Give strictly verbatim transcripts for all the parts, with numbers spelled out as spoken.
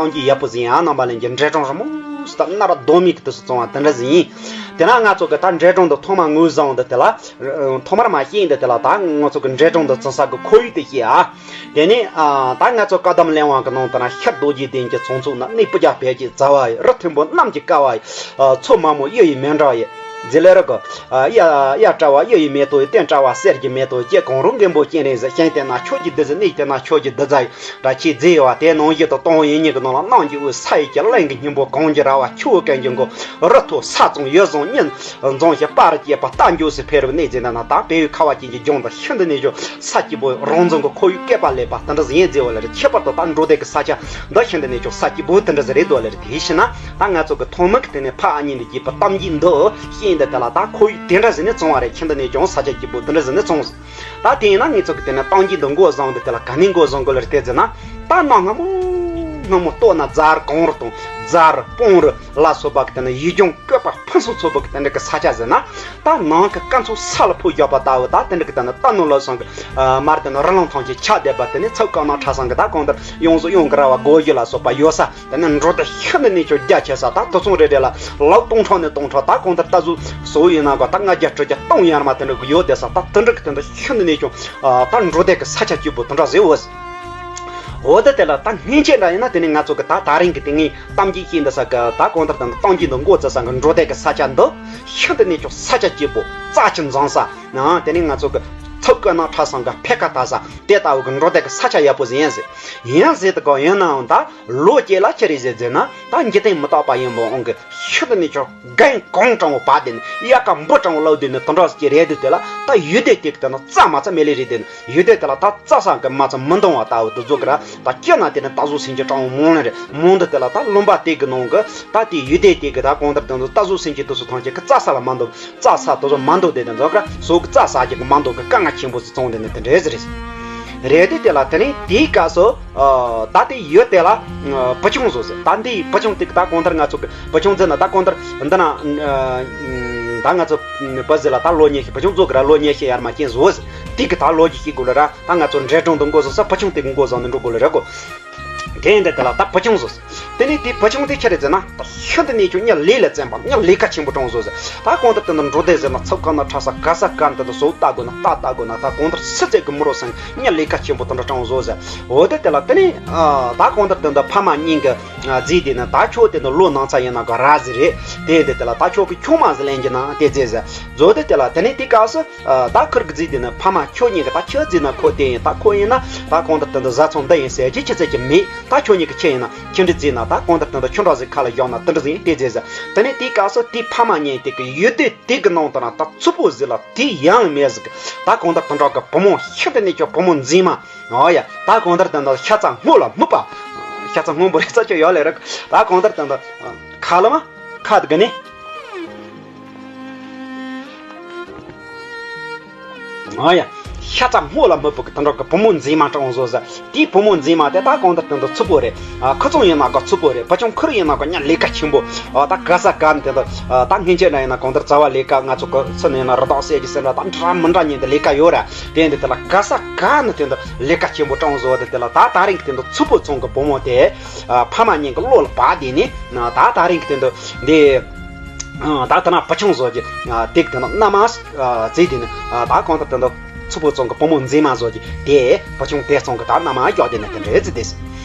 གཏམ་རྒྱུད་ཡག་པོ་ཟིག་ཡིན་ཨ། རྣམ་པ་ལྷན་རྒྱས། འབྲས་སྤུངས་རི་མོ་ཟེར་ད་གནའ་རབས་གདོད་མའི་གི་དུས་སུ་བཙོང་བ་དེ་འདྲ་ཟིག་ཡིན། དེ་ན་ང་ཚོ་གི་ད་འབྲས་སྤུངས་འདི་ཐོག་མ་ངོས་བཟུང་འདི་དེ་ལ། ཐོག་མར་མ་ཤེས་འདི་དེ་ལ་ད་ང་ཚོ་གི་འབྲས་སྤུངས་འདི་བཙོང་ས་གི་ཁོར་ཡུག་དེ་ཤེས་ཨ། དེ་ནས་ཨ་ད་ང་ཚོ་བཀའ་གདམས་གླེང་བ་གི་ནང་དུ་ན། ཤར་རྡོ་རྗེ་གདན་གྱི་ཚོགས་མཚོ་ན། གནས་སྤུ་རྒྱལ་བལ་གྱི་རྩ་བ་ཡི། རི་མཐོན་པོ་གནམ་གྱི་ཀ་བ་ཡི། མཚོ་དམའ་མོ་གཡུ་ཡི་མེ་འབྲེལ་ཡི། རྗེ་ལས་ར་གོ། གཡའ་གཡའ་བཀྲ་བ་གཡུ་ཡི་མེ་ཏོག་ཡི། སྟེང་བཀྲ་བ་གསེར་གྱི་མེ་ཏོག་ཡི། གོང་རུ་མགོན་པོ་སྤྱན་རས་གཟིགས། ཞིང་དེ་ན་ཕྱོགས་ཀྱི་བདུད་རྩི། གནས་དེ་ན་ཕྱོགས་ཀྱི་བདུད་རྩི་ཡི། ར་ཆེ་མཛེས་ཡོད་པ་དེ་ནང་བཞིན་དུ་སྟོང་ཡིན་ཉིད་ཀྱི་ནང་ལ། གནམ་གྱི་དབུས་ས་ཡི་དཀྱིལ། གླིང་གི་སྙིང་པོ་གངས་ཀྱི་ར་བ། ཆུ་བོ་ཀུན་གྱི་མགོ། རི་མཐོ་ས་གཙང་ཡུལ་བཟང་གཉིས་འཛོམས་ཤིང་། དཔལ་རི་སྐྱེས་པ་རྟ་མགྱོགས་སུ་འཕེལ་བའི་གནས་ཅན་དེ་ན། ད་བལ་ཡུལ་ཁ་བ་ཅན་གྱི་ལྗོངས་འདི་ཤིན་ཏུ་ནས་ཀྱང་ས་སྐྱིད་པོ། རང་བྱུང་གི་ཁོར་ཡུག་བསྐལ་པ་ལེགས་པ་དེ་འདྲ་ཟིག་ཡིན་ཟེར་བ་ལ་རེད། ཁྱད་པར་དུ་ད་འབྲོག་སྡེ་གི་ས་ཆ་འདི་ཤིན་ཏུ་ནས་ཀྱང་ས་སྐྱིད་པོ་དེ་འདྲ་ཟིག་རེད་འདུག་ལ་རེད། དེ་ཡིན་ཕྱིན་ན་ད་ང་ཚོ་གི་ཐོག་མ་གི་དེ་ནས་ཕ་ཨ་མྱེས་འདི་གིས་གཏམ་རྒྱུད་འདི་ཤེས་འདི་དེ་ལ་ད་ཁོར་ཡུག་དེ་འདྲ་ཟིག་ནས་བཙོང་བ་རེད། ཤིན་ཏུ་ནས་ཀྱང་ས་ཆ་སྐྱིད་པོ་དེ་འདྲ་ཟིག་ནས་བཙོང་ཟིག་ད་དེ་ཡིན་ན་ངེད་ཚོ་གི་དེ་ནས་གཏམ་རྒྱུད་འདི་མགོ་བཟུང་འདི་དེ་ལ་ག་ནས་མགོ་བཟུང་དགོས་ལ་རེད་དེ་ཟེར་ན། ད་གནའ་སྔ་མོ་སྔ་མོ་སྟོད་ན་རྫ་རི་གངས་རི་དང་། རྫ་རི་སྤང་རི་ལ་སོགས་པ་གི་དེ་ནས་ཡུལ་ལྗོངས་བཀོད་པ་ཕུན་སུམ་ཚོགས་པ་གི་དེ་འདྲ་གི་ས་ཆ་ཟེར་ན། ད་ནམ་མཁའི་སྐར་ཚོགས་ས་ལ་ཕོག་བཞག་པ་ལྟ་བུ། ད་དེ་འདྲ་གི་དེ་ནས་རྟ་ནོར་ལག་སོང་གི་མར་དེ་ནས་རི་ལུང་ཐམས་ཅད་ཆགས་བསྡད་པ། དེ་ནས་མཚོ་དཀར་ནག་ཁྲ་ཟམ་གི་ད་གང་ལྟར་གཡང་གཟར་གཡང་གི་ར་བ། སྒོ་གཞི་ལ་སོགས་པ་ཡོད་ས། དེ་ནས་འབྲོག་སྡེ་ཤིན་ཏུ་ནས་ཀྱང་རྒྱ་ཆེ་ས། ད་དུད་ཚང་རེ་རེ་ལ་ལོ་སྟོང་ཕྲག་ནས་སྟོང་ཕྲག་ད་གང་ལྟར་རྟ་ཟོ་ཟོ་ཡིན་ན་གོ་ད་ལྔ་བརྒྱ་དྲུག་བརྒྱ་སྟོང་ཡར་མར་དེ་འདྲ་གི་ཡོད་བསྡད་ས། ད་དེ་འདྲ་གི་དེ་འདྲ་ཤིན་ཏུ་ནས་ཀྱང་ད་འབྲོག་སྡེ་གི་ས་ཆ་སྐྱིད་པོ་དེ་འདྲ་ཟེར་འོ། འོ་ད་དེ་ལ་ད་སྔོན་ཆད་འདྲ་ཡིན་ན་དེ་ནས་ང་ཚོ་གི་ད་ད་རིང་གི་དེ་ངས་གཏམ་རྒྱུད་བཤད་འདི་ས་གི་ད་གང་ལྟར་དེ་འདྲ་གཏམ་རྒྱུད་འདི་མགོ་བཙུགས་ས་གི་འབྲོག་སྡེ་གི་ས་ཆ་འདི་ཤིན་ཏུ་ནས་ཀྱང་ས་ཆ་སྐྱིད་པོ། རྩྭ་ཆུ་འཛོམས་ས། ཨ་དེ་ནས་ང་ཚོ་གི་མཚོ་དཀར་ནག་ཁྲ་ཟམ་གི་འཕེལ་ཁ་དར་ས་དེ་ལྟ་བུ་གི་འབྲོག་སྡེ་གི་ས་ཆ་ཡག་པོ་ཟིག་ཡིན་ཟེར། ཡིན་ཟེར་དུ་གོ། ཡིན་ནའང་ད་ལོ་སྐྱེས་ལ་ཅི་རེད་ཟེར་ཟེར་ན། ད་འཇིག་རྟེན་མི་རྟག་པ་ཡིན་པའི་དབང་གིས་ཤིན་ཏུ་ནས་ཀྱང་རྒན་གོང་དྲང་བོ་བབས་དེ་ནས། དབྱར་ཁ་འབུ་དྲང་བོ་ལོག་དེ་ནས་དེ་འདྲ་ཟིག་རེད་དེ། དེ་ལ་ད་ཡུལ་སྡེ་དེ་གི་དེ་ན་རྩྭ་མ་རྩྭ་མེད་ལེ་རེད་དེ་ནས། ཡུལ་སྡེ་དེ་ལ་ད་རྩྭ་ས་གི་མ་རྩྭ་མི་འདང་བ་ལྟ་བུ་དེ་ཚོ་གི་ར། ད་སྐྱེ་ན་དེ་ནས་རྟ་ཟོ་སེམས་ཅན་གྲངས་མང་ནི་རེད། མང་དུ་དེ་ལ་ད་ལུང་པ་དེ་གི་ནང་གི་ད་དེ་ཡུལ་སྡེ་དེ་གི་ད་གང་ལྟར་དེ་ཚོ་རྟ་ཟོ་སེམས་ཅན་དེ་ཚོ་ཐམས་ཅད་གི་རྩྭ་ས་ལ་མ་འདང་། རྩྭ་ས་དེ་ཚོ་མ་འདང་དེ་དེ་ཚོ་གི་ར་ཟོ་གི་རྩྭ་ཟ་རྒྱུ་གི་མ་འདང་གི་དཀའ་ངལ་ཆེན་པོ་ཟིག་བྱུང་དེ་ནས་དེ་འདྲ་ཟིག་རེད། རེད་དེ་དེ་ལ་དེ་ནས་དེའི་སྐབས་སུ། ཨ་ད་དེ་ཡུལ་དེ་ལ་ཨ་བུ་ཆུང་བཟོ་ཟེར། ད་འདི་བུ་ཆུང་དེ་ད་གང་ལྟར་ང་ཚོ་གི་བུ་ཆུང་ཟེར་ན་ད་གང་ལྟར་འདི་ན་ཨ་ད་ང་ཚོ་བུ་ཟེར་ལ་ད་ལོ་ཉི་ཤུ། བུ་ཆུང་བཟོ་གི་ར་ལོ་ཉི་ཤུ་ཡར་མར་ཅན་བཟོ་ཟེར། དེ་གི་ད་ལོ་རྒྱུས་ཤེས་དགོས་ལ་ར། ད་ང་ཚོ་འབྲས་སྤུངས་དུ་མགོ་བཟུང་ས་བུ་ཆུང་དེ་གི་མགོ་བཟུང་ནས་འགྲོ་དགོས་ལ་ར་གོ། དེ་འདི་དེ་ལ་ད་བུ་ཆུང་བཟོ་ཟེར། དེ་ནས་དེ་བུ་ཆུང་དེ་ཆི་རེད་ཟེར་ན། ད་ཤིན་ཏུ་ནས་ཀྱང་མྱི་ལས་ལ་བརྩོན་པ། མྱི་ལས་ཀ་ཆེན་པོ་དྲང་བཟོ་ཟེར། ད་གང་ལྟར་དེ་འདི་འབྲོག་སྡེ་ཟེར་ན་མཚོ་དཀར་ནག་ཁྲ་ཟམ་ག་ས་ག་འདི་འདི་ཟོ་ལྟ་དགོས་ན། རྟ་ལྟ་དགོས་ན། ད་གང་ལྟར་སུ་ཚད་གི་མི་རོ་སང་མྱི་ལས་ཀ་ཆེན་པོ་དེ་འདྲ་དྲང་བཟོ་ཟེར། འོ་དེ་དེ་ལ་དེ་ནས་ཨ་ད་གང་ལྟར་དེ་འདི་ཕ་མ་གཉིས་ཀྱི་ཨ་རྫས་དེ་ནི། ད་ཁྱོད་དེ་འདི་ལོ་ནང་ཚ་ཡིན་ན་ག་ར་ཟིག་རེད། དེ་འདི་དེ་ལ་ད་ཁྱོད་ཀྱི་ཆུང་མ་ཟིག་ལེན་རྒྱུ་ན་དེ་རྫས་ཟེར། བཟོ་དེ་དེ་ལ་དེ་ནས་དེ་སྐབས་སུ། ཨ་ད་ཁུར་གི་རྫས་དེ་ནི་ཕ་མ་ཁྱོད་གཉིས་ཀྱི་ད་ཁྱོད་རྫས་ན་ཁོ་དེ་ཡིན། ད་ཁོ་ཡིན་ན་ད་གང་ལྟར་དེ་འདི་བཟའ་ཚང་འདི་ཡིན་ཟེར་རྒྱུ་ཅི་ཚད་ཀྱི་མེད། ད་ཁྱོད་གཉིས་ཀྱི་ཁྱི་ཡིན་ན་ཁྱི་འདྲ་རྫས་ན། ད་གང་ལྟར་དེ་འདི་ཁྱོད་འདྲ་ཟིག་ཁ་ལ་བཞག་ན་དེ་འདྲ་ཟིག་ཡིན་དེ་རྫས་ཟེར། དེ་ནས་དེའི་སྐབས་སུ་དེའི་ཕ་མ་གཉིས་དེ་གི་ཡུལ་སྡེ་དེ་གི་ནང་དུ་ན་ད་རྩུབ་པོ་ཟིག་ལ་དེ་ཡང་མེད་ཟིག་གི། ད་གང་ལྟར་དེ་འདྲ་གི་བུ་མོ་ཤིན་ཏུ་ནས་ཀྱང་བུ་མོ་མཛེས་མ། ཨོ་ཡ། ད་གང་ལྟར་དེ་འདི་ཤ་ཚ་སྔོ་ལ་སྨུག་པ། ཤ་ཚ་སྔོན་པོ་རེད་ས་ཆ་ཡོད་ལེ་རེད། ད་གང་ལྟར་དེ་འདི་ཁ་ལ་མ་ཁ་དེ་གི་ནི། ཨ་ཡ། ཤ་ཚ་སྔོ་ལ་སྨུག་པོ་གི་དེ་འདྲ་གི་བུ་མོ་མཛེས་མ་དྲང་བཟོ་ཟེར། དེའི་བུ་མོ་མཛེས་མ་དེ་ད་གང་ལྟར་དེ་འདི་རྩུབ་པོ་རེད། ཨ་ཁུ་ཚང་ཡིན་ན་ག་རྩུབ་པོ་རེད། བུ་ཆུང་ཁུར་ཡིན་ན་ག་མྱི་ལས་ཀ་ཆེན་པོ། ཨ་ད་ག་ས་ག་ནས་དེ་འདི་ཨ་ད་སྔོན་ཆད་ན་ཡིན་ན་གང་ལྟར་རྩ་བ་ལས་ཀ་ང་ཚོ་གི་ཚུ་ནས་ཡིན་ན་རི་དྭགས་བསད་རྒྱུ་ཟེར་འདྲ་ད་འདྲ་མི་འདྲ་ཉིན་དེ་ལས་ཀ་ཡོད་ར། དེ་འདི་དེ་ལ་ག་ས་ག་ནས་དེ་འདི་ལས་ཀ་ཆེན་པོ་དྲང་བཟོ་དེ་དེ་ལ་ད་ད་རིང་གི་དེ་འདི་རྩུབ་པོ་ཚང་གི་བུ་མོ་དེ་ཨ་ཕ་མ་གཉིས་ཀྱི་བློ་ལ་བབས་དེ་ནི་ད་ད་རིང་གི་དེ་འདི་འདི། ཨ་ད་ད་ན་བུ་ཆུང་བཟོ་གི་ཨ་དེ་གི་དེ་ན་མནའ་མ་ཨ་བརྩིས་དེ་ནི་ཨ་ད་གང་ལྟར་དེ་འདི་རྩུབ་པོ་ཚང་གི་བུ་མོ་མཛེས་མ་བཟོ་གི་དེ་བུ་ཆུང་དེ་ཚང་གི་ད་མནའ་མ་རྒྱག་དེ་ནི་དེ་འདྲ་བརྩིས་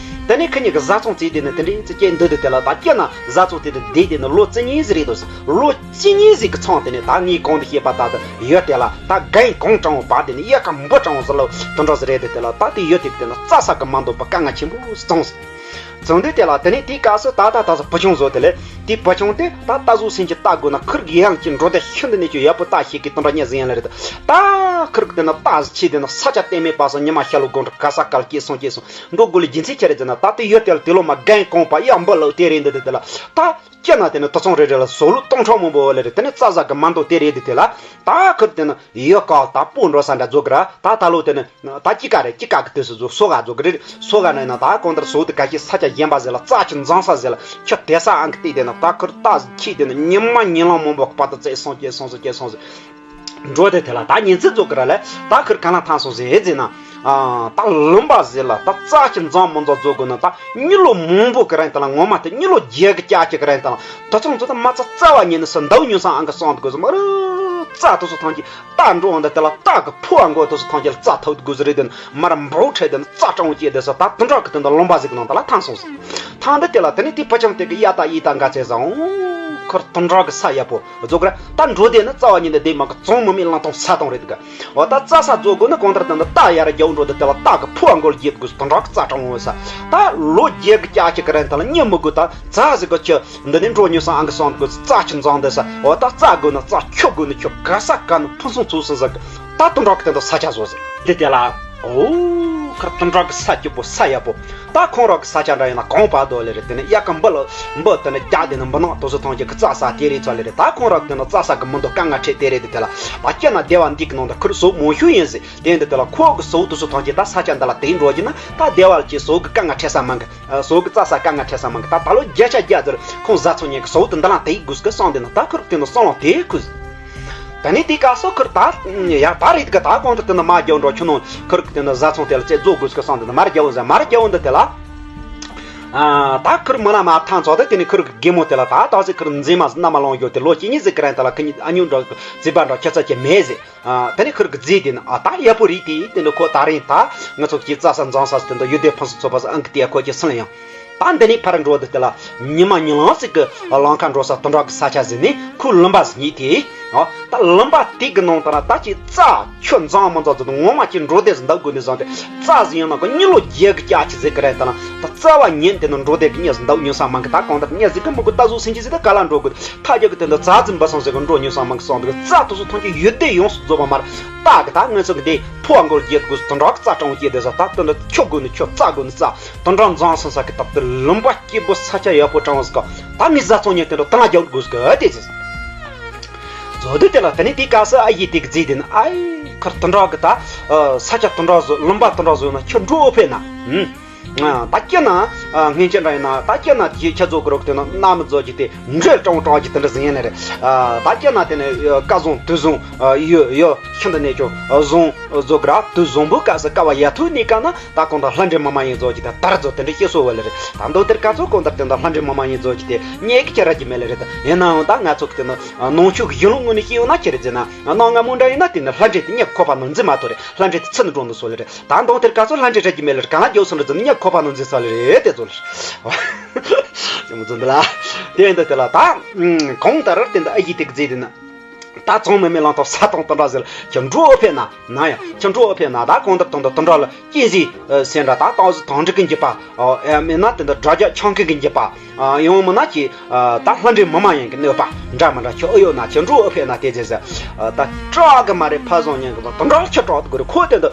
དེ། དེ་ནས་ཁི་གཉིས་ཀྱི་བཟའ་ཚང་བརྩིས་དེ་ནི་དེ་འདྲ་བརྩིས་ཀྱི་འདུག་དེ་དེ་ལ་ད་སྐྱེ་ན་བཟའ་ཚང་དེ་དེ་བསྡད་དེ་ནི་ལོ་བཅུ་གཉིས་ཟིག་རེད་འདུག་ལོ་བཅུ་གཉིས་ཟིག་གི་ཚང་དེ་ནི་ད་ངས་གོང་དུ་བཤད་པ་ལྟར་དུ་ཡུལ་དེ་ལ་ད་རྒན་གོང་དྲང་བོ་བབས་དེ་ནི་དབྱར་ཁ་འབུ་དྲང་བོ་ཟིག་ལ་དེ་འདྲ་ཟིག་རེད། དེ་དེ་ལ་ད་དེ་ཡུལ་དེ་གི་དེ་ནི་རྩྭ་ས་གི་མ་འདང་བ་དཀའ་ངལ་ཆེན་པོ་ཟིག་བྱུང་ཟིག་བྱུང་དུས་དེ་ལ་དེ་ནས་དེའི་སྐབས་སུ་ད་ད་ད་ས་བུ་ཆུང་བཟོ་དེ་ལས་དེ་བུ་ཆུང་དེ་ད་རྟ་ཟོ་སེམས་ཀྱི་རྟ་དགོས་ན་ཁུར་གི་ཡང་ཅིག་འགྲོ་དེ་ཤིན་ཏུ་ནས་ཀྱང་ཡག་པོ་ལྟ་ཤེས་ཀྱི་དེ་འདྲ་ཉག་ཟིག་ཡིན་ལ་རེད། ད་ཁུར་གི་དེ་ན་རྟ་ཟིག་ཁྱེར་དེ་ན་ས་ཆ་གཏན་མེད་པ་སོང་ཉི་མ་ཤར་ལོ་དགོང་དྲོ་ག་ས་ག་ལ་སྐྱེས་སོང་སྐྱེས་སོང་འགྲོ་དགོས་ལ་རྒྱུ་མཚན་ཆི་རེད་ཟེར་ན། ད་དེ་ཡུལ་དེ་ལ་དེ་ལོ་མ་རྒན་གོང་བ་ཡག་འབུ་ལོག་དེ་རེད། འདི་དེ་དེ་ལ་ད་སྐྱེ་ན་དེ་ནི་དུད་ཚང་རེ་རེ་ལ་ཟོག་ལུག་སྟོང་ཕྲག་མང་པོ་ལ་རེད། དེ་ནི་རྩྭ་ཟ་གི་མ་འདང་དེ་རེད། དེ་དེ་ལ་ད་ཁུར་དེ་ནི་ཡོད་ཀ་ད་སྤོ་འགྲོ་ས་འདྲ་བཟོ་གི་ར། ད་ད་ལོ་དེ་ནི་ད་དཀྱིལ་ཀ་རེད། དཀྱིལ་ཀ་གི་དུས་སུ་བཟོ་སོ་ག་བཟོ་གི་རེད། སོ་ག་ན་ན་ད་གང་ལྟར་ཟོག་དེ་ག་ཤེད་ས་ཆ་གཞན་པ་ཟེར་ལ་རྩྭ་ཆུ་འཛོམས་ས་ཟེར་ལ་ཁྱོད་དེ་ས་ཨང་གི་སྟེགས་དེ་ན་ད་ཁུར་རྟ་ཁྱེར་དེ་ནི་ཉི་མ་ཉིན་ལང་མང་པོ་བར་དུ་བཙལ་སོང་སྐྱེས་སོང་སོང་སྐྱེས་སོང་ཟེར། འགྲོ་དེ་དེ་ལ་ད་ཉིན་ཚེ་རྫོགས་ཀྱི་ར་ལས་ད་ཁུར་གང་ལ་ཐང་སོང་ཟེར་ཟེར་ན། ཨ། ད་ལུམ་པ་ཟེར་ལ་ད་རྩྭ་ཅིག་འཛིང་མི་འཛིང་བཟོ་དགོས་ན། ད་མི་ལོ་མང་པོ་གི་རིང་དུ་ལ། ངོ་མ་དེ་མི་ལོ་བརྒྱད་ཀྱི་བརྒྱ་ཅིག་གི་རིང་དུ་ལ། དེ་ཚོ་ཚོ་ད་མ་རྩ་རྩ་བ་ཉིད་ནས་སུ་འདུག་ཉུང་སང་ཨང་གི་སོང་དགོས་སུ་མ་རེད། རྩྭ་དེ་ཚོ་ཐམས་ཅད་རྟ་འགྲོ་འོང་དུ་དེ་ལ་རྟ་གི་ཕོ་བ་མགོ་དེ་ཚོ་ཐམས་ཅད་ལ་རྩྭ་ཐུག་དགོས་སུ་རེད། དེ་ནི་མར་འབོ་ཁྲལ་དེ་ནི་རྩྭ་གྲང་བོ་སྐྱེས་དེ་སུ་ད་དུང་དྲག་གི་དེ་འདུག་ལུམ་པ་ཟིག་གི་ནང་དུ་ལ་ཐང་སོང་ཟིག། ཐང་འདི་དེ་ལ་དེ་ནི་དེ་ཕ་ཆང་དེ་གི་ཡ་ད་ཡི་ད་འགའ་ཚེ་ཟ་འོང་ཁུར་དུང་དྲག་གི་ས་ཡ་པོ། རྫོགས་ར་ད་འགྲོ་དེ་ནི་རྩ་བ་ཉིད་ནས་བསྡད་མ་གི་བཙོང་མི་མེད་བླང་དང་ས་དང་རེད་གི། འོ་ད་རྩྭ་ས་རྫོགས་དགོས་ན་གང་ལྟར་དེ་འདི་རྟ་ཡར་རྒྱབ་འགྲོ་དེ་དེ་ལ་རྟ་གི་ཕོ་བ་མགོ་ལ་རྒྱབ་དགོས་དང་དྲག་རྩྭ་གྲང་བོ་ས། ད་ལོ་བརྒྱད་གི་བརྒྱ་ཅིག་གི་རིང་དེ་ལ་ཉིན་མི་དགོས་ད་རྩྭ་ཟིག་གི་ཆུ་འདི་ནི་འགྲོ་ཉུང་སང་ཨང་གི་སོང་དགོས། རྩྭ་ཆུ་འཛིང་དེ་ས། འོ་ད་རྩྭ་དགོས་ན་རྩྭ། ཆུ་དགོས་ན་ཆུ། ག་ས་ག་ནས་ཕུན་སུམ་ཚོགས་སུ་ཟིག་གི། ད་དུང་དྲག་གི་དེ་འདི་ས་ཆ་བཟོ་ཟིག་དེ་དེ་ལ། འོ་ཁར་དུང་དྲག་གི་ས་སྐྱིད་པོ་ས་ཡག་པོ། ད་ཁོང་རང་གི་ས་ཆ་འདྲ་ཡིན་ན་གངས་བར་དོ་ལེ་རེད། དེ་ནས་གཡག་གི་འབུ་ལ་འབུ་དེ་ནས་རྒྱག་དེ་ནས་འབུ་ནག་དེ་ཚོ་ཐམས་ཅད་གི་རྩྭ་ས་དེ་རེད་ཚོ་ལེ་རེད། ད་ཁོང་རང་གི་དེ་ནས་རྩྭ་ས་གི་མི་འདུག་དཀའ་ངལ་འཕྲད་དེ་རེད། དེ་དེ་ལ་བ་སྐྱེ་ན་སྡེ་བ་འདི་གི་ནང་དུ་ཁུར་ཟོག་མང་ཤོས་ཡིན་ཟེར། དེ་འདི་དེ་ལ་ཁོ་གི་ཟོག་དེ་ཚོ་ཐམས་ཅད་ད་ས་ཆ་འདི་ལ་དེ་འགྲོ་རྒྱུ་ན་ད་སྡེ་བ་ལ་ཅིག་ཟོག་གི་དཀའ་ངལ་འཕྲད་ས་མང་གི། ཨ། ཟོག་གི་རྩྭ་ས་དཀའ་ངལ་འཕྲད་ས་མང་གི། ད་ད་ལོ་བརྒྱ་ཆ་བརྒྱ་ཟེར་ཁོང་བཟའ་ཚང་ཉན་གི་ཟོག་དེ་འདི་ལ་དེ་དགོས་གི་སོང་དེ་ན། ད་ཁུར་དེ་ནས་སོང་ལ་དེ་ཁུ། ད་ནི་དེ་ག་སོ་ཁུར་ད་ཡ་ད་རེད་གི། ད་གོང་དུ་དེ་ན་མ་རྒྱབ་འགྲོ་ཁྱོད་ནང་ཁུར་གི་དེ་ན་བཟའ་ཚང་དེ་ལ་རྩེ་རྫོགས་དགོས་གི་སོང་དེ་ན། མར་རྒྱབ་འོང་ཟེར། མར་རྒྱབ་འོང་འདི་དེ་ལ། ཨ། ད་ཁུར་མི་ན་མ་ཐང་ཚོགས་དེ་དེ་ནི་ཁུར་གི་རྒན་མོ་དེ་ལ་ད་ད་ཟེར་ཁུར་མཛེས་མ་ཟེར་ན་མ་ལོང་ཡོད་དེ། ལོ་གཅིག་གཉིས་ཟེར་གི་རན་དེ་ལ་ཁི་གཉིས་ཨ་ཉུང་འགྲོ་གི་རྩིས་པ་འགྲོ་ཁྱད་མཚར་ཅིག་མེད་ཟེར། ཨ། དེ་ནས་ཁུར་གི་རྫས་དེ་ནི། ཨ། ད་ཡག་པོ་རེད་དེ། དེ་ནི་ཁོ་ད་རིང་ད་ང་ཚོ་གི་རྩྭ་ས་འཛིང་ས་དེ་འདི་ཡུལ་སྡེ་ཕུན་སུམ་ཚོགས་པ་ས་ཨང་གི་དེ་ཁོ་གི་སུན་ཡང་། ད་འདི་ནས་ཕར་འགྲོ་དུས་དེ་ལ་ཉི་མ་ཉི་ལང་ཟིག་གི་ལམ་ཁ་འགྲོ་ས་དུང་དྲག་གི་ས་ཆ་ཟིག་ནས་ཁོ་ལུམ་པ་ཟིག་རྙེད་དེ། ཨ། ད་ལུམ་པ་དེ་གི་ནང་དུ་ན་ད་ཅིག་རྩྭ་ཆུ་འཛིང་མི་འཛིང་ཟིག་དང་ངོ་མ་ཅིག་འགྲོ་བདེ་ཟིག་འདུག་དགོས་ནས་བཟུང་སྟེ། རྩྭ་ཟིག་ཡིན་ན་ཁོ་མི་ལོ་བརྒྱད་གི་བརྒྱ་ཅིག་ཟེར་གི་རེད། ད་ན་ད་རྩ་བ་ཉིད་དེ་ནི་འགྲོ་བདེ་གི་གཉིས་ཟིག་འདུག་ཉུང་ས་མང་གི། ད་གང་ལྟར་གཉིས་ཟིག་གི་མི་དགོས། ད་གཟུགས་སེམས་ཅན་ཟིག་ད་ག་ལ་འགྲོ་དགོས། ཐ་རྒྱབ་ཀྱི་དེ་འདི་རྩྭ་འཛིན་པ་སོང་ཟེར་གི་འགྲོ་ཉུང་སོང་མང་གི་སོང་འདུག་རྩྭ་དེ་ཚོ་ཐོན་གྱི་ཡུལ་སྡེ་ཡོངས་སུ་རྫོགས་པ་མར་རྟ་གི་ད་ངེད་ཚོ་གི་འདི་ཕོ་བ་མགོར་རྒྱས་དགོས་དུང་དྲག་རྩྭ་གྲང་བོ་སྐྱེས་དེ་ས། ད་དེ་འདི་ཆུ་དགོས་ནི་ཆུ། རྩྭ་དགོས་ནི་རྩྭ། དུང་དྲག་འཛིང་སོང་ས་གི་སྟབས་དེ་ལུམ་པ་སྐྱིད་པོ་ས་ཆ་ཡག་པོ་དྲང་བོ་ཟིག་ག་ད་ངས་བཟའ་ཚང་ཉིད་དེ་འདི་དང་རྒྱག་དགོས་ཟིག་ག་དེ་ཟེར། བཟོ་དུས་དེ་ལ་དེ་ནས་དེའི་སྐབས་སུ་ཨ་ཡེ་དེ་གི་རྫས་དེ་ནི། ཨའི་ཁར་དུང་དྲག་གི་ད་ས་ཆ་དུང་དྲག་བཟོ། ལུམ་པ་དུང་དྲག་བཟོ་ན་ཁྱོད་འགྲོ་ཕེབས་ན། ཨུམ། ད་སྐྱེ་ན་སྔན་ཆད་འདྲ་ཡིན་ན། ད་སྐྱེ་ན་ཁྱེད་ཁྱེད་ཚོ་གི་རོགས་དེ་ན་གནའ་མི་ཚོ་གི་དེ་འབྲས་གྲང་གྲང་གི་དེ་འདྲ་ཟིན་ཡིན་ནི་རེད། ད་སྐྱེ་ན་དེ་ནས་ཀ་བཟང་དུག་བཟང་ཡོད་ཡོད་ཤིན་ཏུ་ནས་ཀྱང་བཟང་བཟོ་གི་ར། དུག་བཟང་པོའི་སྐབས་སུ་ཀ་བ་ཡ་ཐུག་ནས་ཀ་ན་ད་གང་ལྟར་ལྷ་འདྲེ་མི་མ་ཡིན་ཚོ་གི་དེ་དར་ཚོ་དེ་འདྲ་སྐྱེ་སོ་བ་ལེ་རེད། ད་མདོ་དེར་ཀ་ཚོ་གང་ལྟར་དེ་འདྲ་ལྷ་འདྲེ་མི་མ་ཡིན་ཚོ་གི་དེ་རྙེད་གི་ཁྱེད་ར་གི་མེད་ལེ་རེད། ད་ཡིན་ནའང་ད་ང་ཚོ་གི་དེ་ན་ནང་ཆོས་གི་ཡུལ་ལུང་ངོས་ནས་སྐྱེ་ཡོད་ན་ཁྱེད་རེ་ཟེར་ན། གནའ་སྔ་མོ་འདྲ་ཡིན་ན་དེ་ནི་ལྷ་འདྲེ་དེ་རྙེད་ཁོ་པ་ནང་འཛིན་མ་ཐོ་རེད། ལྷ་འདྲེ་དེ་ཚུར་ནས་འགྲོ་འདུག་སོ་ལེ་རེད། ད་མདོ་དེར་ཀ་ཚོ་ལྷ་འདྲེ་ར་གི་མེད་ལེ་རེད། གང་ལ་རྒྱོ་སོང་འདྲ་ཟེར་ན་རྙེད་ཁོ་པ་ནང་འཛིན་ས་ལེ་རེད་དེ་ཚོ་ལེ། ཅི་མོ་ཚོ་འདི་ལ། དེ་འདི་དེ་ལ་ད་གང་ལྟར་དེ་འདི་ཨ་ཡེ་དེ་གི་རྫས་དེ་ནི། ད་ཚང་མ་མེ་ལང་ཐོག་ས་དང་དུང་དྲག་ཟེར་ལ་ཁྱོད་འགྲོ་ཕེབས་ན་ན་ཡ། ཁྱོད་འགྲོ་ཕེབས་ན་ད་གང་ལྟར་དུང་དུང་དུང་དྲག་ལ་སྐྱེ་ཟིག་སེ་འདྲ་ད་ཏང་ཟིག་དང་འགྲིག་གི་འཇིགས་པ། ཨ་མེད་ན་དེ་འདི་དགྲ་རྒྱ་ཆང་ཁི་གི་འཇིགས་པ། ཡང་མིན་ན་ཅི། ད་ལྷ་འདྲེ་མི་མ་ཡིན་གི་གནོད་པ་འདྲ་མི་འདྲ་ཁྱོད་ཨེ་ཡོད་ན་ཁྱོད་འགྲོ་ཕེབས་ན་དེ་ཟེར་ཟེར། ད་སྐྲག་གི་མ་རེད། ཕ་བཟང་ཉན་གི་བ་དང་འདྲ་ཁྱོད་སྐྲག་དགོས་རེད། ཁོ་དེ་འདི་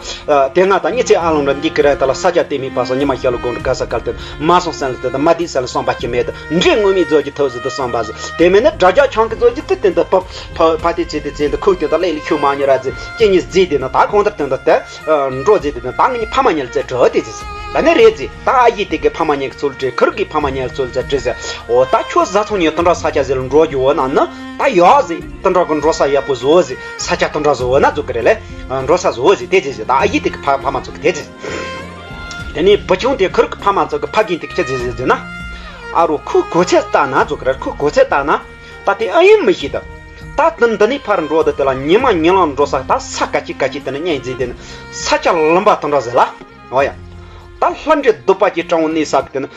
དེ་ང་ད་ཉི་ཚེ་ཨ་ལོང་འདྲ་འདི་གི་རེད། ད་ལ་ས་ཆ་དེ་མིན་པ་སོང་ཉི་མ་ཤར་ལ་དགོང་དྲོ་ག་ས་གལ་ཏེ་མ་སོང་སེམས་ལ་དེ་ད་མ་དེ་ས་ལ་སོང་པ་ཅི་མེད། ད་འདྲེ་ངོ་མི་རྫོགས་ཀྱི་ཐབས་ཟིག་ཏུ་སོང་པ་ཟིག་དེ་མིན་ན་དགྲ་རྒྱ་ཆང་གི་རྫོགས་ཀྱི་དེ་དེ་འདི་ཕ་ཕ་དེ་ཚེ་དེ་ཚེ་འདི་ཁུག་དེ་ད་ལས་ལ་ཁྱོད་མ་ཉེ་ར་ཟིག་ཅི་ཉིས་ཟིག་དེ་ན་ད་གང་ལྟར་དེ་འདི་དེ། འགྲོ་ཟེར་དེ་ནི་ད་ངེད་གཉིས་ཕ་མ་གཉིས་ལ་རྩེ་དྲི་དེ་ཟེར། ད་ནི་རེད་ཟེར། ད་ཨ་ཡེ་དེ་གི་ཕ་མ་གཉིས་ཀྱི་ཚུལ་དྲི། ཁུར་གི་ཕ་མ་གཉིས་ལ་ཚུལ་རྩེ་དྲི་ཟེར། འོ་ད་ཁྱོད་བཟའ་ཚང་གཉིས་དུང་དྲག་ས་ཆ་ཟེར་ལ་འགྲོ་རྒྱུ་འོ་ན་ནི་ད་ཡག་ཟེར། དུང་དྲག་གི་འགྲོ་ས་ཡག་པོ་བཟོ་ཟེར། ས་ཆ་དུང་དྲག་བཟོ་འོ་ན་བཟོ་གི་རེད་ལེ། འགྲོ་ས་བཟོ་ཟེར་དེ་ཟེར་ཟེར། ད་ཨ་ཡེ་དེ་གི་ཕ་ཕ་མ་ཚོ་གི་དེ་ཟེར། དེ་ནས་བུ་ཆུང་དེ་ཁུར་གི་ཕ་མ་ཚོ་གི་ཕ་རྒན་དེ་གི་ཆི་ཟེར་ཟེར་ཟེར་ན། ཨ་རོ་ཁོའི་གོ་ཚད་ལྟ་ན་བཟོ་གི་རེད། ཁོའི་གོ་ཚད་ལྟ་ན། ད་དེ་ཨ་ཡིན་མི་ཤེས་ད། ད་དེ་འདི་ནས་ཕར་འགྲོ་དུས་དེ་ལ་ཉི་མ་ཉི་ལང་འགྲོ་ས་ད་ས་ག་ཅི་ག་ཅི་དེ་ནས་གཉེན་རྫས་དེ་ནི་ས་ཆ་ལུམ་པ་དང་འདྲ་ཟེར་ལ། འོ་ཡ། ད་ལྷ་འདྲེ་གདུག་པ་ཀྱི་སྤྲང་བོ་གནས་ས་གི་དེ་ནི།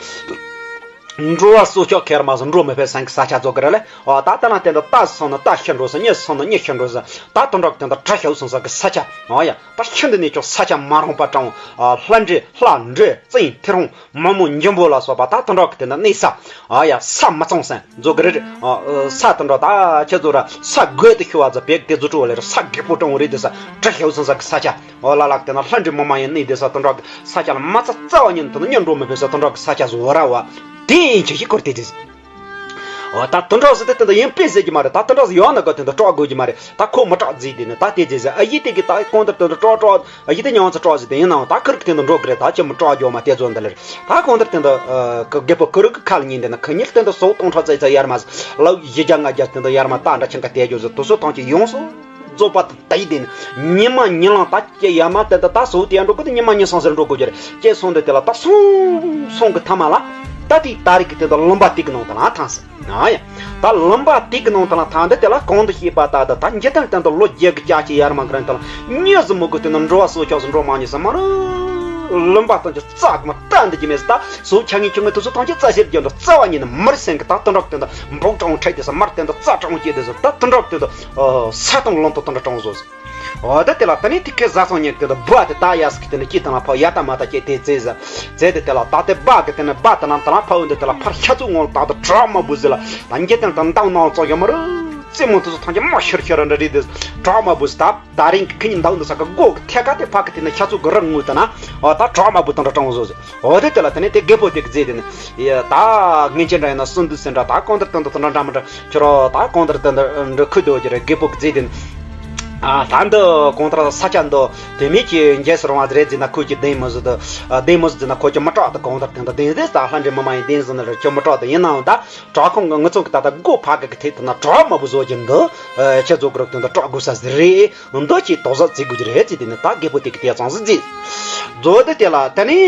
འགྲོ་བ་སྲོག་ཆགས་ཁེར་མ་སོང་འགྲོ་མི་ཕོད་སེང་གི་ས་ཆ་ཚོ་གི་རེད་ལེ། འོ་ད་ལྟ་ན་དེ་འདྲ་རྟ་སོང་ན་རྟ་ཤི་འགྲོ་ས། མྱི་སོང་ན་མྱི་ཤི་འགྲོ་ས། ད་དེ་འདྲ་གི་དེ་འདྲ་དྲག་ཤོས་སོང་ས་གི་ས་ཆ། འོ་ཡ། ད་ཤིན་ཏུ་ནས་ཀྱང་ས་ཆ་མ་རུངས་པ་སྤྲང་བོ། ལྷ་འདྲེ་ལྷ་འདྲེ་བཙན་ཐེ་རོང་མི་མོ་འཇིམ་པོ་ལ་སོགས་པ་ད་དེ་འདྲ་གི་དེ་འདྲ་གནས་ས། ཨ་ཡ་ས་མི་གཙང་སེང་བཟོ་གི་རེད། ས་དེ་འདྲ་ད་ཁྱེད་ཚོ་ར་ས་རྒོད་དུ་ཤི་བ་ཚོ་བེག་དེ་ཚོ་སྤྲོ་བ་ལེ་ར། ས་རྒད་པོ་སྤྲང་བོ་རེད་དེ་ས་དྲག་ཤོས་སོང་ས་གི་ས་ཆ། འོ་ལ་ལག་དེ་ན་ལྷ་འདྲེ་མི་མ་ཡིན་གནས་དེ་ས་དེ་འདྲ་གི་ས་ཆ་ལ་མ་རྩ་རྩ་བ་ཉིད་དུ་ནི་གཉེན་འགྲོ་མི་ཕོད་ས་དེ་འདྲ་གི་ས་ཆ་བཟོ་ར་བ་དེ་ཡིན་ཁྱེད་ཀྱིས་བསྐོར་ཏེ་དེ། འོ་ད་དེ་འདྲ་ཟེར་ཏེ་དེ་འདྲ་ཡིན་པས་ཟེར་གྱི་མ་རེད། ད་དེ་འདྲ་ཟེར་ཡོང་ན་ག་དེ་འདྲ་སྐྲག་དགོས་ཀྱི་མ་རེད། ད་ཁོ་མི་སྐྲག་ཟིག་དེ་ནི་ད་དེ་ཟེར་ཟེར། ཨ་ཡེ་དེ་གི་ད་གང་ལྟར་དེ་འདྲ་སྐྲག་སྐྲག་ཨ་ཡེ་དེ་ཉང་ཚ་སྐྲག་ཟིག་དེ་ཡིན་ནའང་ད་ཁུར་གི་དེ་འདྲ་འགྲོ་གི་རེད། ད་ཅི་མི་སྐྲག་རྒྱུ་མ་དེ་ཚོ་འདི་ལེར། ད་གང་ལྟར་དེ་འདྲ་རྒད་པོ་ཁུར་གི་ཁ་ལ་ཉན་དེ་ན་ཁུ་ཉིལ་དེ་འདྲ་སོག་སྟོང་ཕྲག་ཙེ་ཙེ་ཡར་མ་ལ་བཞི་བརྒྱ་ལྔ་བརྒྱ་དེ་འདྲ་ཡར་མ་ད་འདྲ་ཆེན་ཁ་དེ་རྒྱུ་ཟིག་དེ་ཚོ་ཐང་ཅིག་ཡོང་སོང་། རྫོགས་པ་དང་ད་ཡི་དེ་ནི་ཉི་མ་ཉི་ལང་ད་སྐྱེ་ཡ་མ་དེ་འདི་ད་སོ་དེ་ཡང་འགྲོ་དགོས་དེ་ཉི་མ་ཉི་སང་ཟེར་འགྲོ་དགོས་ཀྱི་རེད། སྐྱེ་སོང་དེ་དེ་ལ་ད་སོང་སོང་གི་ཐ་མ་ལ་ད་དེ་ད་རིག་གི་དེ་དང་ལུམ་པ་དེ་གི་ནང་དུ་ལ་ཐང་ཟེར། ཨ་ཡ། ད་ལུམ་པ་དེ་གི་ནང་དུ་ལ་ཐང་དེ་དེ་ལ་གོང་དུ་བཤད་པ་ད་ད་ད་འཇིག་རྟེན་སྟེང་དུ་ལོ་བརྒྱད་ཀྱི་ལྕགས་ཀྱི་ཡར་མ་གི་རིང་དུ་ལ་མྱི་ཟིག་མི་དགོས་དེ་ནི་འགྲོ་བ་སོ་ཁྱོག་སུ་འགྲོ་མ་ཉེས་ཟེར་མ་རུ། ལུམ་པ་སྟེང་གི་རྩྭ་མ་ལྟ་འདི་གི་མེད་ཟེར། ད་སོ་ཆ་ངན་ཆུང་ངན་དུ་སོ་ཐང་གི་རྩྭ་ཤེར་རྒྱབ་འགྲོ་རྩྭ་བ་ཉིད་ནི་མར་སེང་གི་ད་དུ་འགྲོ་དེ་འདི་འབོག་གྲང་འཕྲད་དེ་ཟེར་མར་དེ་འདི་རྩྭ་གྲང་སྐྱེས་དེ་ཟེར། ད་དུ་འགྲོ་དེ་འདི་ས་སྟོང་ལོང་དུ་དུ་འདྲ་གྲོང་བཟོ་ཟེར། འོ་ད་དེ་ལ་ད་ནི་དེ་ཁའི་བཟའ་ཚང་ཉེར་དེ་ད་བ་དེ་ད་ཡ་སི་ཀི་དེ་ནི་སྐྱིད་དང་ལ་ཕ་ཡ་ད་མ་ད་སྐྱེད་དེ་རྩེ་ཟ་རྩེ་དེ་དེ་ལ་ད་དེ་བ་གི་དེ་ནི་བ་དེ་ན་ད་ལ་ཕ་འོན་དེ་དེ་ལ་ཕར་ཤ་ཚུགས་ངོ་ལ་ད་ད་གྲག་མ་བུ་ཟི་ལ་ད་འགྱེད་དེ་ད་འདང་ནང་ཙོག་ཡོད་མ་རུ། རྩེ་མོ་དེ་ཚོ་ཐང་ཅི་མ་ཤར་ཤར་འདྲ་རེད་དེ་གྲག་མ་བུ་ཟི་ད་ད་རིང་གི་ཁི་ཉིན་འདང་དུ་ས་ག་སྒོ་གི་ཐད་ཀ་དེ་ཕ་གི་དེ་ནི་ཤ་ཚུགས་གི་རི་ངུ་ད་ན་འོ་ད་གྲག་མ་བུ་ད་འདྲ་གྲོང་བཟོ་ཟི། འོ་དེ་དེ་ལ་དེ་ནི་དེ་རྒད་པོ་དེ་གི་རྫས་དེ་ནི་ད་ངན་ཅན་འདྲ་ཡིན་ན་སུན་དུ་ཟིན་འདྲ་ད་གང་ལྟར་དེ་འདྲ་དེ་འདྲ་འདྲ་མི་འདྲ། ཁྱོད་རང་ད་གང་ལྟར་དེ་འདྲ་འདྲ་ཁུ་དོ་ཀྱི་རེད། རྒད་པོ་གི་རྫས་དེ་ནི། ཨ་ད་འདི་གང་ལྟར་ས་ཆ་འདི་དེ་མིན་གྱི་འཇལ་སུ་རུང་བ་རེད་ཟེར་ན་ཁོ་གྱི་བདེན་མི་ཟེར་དུ། བདེན་མི་ཟེར་ན་ཁོ་གྱི་མི་སྐྲག་དུ་གང་ལྟར་དེ་འདྲ་བདེན་ཟེར་ད་ལྷ་འདྲེ་མི་མ་ཡིན་བདེན་ཟེར་ན་རེད། ཁྱོད་མི་སྐྲག་དུ་ཡིན་ནའང་ད་བྲག་ཁུང་གི་ངུ་ཚང་གི་ད་ལྟ་སྒོ་ཕ་གི་གི་ཐད་དུ་ན་གྲོགས་མ་བུ་བཟོ་གྱི་འདི་ཁྱེད་ཚོ་གི་རོགས་དེ་འདྲ་སྐྲག་དགོས་ས་ཟེར་རེད། འདི་ཅི་དོགས་ཟ་བརྩི་དགོས་ཀྱི་རེད་ཅེས་དེ་ནི་ད་རྒད་པོ་དེ་གི་དེ་ཙང་ཟིག་བརྩིས། མཛོ་དེ་དེ་ལ་དེ་ནི་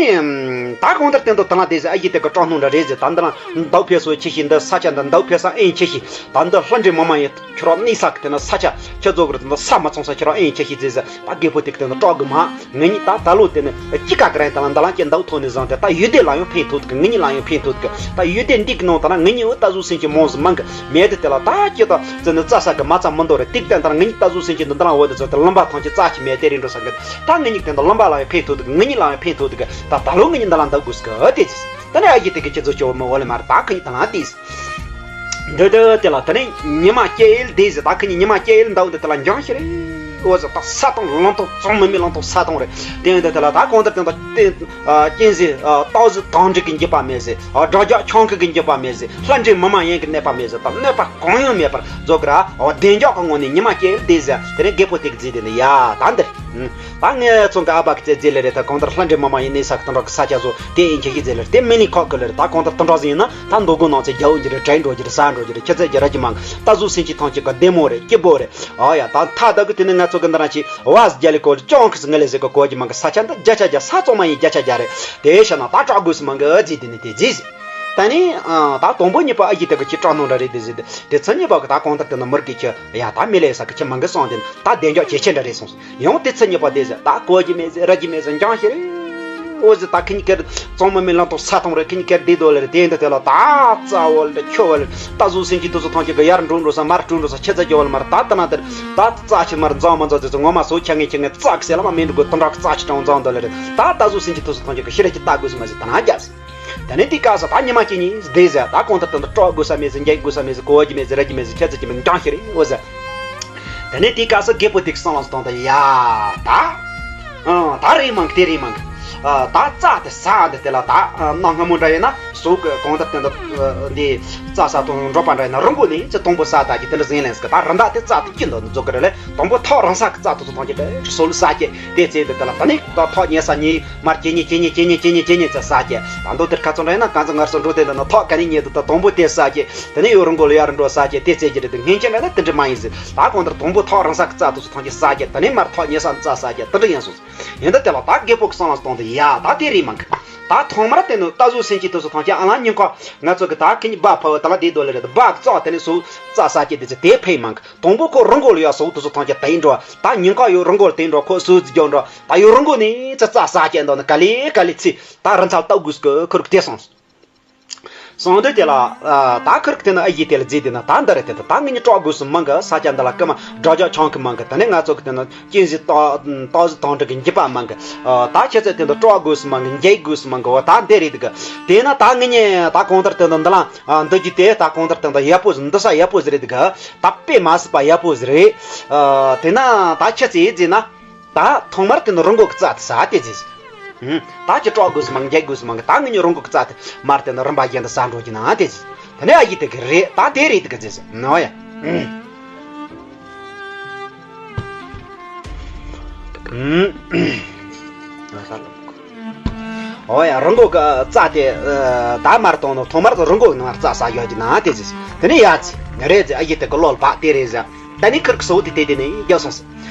ད་གང་ལྟར་དེ་འདུག་དེ་ལ་དེ་ཟེར་ཨ་ཡི་དེ་གི་སྐྲག་སྣང་འདྲ་རེད་ཟེར། ད་འདི་ལ་འདབ་ཕེ་སོ་ཆེ་ཤི་འདི་ས་ཆ་འདི་འདབ་ཕེ་ས་ཨེན་ཆེ་ཤི་ད་འདི་ལྷ་འདྲེ་མ་མ་ཡིན་ཁྱོད་རང་གནས་ས་གི་དེ་ན་ས་ཆ་ཁྱེད་ཚོ་གི་དེ་ན་ས་མ་ཚང་ས་ཁྱོད་རང་ཨེན་ཆེ་ཤི་ཟེར་ཟེར། ད་རྒད་པོ་དེ་གི་དེ་ན་སྐྲག་གི་མ་ངེད་གཉིས་ད་ད་ལོ་དེ་ནི་ཅི་ག་གི་རིང་དེ་ལ་འདི་ལ་ཀྱི་འདབ་ཐོག་ནས་བཟུང་སྟེ་ད་ཡུལ་སྡེ་ལ་ཡང་ཕན་ཐོགས་གི་ངེད་གཉིས་ལ་ཡང་ཕན་ཐོགས་གི་ད་ཡུལ་སྡེ་འདི་གི་ནང་དེ་ན་ངེད་གཉིས་འོ་ད་གཟུགས་སེམས་ཀྱི་མོང་ཟིག་མང་གི་མེད་དེ་དེ་ལ་ད་ཀྱི་ད་ཙི་ནི་རྩྭ་ས་གི་མ་རྩྭ་མི་འདོར་རེད། ཏིག་ཏན་ད་ངེད་གཉིས་ད་གཟུགས་སེམས་ཀྱི་འདི་འདི་ལ་འོ་དེ་ཚོ་དེ་ལུམ་པ་ཐང་ཀྱི་རྩྭ་ཆི་མེད་དེ་རིང་འགྲོ་ས་གི་ད་ངེད་གཉིས་དེ་འདི་ལུམ་པ་ལ་ཡང་ཕན་ཐོགས་གི་ངེད་གཉིས་ལ་ཡང་ཕན་ཐོགས་གི་ད་ད་ལོ་ངེད་གཉིས་འདི་ལ་འདབ་དགོས་གི་དེ་ཅི། ད་ནི་ཨ་ཡི་དེ་གི་ཁྱེད་ཚོ་ཅོ་མི་འོ་ལེ་མ་རེད། ད་ཁི་ཉི་ད་ལ་དེས། འདི་དེ་དེ་ལ་ད་ནི་ཉི་མ་སྐྱེ་ཡུལ་དེ་ཟེར། ད་ཁི་ཉི་ཉི་མ་སྐྱེ་ཡུལ་འདབ་འདི་དེ་ལ་འགྱང་ཤི་རེད། འོ་ཟེར་ད་ས་དང་ལང་དང་གཙང་མི་མི་ལང་དང་ས་དང་རེད། དེ་འདི་དེ་ལ་ད་གང་ལྟར་དེ་འདི་རྟེན་རྟེན་ཟེར་སྟག་ཟེར་དང་འགྲིག་གི་འགྱིབ་པ་མེད་ཟེར། སྒྲ་རྒྱག་ཆང་གི་གི་འགྱིབ་པ་མེད་ཟེར། ལྷ་འདྲེ་མི་མ་ཡིན་གི་གནོད་པ་མེད་ཟེར། ད་གནོད་པ་གང་ཡང་མེད་པར་རྫོགས་གི་ར། འོ་བདེ་འཇགས་ཀྱི་ངང་ནས་ཉི་མ་སྐྱེ་ཡུལ་དེ་ཟེར། དེ་ནི་རྒད་པོ་དེ་གི་རྫས་དེ་ནི་ཡ་ད་འདིར། ད་ངས་ཚོང་གི་ཨ་ཕ་གི་རྩེད་རྩེད་ལེ་རེད། ད་གང་ལྟར་ལྷ་འདྲེ་མི་མ་ཡིན་གནས་ས་གི་དུད་འགྲོ་གི་ས་ཆ་བཟོ་དེ་ཨེ་འཁྱེར་ཤི་རྩེད་ལེ་རེད། དེ་མི་ནི་ཁོག་གི་ལེ་རེད། ད་གང་ལྟར་དུད་འགྲོ་ཟིག་ཡིན་ན་ད་མདོ་དགོན་ནང་ཚེ་རྒྱ་བོ་འགྱུར་རེད། གྲལ་འགྲོ་རྒྱུ་རེད། ས་འགྲོ་རྒྱུ་རེད། ཁྱི་རྩེད་རྒྱུ་ར་རྒྱུ་མང་གི་ད་གཟུགས་སེམས་ཀྱི་ཐང་ཅིག་གི་བདེ་མོ་རེད། སྐྱིད་པོ་རེད། ཨ་ཡ་ད་ཐ་ད་གི་དེ་ནི་ང་ཚོ་གི་འདི་རང་ཅིག་བ་ཟི་རྒྱ་ལི་གོ་ཅོང་ཁི་སི་ངི་ལེ་ཟེར་གི་གོ་རྒྱུ་མང་གི་ས་ཆ་འདི་བརྒྱ་ཆ་བརྒྱ་ས་གཙང་མ་ཡིན་བརྒྱ་ཆ་བརྒྱ་རེད། དེ་ཤ་ན་ད་སྐྲག་དགོས་སུ་མང་གི་རྫི་དེ་ནི་དེ་རྫི་ཟིག་ད་ནི་ཨ་ད་དང་པོ་གཉིས་པ་ཨ་ཡི་དེ་གི་ཁྱི་སྐྲག་སྣང་འདྲ་རེད་དེ་ཟེར་དེ། དེ་ཚེ་གཉིས་པ་གི་ད་གང་ལྟར་དེ་ན་མུར་གི་ཁྱི་ཡ་ད་མི་ལས་ས་གི་ཁྱི་མང་གི་སོང་དེ་ད་བདེ་འཇགས་ཇེ་ཆེ་འདྲ་རེད་སོང་། ཡང་དེ་ཚེ་གཉིས་པ་དེ་ཟེར་ད་གོ་རྒྱུ་མེད་ཟེར་ར་རྒྱུ་མེད་ཟེར་འགྱང་ཤི་རེད། འོ་ཟེར་ད་ཁི་གཉིས་ཀར་གཙང་མ་མི་ལང་དང་ས་དང་རེད། ཁི་གཉིས་ཀར་བདེ་དོ་ལེ་རེད། དེ་འདི་དེ་ལ་ད་རྩ་བོ་ལེ་ཁྱོ་བོ་ལེ་ད་གཟུགས་སེམས་ཀྱི་དུས་སུ་ཐང་ཅིག་གི་ཡར་འགྲོ་འགྲོ་ས་མར་འགྲོ་འགྲོ་ས་ཁྱི་རྩེད་རྒྱུ་བོ་ལེ་མར་ད་ད་ན་དེར་ད་རྩ་ཆི་མར་འཛང་མ་འཛང་ཟེར་ཚོ་ངོ་མ་སོ་ཁྱ་ངེ་ཁྱི་ངེ་རྩ་གི་སེ་ལ་མ་མེ་འགྲོ་དགོས་དུད་འགྲོ་གི་རྩ་ཆི་གྲང་འཛང་དོ་ལེ་རེད། ད་ད་གཟུགས་སེམས་ཀྱི་དུས་སུ་ཐང་ཅིག་གི་ཤི་རེ་ཁྱི་ད་དགོས་སུ་མ་ཟེར་ད་ན་རྒྱབ་ཟེར། ད་ནི་དེ་སྐབས་སུ་ད་ཉི་མ་གཅིག་གཉིས་བསྡད་ཟེར། ད་གང་ལྟར་དེ་འདྲ་སྐྲག་དགོས་ས་མེད་ཟེར། འགྱེལ་དགོས་ས་མེད་ཟེར། གོ་བ་གྱི་མེད་ཟེར། ར་གྱི་མེད་ཟེར། ཁྱད་ཚད་ཀྱི་མེད། འགྱང་ཤི་རེད་འོ་ཟེར། ད་ནི་དེ་སྐབས་སུ་རྒད་པོ་དེ་གི་སང་ལ་སྟོང་ད་ཡ་ད། ཨང་ད་རེད་མང་གི་དེ་རེད་མང་གི། ཨ་ད་རྩྭ་དེ་ཟ་འདི་དེ་ལ་ད་ཨ་གནའ་སྔ་མོ་འདྲ་ཡིན་ན་སོ་གི་གང་ལྟར་དེ་འདྲ་འདི་རྩྭ་ཟ་དང་འབྲོག་པ་འདྲ་ཡིན་ན་རི་མགོ་ནས་ཅི་དང་པོ་ཟ་ད་གི་དེ་འདྲ་ཟིན་ལན་ཟེར་གི། ད་རི་མདའ་དེ་རྩྭ་དེ་ཅི་འདུག་འདི་ཚོ་གི་རེད་ལེ། དང་པོ་ཐག་རིང་ས་གི་རྩྭ་དེ་ཚོ་ཐང་གི་དེ་སོ་ལ་ཟ་གི་དེ་རྩེ་འདི་དེ་ལ་ད་ནི་ད་ཐག་ཉེ་ས་ཉེ། མར་ཁྱེར་ཉེ་ཁྱེར་ཉེ་ཁྱེར་ཉེ་ཁྱེར་ཉེ་ཁྱེར་ཉེ་ཚེ་ཟ་གི། ད་མདོ་དེར་ཁ་ཚོན་རེད་ན་གང་ཚེ་ངར་སོ་འགྲོ་དེ་འདི་ན་ཐག་ག་ནས་ཉེ་དུ་ད་དང་པོ་དེ་ཟ་གི། དེ་ནས་ཡོ་རང་མགོ་ལ་ཡར་འགྲོ་ཟ་གི་དེ་རྩེ་གི་རེད། དེ་སྔན་ཆད་ན་དེ་འདྲ་མ་ཡིན་ཟེར། ད་གང་ལྟར་དང་པོ་ཐག་རིང་ས་གི་རྩྭ་དེ་ཚོ་ཐང་གི་ཟ་གི། དེ་ནས་མར་ཐག་ཉེ་ས་རྩྭ་ཟ་གི་དེ་འདྲ་ཡིན་སོང་ཟེར། ཡིན་ད་དེ་ལ་ད་རྒད་པོ་གི་སང་ལ་སྟོང་དུ་ཡ་ད་དེ་རེད་མང་གི། ད་ཐོག་མར་དེ་ནི་ད་གཟུགས་སེམས་ཀྱི་དུས་སུ་ཐང་གི་ཨ་ལ་ཉིན་ཁ་ང་ཚོ་གི་ད་ཁི་གཉིས་སྦ་ཕ་བུ་ད་ལ་དེ་དོ་ལེ་རེད། སྦ་གི་རྩྭ་དེ་ནས་སོ་རྩྭ་ཟ་གི་དེ་ཚེ་དེ་ཕན་མང་གི། དང་པོ་ཁོ་རི་མགོ་ལ་ཡ་སོ་དེ་ཚོ་ཐང་གི་དེ་འགྲོ། ད་ཉིན་ཁ་ཡོ་རང་མགོ་ལ་དེ་འགྲོ་ཁོ་སོ་རྩི་རྒྱག་འགྲོ། ད་ཡོ་རང་མགོ་ནས་ཚ་རྩྭ་ཟ་གི་འདོ་ན་ག་ལེ་ག་ལེ་ཚེ་ད་རི་མཚལ་ལྟ་དགོས་ཀི་ཁུར་གི་དེ་སོང་། སོང་དུས་དེ་ལ་ད་ཁུར་གི་དེ་ན་ཨ་ཡི་དེ་ལ་རྫི་དེ་ན་ད་འདི་རེད། དེ་ད་ད་ངེད་གཉིས་སྐྲག་དགོས་སུ་མང་གི། ས་ཆ་འདི་ལ་ཀི་མ་སྒྲ་ཇག་ཆང་གི་མང་གི། ད་ནི་ང་ཚོ་གི་དེ་ན་གཅན་གཟན་སྟག་སྟག་གཟིག་དང་འབྲི་གི་འགྱིབ་པ་མང་གི། ད་ཁྱེད་ཚོ་དེ་འདི་སྐྲག་དགོས་སུ་མང་གི། འགྱེལ་དགོས་སུ་མང་གི། འོ་ད་འདི་རེད་གི། དེ་ན་ད་ངེད་གཉིས་ད་གང་ལྟར་དེ་འདི་འདི་ལ་འདི་གི་དེ་ད་གང་ལྟར་དེ་འདི་ཡག་པོ་ཟིག་འདི་ས་ཡག་པོ་ཟིག་རེད་གི། ད་དཔེ་མ་སྲིད་པ་ཡག་པོ་ཟིག་རེད། དེ་ན་ད་ཁྱེད་ཚོ་ཡིན་རྫི་ན། ད་ཐོག་མར་དེ་ནི་རི་མགོ་གི་རྩྭ་དེ་ཟ་དེ་ཟེར། ད་ཅི་སྐྲག་དགོས་སུ་མང་འགྱེལ་དགོས་སུ་མང་གི། ད་ངེད་གཉིས་རི་མགོ་གི་རྩྭ་དེ་མར་དེ་ནི་རིམ་པ་བཞིན་དུ་ཟ་འགྲོ་རྒྱུ་ན་དེ་ཟེར། དེ་ནས་ཨ་ཡི་དེ་གི་རེད། ད་དེ་རེད་དེ་གི་ཟེར་ཟེར་ནོ་ཡ། འོ་ཡ་རི་མགོ་གི་རྩྭ་དེ་ད་མར་གཏོང་ནོ་ཐོག་མར་དུ་རི་མགོ་གི་ནང་རྩྭ་ཟ་ཡོད་རྒྱུ་ན་དེ་ཟེར་ཟེར། དེ་ནས་ཡ་ཟེར་རེད་ཟེར། ཨ་ཡི་དེ་གི་བློ་ལ་བབ་དེ་རེད་ཟེར། ད་ནི་ཁིར་གི་ཟོག་དེ་དེ་དེ་ནས་རྒྱག་སོང་ཟེར།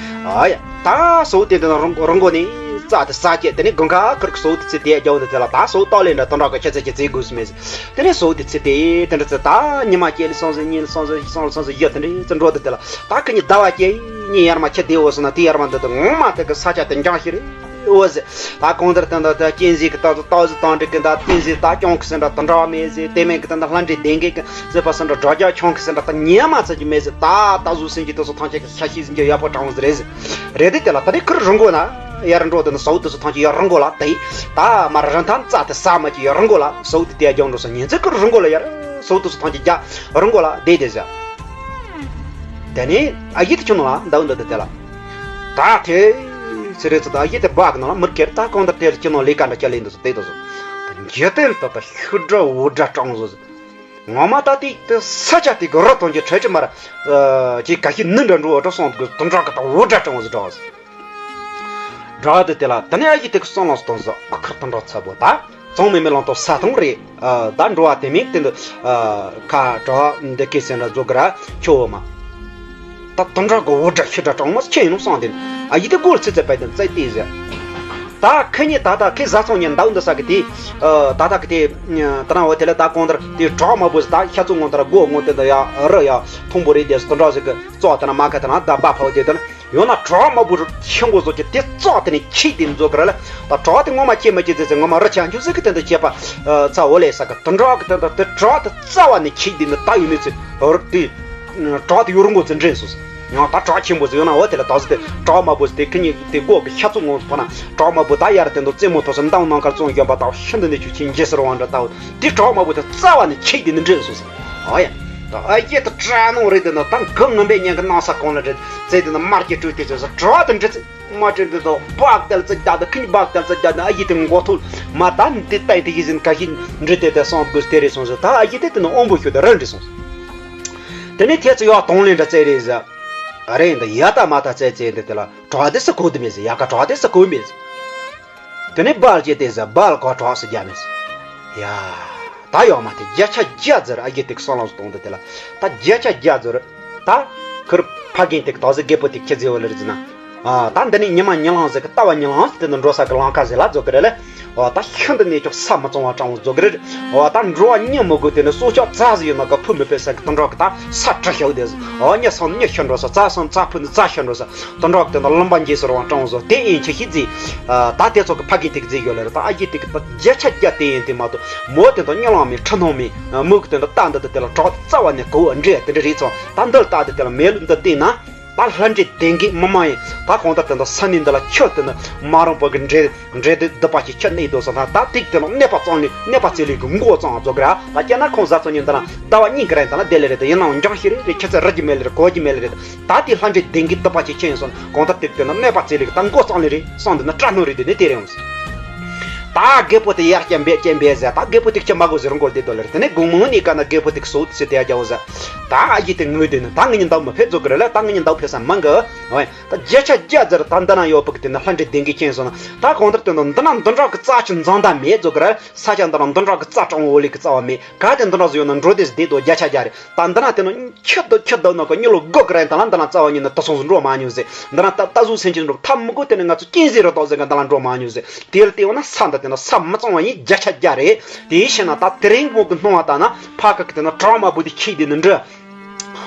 ཨ་ཡ། ད་ཟོག་དེ་དེ་ན་རང་རང་མགོ་ནས་རྩ་དེ་ཟ་བྱས། དེ་ནས་དགུན་ཁ་ཁིར་གི་ཟོག་དེ་ཚེ་དེ་རྒྱག་འདི་དེ་ལ། ད་ཟོག་ཏོག་ལེན་འདྲ་དུ་འདྲ་གི་ཁྱེད་ཚེ་ཁྱེད་ཚེ་དགོས་སུ་མེད་ཟེར། དེ་ནས་ཟོག་དེ་ཚེ་དེ་དེ་འདྲ་ཚེ་ད་ཉི་མ་སྐྱེལ་ལ་སོང་ཟེར། ཉིན་ལ་སོང་ཟེར། སོང་ལ་སོང་ཟེར། ཡོད་དེ་འདྲ་ཚེ་འགྲོ་འདི་དེ་ལ། ད་ཁི་ཉི་ཟླ་བ་སྐྱེལ་ཉིན་ཡར་མ་ཁྱེད་དེ་འོ་སོང་ན། དེ་ཡར་མ་འདི་དུ་ངོ་མ་དེ་གི་ས་ཆ་དེ་འགྱངས་ཤི་རེད། འོ་ཟེར། ད་གང་ལྟར་དེ་འདྲ་ད་གཅན་གཟན་གི་ད་ད་ད་ཟི་དང་འདྲི་གི་ད་གཅན་གཟན་ད་སྐྱོང་གི་ཟེར་འདྲ་དུ་འདྲ་མེད་ཟེར། དེ་མིན་གི་དེ་འདྲ་ལྷ་འདྲེ་ལྡན་གི་གི་ཟེར་བ་ཟེར་འདྲ་དྲག་རྒྱག་ཆོང་གི་ཟེར་འདྲ་ད་ཉི་མ་ཚ་གི་མེད་ཟེར། ད་ད་གཟུགས་སེམས་ཀྱི་དེ་ཚོ་ཐམས་ཅད་ཀྱི་ཤ་ཤེད་ཟིན་གྱི་ཡག་པོ་དྲང་བ་ཟེར་རེད་ཟེར། རེད་དེ་དེ་ལ་ད་རེས་ཁུར་རི་མགོ་ན་ཡར་འགྲོ་དེ་ནི་ཟོག་དེ་ཚོ་ཐམས་ཅད་ཡར་རི་མགོ་ལ་དེ་ད་མར་རི་ཐང་རྩ་དེ་ཟ་མ་ཅི་ཡར་རི་མགོ་ལ་ཟོག་དེ་དེ་རྒྱང་འགྲོ་ས་ཉིན་ཚེ་ཁུར་རི་མགོ་ལ་ཡར་ཟོག་དེ་ཚོ་ཐམས་ཅད་རྒྱ་རི་མགོ་ལ་བསྡད་དེ་ཟེར། དེ་ནས་ཨ་ཡེ་དེ་ཁྱོད་ནང་ལ་འདའ་འདའ་དེ་དེ་ལ། ད་དེ་ཚེ་རེ་ཚེ་ད་ཨ་ཡེ་དེ་སྦག་གི་ནང་ལ་མི་སྐྱེར། ད་གང་ལྟར་དེ་ལ་ཁྱོད་ནང་ལས་ཀ་འདྲ་བྱ་ལས་འདུག་ཟེར་བསྡད་འདུག་ཟེར། འཇིག་རྟེན་ད་ད་ཤུ་འདྲ་འུར་འདྲ་སྤྲང་བཟོ་ཟེར། ངོ་མ་ད་དེ་དེ་ས་ཆ་དེ་གི་རི་དང་གི་ཁྲལ་ཅི་མར་ཅི་ག་ཤི་ནི་འདྲ་འགྲོ་བ་འདྲ་སོང་གི་དུ་འདྲ་གི་ད་འུར་འདྲ་སྤྲང་བཟོ་འདྲ་བཟོ། འདྲ་དེ་དེ་ལ་ད་ནི་ཨ་ཡེ་དེ་གི་སོང་ལ་སྟོན་ཟོ། ཨ་ཁུར་དུ་འདྲ་ཚ་པོ་ད་ཚང་མེད་མེད་ལང་ཏོ་ས་དང་རེད། ད་འགྲོ་བ་དེ་མིན་དེ་འདི་ཁ་གྲག་འདི་སྐད་ཟེར་འདྲ་བཟོ་གི་ར་ཁྱོ་བོ་མ། ད་དུ་འདྲ་གི་འུར་འདྲ་ཤི་འདྲ་སྤྲང་མོ་ཁྱེད་ཡིན་ནོ་སང་དེ་ཨ་ཡེ་དེ་སྒོར་ཚི་ཚི་པའི་དེ་བཙལ་ཏེ་ཟེར། ད་ཁི་ཉི་ད་ད་ཁི་བཟའ་ཚང་ཉི་འདའ་འདི་ས་གི་དེ་ད་ད་གི་དེ་ད་ན་འོ་དེ་ལ་ད་གང་ལྟར་དེ་གྲག་མ་བུ་ཟེར། ད་ཤ་ཚུགས་ངོ་ལྟར་སྒོ་ངོ་དེ་ད་ཡ་རི་ཡ་མཐོང་པོ་རེད་དེ་དུ་འདྲ་ཟེར་གི་བཙོག་དེ་ན་མ་ཁ་དེ་ན་ད་སྦ་ཕ་བོ་དེ་དེ་ན། ཡང་ན་གྲོག་མ་བུ་ཆེན་པོ་བཟོ་གི་དེ་བཙོག་དེ་ནས་ཁྱིག་དེ་འཛོ་གི་ར་ལ། ད་གྲོག་དེ་ངོ་མ་ཁྱེད་མ་ཁྱེད་ཟེར་ཟེར་ངོ་མ་རི་ཆ་འཇུ་ཟེར་གི་དེ་འདི་བྱེད་པ་ཚ་འོ་ལས་ས་གི་དུ་འགྲོག་གི་དེ་འདི་དེ་གྲོག་དེ་རྩ་བ་ནས་ཁྱིག་དེ་འདི་ད་ཡོད་མེད་ཚེ་རི་དེ་གྲོག་དེ་ཡོ་རུ་མགོ་ཚེ་འདྲེན་སོང་ཡང་ད་གྲོག་ཆེན་པོ་ཟེར་ཡང་ན་འོ་དེ་ལ་ད་ཟེར་དེ་གྲོག་མ་བུ་ཟེར་དེ་ཁི་ཉིད་དེ་སྒོ་གི་ཤ་ཚུགས་ངོ་ཕོ་ན་གྲོག་མ་བུ་ད་ཡར་དེ་འདི་རྩེ་མོ་ཐོག་སེ་མདའ་ནང་ཁར་བཙོང་བཞོན་པ་ད་ཤིན་ཏུ་ནས་ཆུ་ཆེན་འཇེ་སར་བང་འདྲ་ད་འོ་དེ་གྲོག་མ་བུ་དེ་རྩ་བ་ནས་ཁྱིག་དེ་འདི་འདྲེན་སོང་ཟེར། ཨ་ཡ། ད་ཨ་ཡེ་ད་སྐྲག་སྣང་རེད་དེ་ན་ད་གི་ངན་པའི་ཉན་གི་སྣང་ས་གང་ལ་རེད་ཟེར་དེ་ན་མར་གྱི་སྤྲོས་དེ་ཚོ་ས་གྲོག་དེ་འདྲི་ཚེ་མ་སྤྲོས་དེ་ད་སྦག་དལ་ཚ་རྒྱག་དེ་ཁིན་སྦག་དལ་ཚ་རྒྱག་དེ་ཨ་ཡེ་དེ་མགོ་ཐུག་མ་ད་འདི་ལྟ་ཡི་དེ་ཡི་ཟིན་ག་ཤི་འདྲི་དེ་དེ་སོང་དགོས་དེ་རེད་སོང་ཟེར། ད་ཨ་ཡེ་དེ་དེ་ན་དབང་པོ་ཤོད་དེ་ར་འདྲི་སོང་། དེ་ནས་ཐེ་ཚོ་ཡག་དོང་ལེན་འདྲ་བཙལ་རེད་ཟེར། ཨ་རེད་འདི་ཡ་ད་མ་ད་བཙལ་བཙལ་འདི་དེ་ལ་གྲོག་དེ་ས་གོ་དེ་མེད་ཟེར། ཡ་ག་གྲོག་དེ་ས་གོ་མེད་ཟེར། དེ་ནས་སྦལ་སྐྱེས་ཏེ་ཟེར། སྦལ་ག་གྲོག་ས་རྒྱ་མེད་ཟེར། ཡ། ད་ཡོག་མ་དེ་བརྒྱ་ཆ་བརྒྱ་ཟེར། ཨ་ཡེ་དེ་གི་སང་ལངས་སུ་གཏོང་དེ་དེ་ལ་ད་བརྒྱ་ཆ་བརྒྱ་ཟེར། ད་ཁུར་ཕ་རྒན་དེ་གི་ད་ཟེར་རྒད་པོ་དེ་གི་ཁྱེད་ཟེར་བ་ལ་རེད་ཟེར་ན། ཨ་ད་འདི་ནས་ཉི་མ་ཉི་ལང་ཟེར་གི་ལྟ་བ་ཉི་ལང་ཟེར་དེ་ནི་འགྲོ་ས་གི་ལང་ཁ་ཟེར་ལ་རྫོགས་གི་རེད་ལེ། ཨོ་ད་ཤིན་ཏུ་ནས་ཀྱང་ས་མི་གཙང་བ་སྤྲང་བོ་རྫོགས་གི་རེད། ཨོ་ད་འགྲོ་བ་ཉིན་མི་དགོས་དེ་ནི་སྲོག་ཆགས་རྩ་ཟིག་ཡོད་ན་ག་ཕུ་མི་ཕེ་ས་གི་དུ་འགྲོ་གི་ད་ས་བྲི་ཤོག་དེ་ཟེར། ཨོ་ཉི་སང་ཉི་ཤི་འགྲོ་ས་རྩ་སང་རྩ་ཕུ་ནི་རྩ་ཤི་འགྲོ་ས། དོན་དག་དེ་ནི་ལུང་པ་འགྱེལ་ཟེར་བ་སྤྲང་བོ་བཟོ་དེ་ཡིན་ཆེ་ཤི་རྫི། ད་དེ་ཚོ་གི་ཕ་གི་དེ་གི་རྫི་ཡོད་ལ་རེད། ད་ཨ་ཡེ་དེ་གི་ད་བརྒྱ་ཆ་བརྒྱ་དེ་ཡིན་དེ་མ་གཏོགས་མོ་དེ་དང་གཉིད་ལང་མེད་ཁྲི་སྣང་མེད། མོ་གི་དེ་འདྲ་ལྟ་འདི་དེ་དེ་ལ་གྲོགས་རྩ་བ་ནས་གོ་བ་འདྲེ་དེ་འདྲ་རེད་ཚོ། ད་འདི་ལ་ལྟ་དེ་དེ་ལ་མེ་ལུ་འདི་བལྟས་ན། ད་ལྷ་འདྲེ་དེང་གི་མི་མ་ཡིན་ད་གང་ལྟར་དེ་འདྲ་ས་ནི་འདི་ལ་ཁྱོད་དེ་ནི་མ་རུང་པོ་གི་འདྲེ་འདྲེ་དེ་སྡུག་པ་ཞིག་ཁྱོད་གནས་དོ་ས་ད་ད་ཏིག་དེ་ལ་གནས་པ་གཙང་ལས་གནས་པ་རྩེ་ལས་གི་མགོ་གཙང་རྫོགས་གི་ར། ད་སྐྱེ་ན་ཁོང་བཟའ་ཚོ་ཉིན་ད་ལ་ཟླ་བ་གཉིས་ཀྱི་རིང་ད་ལ་བསྡད་ལེ་རེད། དེ་ཡིན་ནའང་འགྱངས་ཤི་རེད་རེད། ཁྱེད་ཚོ་རི་རྒྱུ་མེད་ལེ་རེད། གོ་རྒྱུ་མེད་ལེ་རེད། ད་དེ་ལྷ་འདྲེ་དེང་གི་སྡུག་པ་ཅིག་ཁྱེད་ཡིན་སོང་གང་ལྟར་དེ་དེ་ན་གནས་པ་རྩེ་ལེ་གི་ད་མགོ་གཙང་ལེ་རེད་སོང་། འདི་ན་སྐྲག་སྣང་རེད། དེ་ནས་དེ་རེད་འོང་ཟེར། ད་རྒད་པོ་དེ་ཡར་སྐྱེ་འབད་སྐྱེ་འབད་ཟེར། ད་རྒད་པོ་དེ་ཁྱེད་མ་དགོས་ཟེར་མགོ་བདེ་དོ་ལེ་རེད། དེ་ནས་དགུང་མོ་ནས་ཀ་ན་རྒད་པོ་དེ་གི་སོ་དེ་ཟེར་དེ་ཡ་རྒྱ་བོ་ཟེར། ད་ཨ་ཡེ་དེ་ངུས་དེ་ནི་ད་ངེད་གཉིས་འདབ་མ་ཕེབས་རྫོགས་གི་རེད་ལ། ད་ངེད་གཉིས་འདབ་ཕེབས་ས་མང་གི། ཨོ་ད་བརྒྱ་ཆ་བརྒྱ་ཟེར། ད་འདི་ན་ཡོད་པ་གི་དེ་ནི་ལྷ་འདྲེ་དེང་གི་ཁྱེད་ཡིན་སོང་ན་ད་གང་ལྟར་དེ་ནི་འདི་ན་འདི་འདྲ་གི་རྩ་ཆུ་འཛང་ད་མེད་རྫོགས་གི་རེད། ས་ཆ་འདི་ན་འདི་འདྲ་གི་རྩ་སྤྲང་བོ་ལེ་གི་རྩ་བ་མེད། ག་དེ་འདི་འདྲ་ཟིག་ཡོད་ན་འགྲོ་དེ་ཟིག་བསྡད་དོ་བརྒྱ་ཆ་བརྒྱ་རེད། ད་འདི་ན་དེ་ནི་ཁྱི་དོ་ཁྱི་དོ་ནོ་གི་མྱི་ལོ་སྒོ་གི་རེད། ད་ལ་འདི་ན་རྩ་བ་ཉིད་ནི་དུ་སོང་ཟིག་འགྲོ་མ་མྱོང་ཟེར། འདི་ན་ད་ད་གཟུགས་སེམས་ཅན་འགྲོ་ཐབས་མི་དགོས། དེ་ནི་ང་ཚོ་གཅན་གཟན་རི་དྭགས་ཟེར་གི་འདི་ལ་འགྲོ་མ་མྱོང་ཟེར། དེ་ལ་བལྟས་འོ་ན་ས་འདི་དེ་ནི་ས་མི་གཙང་བ་ཡིན། བརྒྱ་ཆ་བརྒྱ་རེད། དེའི་ཕྱིར་ན་ད་དེ་རིང་གོང་གི་སྣང་བ་ལྟ་ན་ཕ་གི་གི་དེ་ནི་གྲོག་མ་བུ་དེ་ཁྱི་དེ་ནི་འདྲི།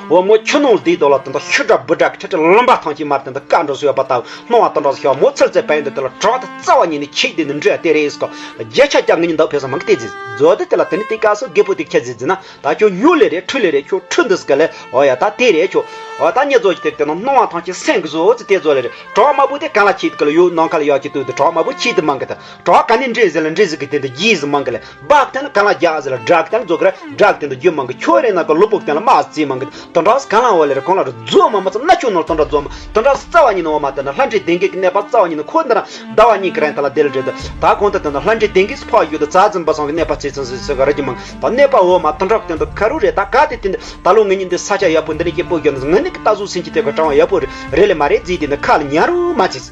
འོ་མོ་ཁྱི་ནང་བསྡད་དོ་ལ་དེ་འདི་ཤི་དྲག་འབུ་དྲག་གི་ཁྲི་ཁྲི་ལམ་པ་ཐང་གཅིག་མར་དེ་འདི་བཀའ་འགྲོ་སུ་ཡོད་པ་ལྟ་བུ་སྣང་བ་དེ་འདྲ་ཞིག་མོ་ཚུལ་ཙེ་པན་འདི་དེ་ལ་གྲོག་དེ་རྩ་བ་ཉིད་ནས་ཁྱི་དེ་ནི་འདྲི་ཡ་དེ་རེད་ཟེར་གོ། བརྒྱ་ཆ་བརྒྱ་ངེད་གཉིས་འདབ་ཕེབས་ས་མང་གི་དེ་ཟེར་མཛོད་དེ་དེ་ལ་དེ་ནི་དེ་སྐབས་སུ་རྒད་པོ་དེ་ཁྱི་ཟེར་ཟེར་ན། ད་ཁྱོད་ཉོ་ལེ་རེད། ཁྲུ་ལེ་རེད། ཁྱོད་ཁྲུ་འདི་སྐད་ལེ། འོ་ཡ་ད་དེ་རེད། ཁྱོད་འོ་ད་ཉེ་ཛོ་ཅི་དེ་དེ་ན་སྣང་བ་ཐང་ཆེ་སེང་གི་བཟོ་ཙི་དེ་བཟོ་ལེ་རེད། གྲོག་མ་བུ་དེ་གང་ལ་ཁྱི་དེ་ག་ལ་ཡོད་ནང་ཁ་ལ་ཡོད་ཀྱི་དུས་དེ་གྲོག་མ་བུ་ཁྱི་དེ་མང་གི་ད། གྲོག་ག་ནས་འདྲེ་ཟེར་ལ་འདྲེ་ཟེར་གི་དེ་དེ་རྒྱུ་ཟེར་མང་གི་ལེ། སྦག་དེ་ན་གང་ལ་རྒྱག་ཟེར་ལ་སྦྲག་དེ་ན་བཟོ་གི་རེད། སྦྲག་དེ་དེ་རྒྱུ་མང་གི། ཁྱོད་རེད་ན་གི་ལུ་པུག་དེ་ལ་མ་ཟེར་མང་གི། དེ་འདྲ་གང་ལ་བ་ལེ་རེད། གང་ལ་རེད། རྫོགས་མ་མ་ཚོ་ན་ཁྱོད་ནོར་དེ་འདྲ་རྫོགས་མ། དེ་འདྲ་རྩ་བ་ཉིད་ནས་འོ་མ་དེ་ན་ལྷ་འདྲེ་དེང་གི་གནས་པ་རྩ་བ་ཉིད་ནས་ཁོ་འདི་ན་ཟླ་བ་གཉིས་ཀྱི་རིང་ད་ལ་དེ་ལ་འདྲེ་དེ་ད་གོང་དུ་དེ་ན་ལྷ་འདྲེ་དེང་གི་ཕ་ཡུལ་དུ་རྩ་འཛིན་པ་སང་གི་གནས་པ་ཚེ་ཚང་ཟེར་ཟེར་ག་རེ་རྒྱུ་མང་། ད་གནས་པ་འོ་མ་དེ་འདྲ་དེ་འདྲ་ཁ་རུ་རེད། ད་ག་དེ་དེ་འདྲ་ད་ལོ་ངེད་གཉིས་འདི་ས་ཆ་ཡག་པོ་འདི་ནས་སྐྱིད་པོ་ཡོད་ན་ངེད་གཉིས་ཀྱི་ད་གཟུགས་སེམས་ཀྱི་དེ་ག་གྲང་བ་ཡག་པོ་རེད་ལེ་མ་རེད་ཟེར་དེ་ནི་ཁ་ལ་ཉར་རུ་མ་བྱེད།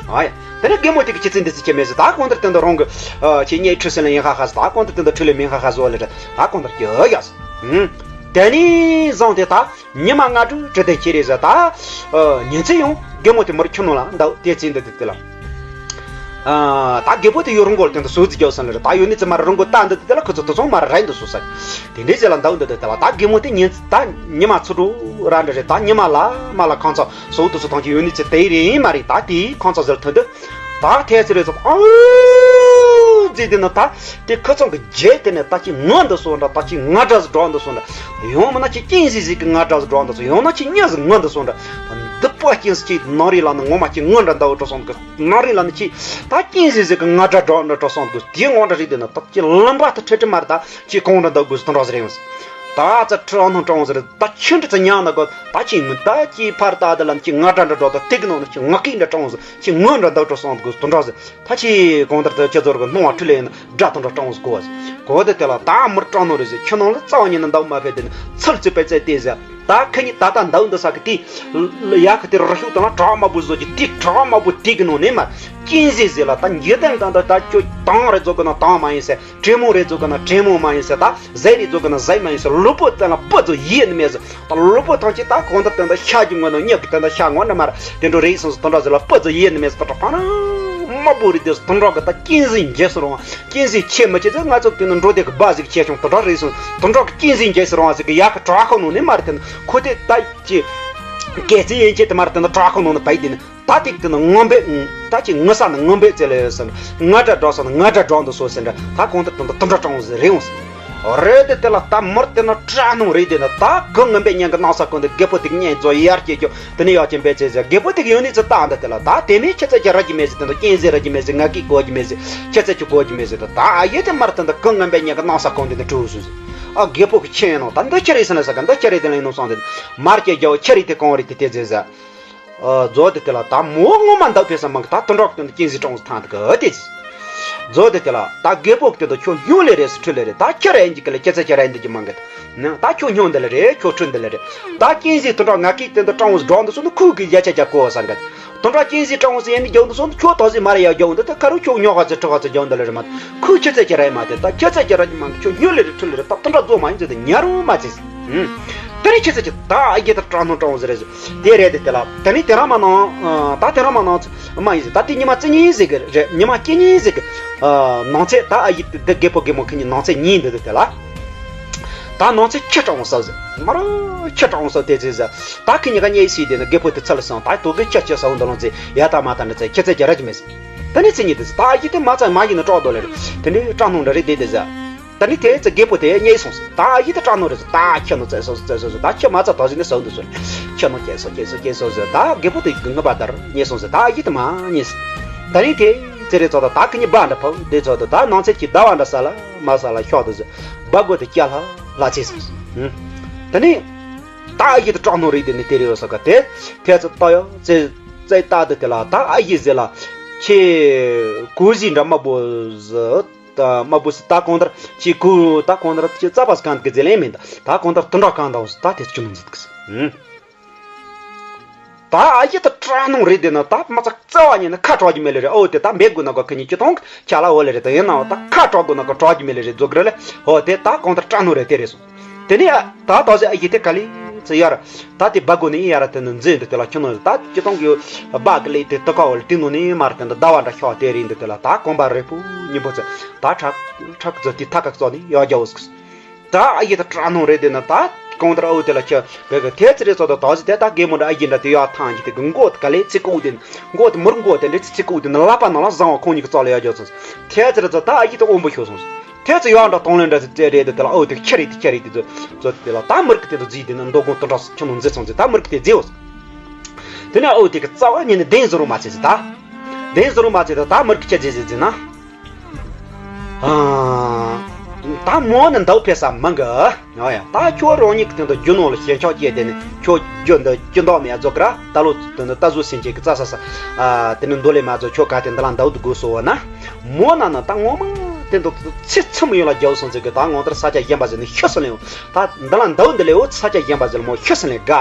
ཨ་ཡ། དེ་ནས་རྒན་མོ་དེ་གི་ཁྱི་ཚེ་འདི་ཚེ་ཁྱི་མེད་ཟེར། ད་གང་ལྟར་དེ་འདྲ་རང་གི་ཁྱི་ཉལ་ཁྲི་སེ་ལ་ཡིན་ཧ་ཧ་ཟེར། ད་གང་ལྟར་དེ་འདྲ་ཁྲི་ལ་མིན་ཧ་ཧ་ཟེར་བ་ལེ་རེད། ད་གང་ལྟར་ཀྱི་ཨ་ཡ་ཟེར། ཨུམ། དེ་ནས་བཟུང་སྟེ་ད་ཉི་མ་ལྔ་དྲུག་དྲུག་དེ་ཁྱེར་རེ་ཟ་ད། ཉིན་མཚན་ཡང་རྒན་མོ་དེ་མར་ཁྱིམ་ནང་ལ་འདུག་དེ་ཚེ་འདི་དེ་དེ་ལ། ད་རྒད་པོ་དེ་ཡུན་རིང་པོ་དེ་འདི་ཟོག་རྫི་རྒྱག་སོང་ལ་རེད། ད་ཡོད་ནི་ཚེ་མར་རིང་པོ་ལྟ་འདི་དེ་ལ་ཁོ་ཚོ་དུ་སོང་མར་རེད་འདི་སོང་ས། དེ་འདྲའི་ཟེ་ལ་འདུག་འདི་དེ་དེ་ལ་ད་རྒན་མོ་དེ་ཉིན་ད་ཉི་མ་ཚུ་དྲུག་ར་འདྲ་རེད། ད་ཉི་མ་ལ་མ་ལ་ཁང་ཚ་ཟོག་དུ་སོང་ཐང་ཆེ་ཡོད་ནི་ཚེ་དེ་རེད་མ་རེད། ད་དེའི་ཁང་ཚ་ཟེར་ཐོན་འདི་ད་ཐལ་ཚེ་རེད་ཚོ་ཨ་རྫི་དེ་ནི་ད་དེ་ཁོ་ཚོ་གི་རྗེས་དེ་ནས་ད་ཅི་ངོ་འདི་སོང་འདྲ། ད་ཅི་ང་འདྲ་ཟིག་འགྲོ་འདི་སོང་འདྲ། ཡང་མིན་ན་ཅི་རྐྱེན་ཟིག་ཟིག་གི་ང་འདྲ་ཟིག་འགྲོ་འདི་སོང་། ཡང་ན་ཅི་ཉ་ཟིག་ངོ་འདི་སོང་འདྲ། ད་འདི་པ་རྐྱེན་ཟིག་ཅི་ནང་རི་ལ་ནི་ངོ་མ་ཅི་ངོ་འདྲ་འདའ་འགྲོ་སོང་གི། ནང་རི་ལ་ནི་ཅི་ད་རྐྱེན་ཟིག་ཟིག་གི་ང་འདྲ་འགྲོ་འདྲ་འགྲོ་སོང་གི། དེ་ངོ་འདྲ་རིག་དེ་ནི་ད་ཅི་ལམ་པ་ད་ཁྲི་ཁྲི་མར་ད་ཅི་གང་འདྲ་འདའ་དགོས་སུ་དོན་འདྲ་ཟིག་རེད་ཡོང་ཟིག། ད་ཙ་ཁྲི་ཨ་ནང་གྲོང་ཟིག་རེད། ད་ཁྱི་འདྲ་ཙ་ཉག་ན་གོ་ད་ཅི་ངུ་ད་ཅི་ཕར་ད་དེ་ལ་ཅི་ང་འདྲ་འདྲ་འགྲོ་ད་དེ་གི་ནང་ནི་ཅི་ང་སྐད་འདྲ་གྲོང་ཟིག་ཅི་ངོ་འདྲ་འདའ་འགྲོ་སོང་གི་དོན་འདྲ་ཟིག། ད་ཅི་གང་ལྟར་དུ་ཁྱེད་ཚོར་གི་སྣང་བ་འཁྲུལ་ལེ་ཡིན་ན་དགྲ་དང་འདྲ་སྤྲང་བོ་གོ་བ་ཟིག་གོ་དེ་དེ་ལ་ད་མུར་སྤྲང་ནོ་རེད་ཟིག། ཁྱི་ནང་ལ་རྩ་བ་ཉིད་ནས་འདུག་མ་ཕེབས་དེ་ནི་ཚུལ་རྩིས་པའི་རྩལ་དེ་ཟིག། ད་ཁི་གཉིས་ད་ལྟ་འདུག་འདི་ས་གི་དེ་ཡ་གི་དེ་རི་ཤུག་དང་གྲགས་མ་བུ་བཟོ་གི་དེ་གྲགས་མ་བུ་དེ་གི་ནང་ནས་མ་ཅིན་ཟིག་ཟིག་ལ་ད་འཇིག་རྟེན་དང་ད་ད་ཁྱོད་དང་རེ་བཟོ་གི་ན་དང་མ་ཡིན་ཟེར། དྲེད་མོང་རེ་བཟོ་གི་ན་དྲེད་མོང་མ་ཡིན་ཟེར། ད་ཟས་རེ་བཟོ་གི་ན་ཟས་མ་ཡིན་ཟེར། ལུས་པོ་དེ་ལ་སྤུ་ཚོ་ཡེ་ནི་མེད་ཟེར། ད་ལུས་པོ་ཐམས་ཅད་ད་གང་ལྟར་དེ་འདྲ་ཤ་གི་ངོ་ན་སྨྱུག་གི་དེ་འདྲ་ཤ་ངོ་ན་མར་དེ་འདྲ་རེད་སོང་ཟེར། དེ་འདྲ་ཟེར་ལ་སྤུ་ཚོ་ཡེ་ནི་མེད་ཟེར། ད་ད་ཕ་ན་མ་བུ་རེད་དེ་ཟེར། དེ་འདྲ་གི་ད་ཅིན་ཟིག་འཇལ་སོང་རུང་ཅིན་ཟིག་ཆེ་མི་ཆེ་ཟེར། ང་ཚོ་དེ་ནི་འགྲོ་དེ་གི་སྦ་ཟིག་ཆེ་ཆུང་དེ་འདྲ་རེད་སོང་། དེ་འདྲ་གི་ཅིན་ཟིག་འཇལ་སོང་རུང་ཟེར་གི་ཡ་གི་བྲག་ཁོ་ནང་ནས་མར་དེ་ནི་ཁོ་དེ་ད་ཅི་གལ་ཆེ་ཡིན་ཆེ་དེ་མར་དེ་ནི་བྲག་ཁོ་ནང་ནས་བལྟས་དེ་ནི། ད་ཐིག་དེ་ནི་ངན་པས་ད་ཅི་ངུ་ས་ནི་ངན་པས་བཙལ་ལེ་ཡོད་ཟེར། ང་འདྲ་འགྲོ་ས་ནི་ང་འདྲ་འགྲོ་འདུག་སོ་ཟེར་འདྲ། ད་གང་ལྟར་དེ་འདྲ་དེ་འདྲ་སྤྲང་བོ་ཟིག་རེད་འོང་ཟེར། རེད་དེ་དེ་ལ་ད་མུར་དེ་ན་སྐྲག་སྣང་རེད་དེ་ན། ད་གི་ངན་པས་ཉན་གི་ནང་ས་ཀུན་དེ་རྒད་པོ་དེ་གཉེན་རྫོགས་ཡར་སྐྱེ་རྒྱུ་དེ་ནི་ཡག་ཅན་པས་ཚེ་ཟེར། རྒད་པོ་དེ་གི་ཡོད་ནི་ཚེ་ད་འདི་དེ་ལ་ད་དེ་མིན་ཁྱི་ཚེ་ཁྱི་ར་གི་མེད་ཟེར། དེ་འདྲ་རྐྱེན་ཟེར་ར་གི་མེད་ཟེར། ང་གི་གོ་གི་མེད་ཟེར། ཁྱི་ཚེ་ཁྱི་གོ་གི་མེད་ཟེར། ད་ད་ཨ་ཡེ་དེ་མར་དེ་འདྲ་གི་ངན་པས་ཉན་གི་ནང་ས་ཀུན་དེ་ནི་གྲུ་སོང་ཟེར། ཨ་རྒད་པོ་གི་ཁྱེད་ཡིན་ནོ་ད་འདི་ཁྱི་རེད་ཟེར་ལ་ཟ་ག་འདི་ཁྱི་རེད་དེ་ལ་ཡིན་ནོ་སོང་དེ་མར་སྐྱེ་རྒྱ་བོ་ཁྱི་རེད་དེ་གང་རེད་དེ་དེ་ཟེར་ཟེར། རྫོགས་དེ་དེ་ལ་ད་མོ་ངོ་མ་འདག་ཕེ་ས་མང་གི་ད་དུ་འགྲོག་དེ་ཀྱིན་སི་གྲོང་ཐང་དེ་གི་དེ། རྫོགས་དེ་དེ་ལ་ད་རྒད་པོ་གི་དེ་དུ་ཁྱོད་སྨྱོ་ལེ་རེད་སུ་ཁྲུ་ལེ་རེད། ད་ཁྱི་རེད་འཇིག་གི་ལེ་ཁྱི་ཚེ་ཁྱི་རེད་འདི་ཀྱི་མང་གི་ད་ཁྱོད་སྨྱོ་འདི་ལེ་རེད། ཁྱོད་ཁྲུ་འདི་ལེ་རེད། ད་ཀྱིན་སི་དུ་འགྲོག་ང་ཀི་དེ་དུ་གྲོང་འགྲོག་འདི་སུ་ནི་ཁུ་གི་ཡ་ཆ་ཆ་གོ་ས་འགའ་དུ་འགྲོག་ཀྱིན་སི་གྲོང་སི་ཡན་ནི་རྒྱུ་འདི་སུ་ནི་ཁྱོད་ཐོག་སི་མ་རེད་ཡ་རྒྱུ་འདི་ད་ཁ་རུ་ཁྱོད་སྨྱོ་ཁ་ཚེ་ཁྲུ་ཁ་ཚེ་རྒྱུ་འདི་ལེ་རེད་མ་ཁུ་ཁྱི་ཚེ་ཁྱི་རེད་མ་དེ་ད་ཁྱི་ཚེ་ཁྱི་རེད་མང་གི་ཁྱོད་སྨྱོ་ལེ་རེད་ཁྲུ་ལེ་རེད། ད་དུ་འགྲོག་རྫོགས་མ་ཡིན་ཚེ་དེ་ཉ་རུ་མ་ཚེ། དེ་རིང་ཁྱེད་ཚོ་ཀྱི་ད་ཨ་རྒྱས་ད་སྐྲག་སྣང་སྐྲག་འོང་ཟེར་རེད་ཟེར། དེ་རེད་དེ་དེ་ལ་དེ་ནི་དེ་རང་མ་ནང་ད་དེ་རང་མ་ནང་མ་ཡིན་ཟེར། ད་དེ་ཉི་མ་བཅུ་གཉིས་ཟེར་གི་རེད། ཉི་མ་བཅུ་གཉིས་ཟེར་གི་ནང་ཚེ་ད་ཨ་ཡི་དེ་རྒད་པོ་རྒད་མོ་ཁི་གཉིས་ནང་ཚེ་གཉིས་འདི་དེ་དེ་ལ་ད་ནང་ཚེ་ཁྱི་སྐྲག་འོང་ས་ཟེར། མ་ར་ཁྱི་སྐྲག་འོང་ས་དེ་ཟེར་ཟེར། ད་ཁི་གཉིས་ཀ་གཉིད་སད་དེ་ནི་རྒད་པོ་དེ་ཚ་ལ་སོང་། ད་དོ་གི་ཁྱི་ཁྱི་ས་འོང་འདི་ལོང་ཚེ་ཡ་ད་མ་ད་འདྲ་ཚེ་ཁྱི་ཚེ་རྒྱ་ར་ཅི་མེད་ཟེར། ད་ནི་ཚེ་གཉིས་དེ་ཟེར། ད་ཨ་ཡི་དེ་མ་ཚ་མ་ཡིན་ན་སྐྲག་དོ་ལེ་རེད། དེ་འདྲའི་སྐྲག་སྣང་འདྲ་རེད་དེ་དེ་ཟེར། ད་ནི་དེ་ཚེ་རྒད་པོ་དེ་གཉིད་སོང་ཟེར། ད་ཨ་ཡི་དེ་སྐྲག་ནོ་རེད་ཟེར། ད་ཁྱི་ནོ་བཙལ་སོང་བཙལ་སོང་ཟེར། ད་ཁྱི་མ་ཚ་དོ་ཟིན་ནས་ཟ་འདུག་ཟེར། ཁྱི་ནོ་སྐྱེས་སོང་སྐྱེས་སོང་སྐྱེས་སོང་ཟེར། ད་རྒད་པོ་དེ་གི་ངུ་བ་དར་གཉིད་སོང་ཟེར། ད་ཨ་ཡི་དེ་མ་གཉིད་ཟེར། ད་ནི་དེ་ཚེ་རེ་ཚོ་ད་ད་ཁི་གཉིས་བ་འདྲ་ཕབ་དེ་ཚོ་ད་ད་ནང་ཚེ་ཁྱི་ཟླ་བ་འདྲ་ས་ལ་མ་ས་ལ་ཤོག་འདུག་ཟེར། སྦ་སྒོ་དེ་སྐྱ་ལྷ་ལྷ་ཚེ་སོང་ཟེར། ད་ནི་ད་ཨ་ཡི་དེ་སྐྲག་ནོ་རེད་དེ་ནི་དེ་རེ་ཡོད་ས་ག་དེ་དེ་ཚེ་ད་ཡོད་ཚེ་ཚེ་ད་དེ་དེ་ལ་ད་ཨ་ཡི་ཟེར་ལ་ཁྱི་གོ་ཟིན་འདྲ་མ་བོ་ཟེར། ད་མ་བུ་སི་ད་གང་ལྟར་ཅི་ཁུ་ད་གང་ལྟར་ཅི་རྩ་བ་སྐམ་གི་རྫི་ལན་མིན། ད་གང་ལྟར་དུ་འདྲ་གང་དང་ད་དེ་ཅི་ནང་འཛིན་གི་སི། ད་ཨ་ཡི་ད་སྐྲག་སྣང་རེད་དེ་ན་ད་མ་ཚ་རྩ་བ་ཉིད་ནས་ཁ་གྲག་རྒྱུ་མེད་ལེ་རེད། ཨོ་དེ་ད་འབེག་དགོས་ན་གོ་ཁི་གཉིས་ཅི་གཏོང་ཁྱ་ལ་འོ་ལེ་རེད། ད་ཡིན་ནའང་ད་ཁ་གྲག་དགོས་ན་གོ་གྲག་རྒྱུ་མེད་ལེ་རེད་རྫོགས་གི་རེད་ལེ། ཨོ་དེ་ད་གང་ལྟར་སྐྲག་སྣང་རེད་དེ་རེད་སོང་། དེ་ནས་ད་ད་ཟེ་ཨ་ཡི་དེ་ག་ལེ་ཚེ་ཡར། ད་དེ་སྦ་སྒོ་ནས་ཡར་དེ་ནི་འཛིན་དུ་དེ་ལ་ཁྱོད་ནོ་ད་ཅི་གཏོང་གི་སྦ་གི་ལེ་དེ་དུ་ཀ་འོ་ལེ་དེ་ནོ་ནི་མར་དེ་འདི་ཟླ་བ་འདྲ་ཤོག་དེ་རིང་འདི་དེ་ལ་ད་གོམ་པ་རེ་པོ་གཉིས་པོ་ཚེ་ད་ཁྲག་ཁྲག་ཚོ་དེ་ཐ་ཀ་ཚོ་ནི་ཡོ་རྒྱ་འོ་སྐུ། ད་ཨ་ཡི་ད་སྐྲག་སྣང་རེད་དེ་ན་ད་གང་ལྟར་ཨོ་དེ་ལ་ཁྱོད་བེ་གི་དེ་ཚེ་རེ་ཚོ་ད་ད་ཟེ་དེ་ད་རྒད་མོ་འདྲ་ཨ་ཡི་འདྲ་དེ་ཡོ་ཐང་གི་དེ་གི་མགོ་དེ་ག་ལེ་ཚེ་ཀུ་དེ་མགོ་དེ་མུར་མགོ་དེ་འདྲ་ཚེ་ཚེ་ཀུ་དེ་ནི་ལག་པ་ནང་ལ་བཟང་བ་ཁོང་གཉིས་ཀྱི་རྩ་ལ་ཡོ་རྒྱ་ཚོ་དེ་ཚེ་རེ་ཚོ་ད་ཨ་ཡི་ད་དབོན་པོ་ཤོར་སོང་། དེ་ཚོ་ཡང་འདྲ་གཏོང་ལེན་འདྲ་ཚེ་རེད་དེ་དེ་ལ་ཨོ་དེ་ཁྱེར་རེད་དེ་ཁྱེར་རེད་དེ་ཚོ་ཚོ་དེ་ལ་ད་མུར་གི་དེ་ཚོ་རྫིས་དེ་ནི་མདོ་དགོང་དུ་འདྲ་ཁྱོད་ནང་འཛིན་སོང་ཚེ་ད་མུར་གི་དེ་རྫིས་འོ། དེ་ནས་ཨོ་དེ་གི་རྩ་བ་ཉིད་ནས་གདན་ཟུར་མ་ཚེ་ཚེ་ད། གདན་ཟུར་མ་ཚེ་ད་ད་མུར་གི་ཁྱེར་རྫིས་རྫིས་རྫིས་ན། ཨ། ད་མོ་ནི་འདག་ཕེ་ས་མང་གི། ཨ་ཡ། ད་ཁྱོད་རང་ཉིད་ཀྱི་སྟེང་དུ་རྒྱུ་ནོར་ལ་ཞེན་ཆགས་སྐྱེས་དེ་ནི་ཁྱོད་རྒྱུ་འདི་སྐྱིད་མདོག་མེད་རྫོགས་ཀ་ར་ད་ལོ་དེ་ནི་ད་གཟོད་སེམས་ཅན་གྱི་རྩ་ས་ས། ཨ། དེ་ནི་འདོད་ལས་མ་རྫོགས་ཁྱོད་ག་དེ་འདི་ལ་འདག་འདུག་དགོས་སོ་བ་ན། མོ་ན་ནི་ད་ངོ་མ་ དེ་འདུག་ཚེ་མཚམས་ཡོད་ལ་རྒྱའུ་སོང་ཚེ་གི་ད་ངོ་མཐར་ས་ཆ་གཞན་པ་ཟེར་ནས་ཤི་སོང་ལེ། ད་འདི་ལ་འདའུ་འདི་ལེའུ་ས་ཆ་གཞན་པ་ཟེར་ལ་མོ་ཤི་སོང་ལེ་ག་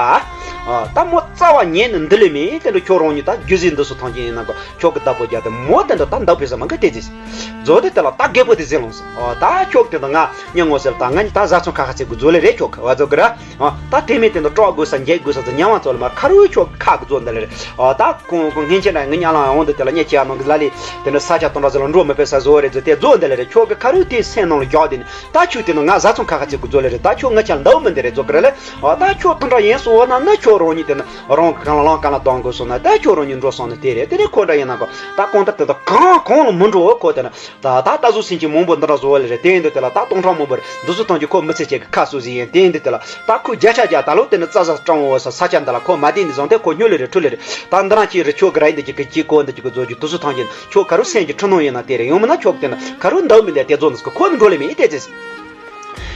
ད་མོ་རྩ་བ་ཉིད་ནས་འདི་ལས་མིན་དེ་འདྲ་ཁྱོད་རང་ཉིད་ད་རྒྱུ་ཟིག་འདི་སུ་ཐང་ཆེན་ཡིན་ན་གོ་ཁྱོད་ཀྱི་བདག་པོ་རྒྱ་དེ་མོ་དེ་འདྲ་ད་འདའུ་ཕེ་ས་མང་གི་དེ་ཟིག་མཛོ་དེ་དེ་ལ་ད་རྒད་པོ་དེ་ཟིག་ལོང་སོང་ད་ཁྱོད་དེ་འདྲ་ང་ཉེ་ངོ་ཟེར་ད་ང་ཉིད་ད་བཟའ་ཚང་ཁ་ཁ་ཚིག་གི་མཛོ་ལེ་རེད་ཁྱོད་ག་བ་ཚོ་གི་ར། ཨ། ད་དེ་མིན་དེ་འདྲ་སྐྲག་དགོས་ས་འགྱེལ་དགོས་ས་ཚོ་ཉམས་དབང་ཚོ་ལ་མ་ཁ་རུ་ཆོག་ཁག་གི་རྫོ་འདི་ལ་རེད། ཨ། ད་ཁོང་ཁོང་སྔན་ཆད་ན་ངའི་ཉ་ལང་འོང་འདི་དེ་ལ་ཉེ་ཆེ་ནང་གི་ལ་ལི་དེ་འདྲ་ས་ཆ་དང་འདྲ་ཚོ་ལ་འགྲོ་མི་ཕེབས་ས་བཟོ་བ་རེད་ཚོ་དེ་རྫོ་འདི་ལ་རེད་ཁྱོད་ཀྱི་ཁ་རུ་དེ་སེམས་ནང་ལ་བཞག་དེ་ནི་ད་ཁྱོད་དེ་ནི་ང་བཟའ་ཚང་ཁ་ཁ་ཚིག་གི་རྫོ་ལ་རེད་ད་ཁྱོད་ང་ཆ་འདའུ་མི་འདི་རེད་རྫོ་གི་རེད་ལ། ཨ། ད་ཁྱོད་དེ་འདྲ་ཡིན་སོ་བ་ན་ནི་ཁྱོད་རང་ཉིད་དེ་ནི་རང་གི་གང་ལ་ལང་གང་ལ་གཏོང་དགོས་སོ་ན་ད་ཁྱོད་རང་ཉིད་འགྲོ་སོང་ནི་དེ་རེད་དེ་རེད་ཁོ་འདྲ་ཡིན་ན་གོ་ད་གང་ལྟར་དེ་ད་གང་གང་ལ་མི་འགྲོ་ཁོ་དེ་ནི། ད་ད་ད་གཟུགས་སེམས་ཅན་མང་པོ་འདི་འདྲ་བཟོ་བ་ལ་རེད་དེ་ཡིན་དུས་དེ་ལ་ད་སྟོང་ཕྲག་མང་པོ་རེད་འདི་ཚོ་ཐམས་ཅད་ཁོ་མི་ཚེ་གཅིག་གི་ཁ་གསོ་ཟིག་ཡིན་དེ་ཡིན་དུས་དེ་ལ་ད་ཁོ་བརྒྱ་ཆ་བརྒྱ་ད་ལོ་དེ་ནི་རྩྭ་ས་སྤྲང་བོ་ས་ས་ཆ་འདི་ལ་ཁོ་མ་བསྡད་ནས་བཟུང་སྟེ་ཁོ་སྨྱོ་ལེ་རེད་ཁྲུ་ལེ་རེད་ད་འདི་རང་གཅིག་རེད་ཁྱོད་གི་ར་ཡིན་འདི་གཅིག་གི་གཅིག་གོ་འདི་གཅིག་གི་བཟོ་རྒྱུ་དེ་ཚོ་ཐམས་ཅད་ཁྱོད་ཁ་རུ་སེམས་ཀྱི་འཁྲུལ་སྣང་ཡིན་ན་དེ་རེད་ཡོང་མིན་ན་ཁྱོད་དེ་ནི་ཁ་རུ་འདའུ་མི་འདའ་དེ་རྫོགས་ནས་ཁོ་ནི་འགྲོ་ལེ་མི་ཡིན་དེ་ཚེ།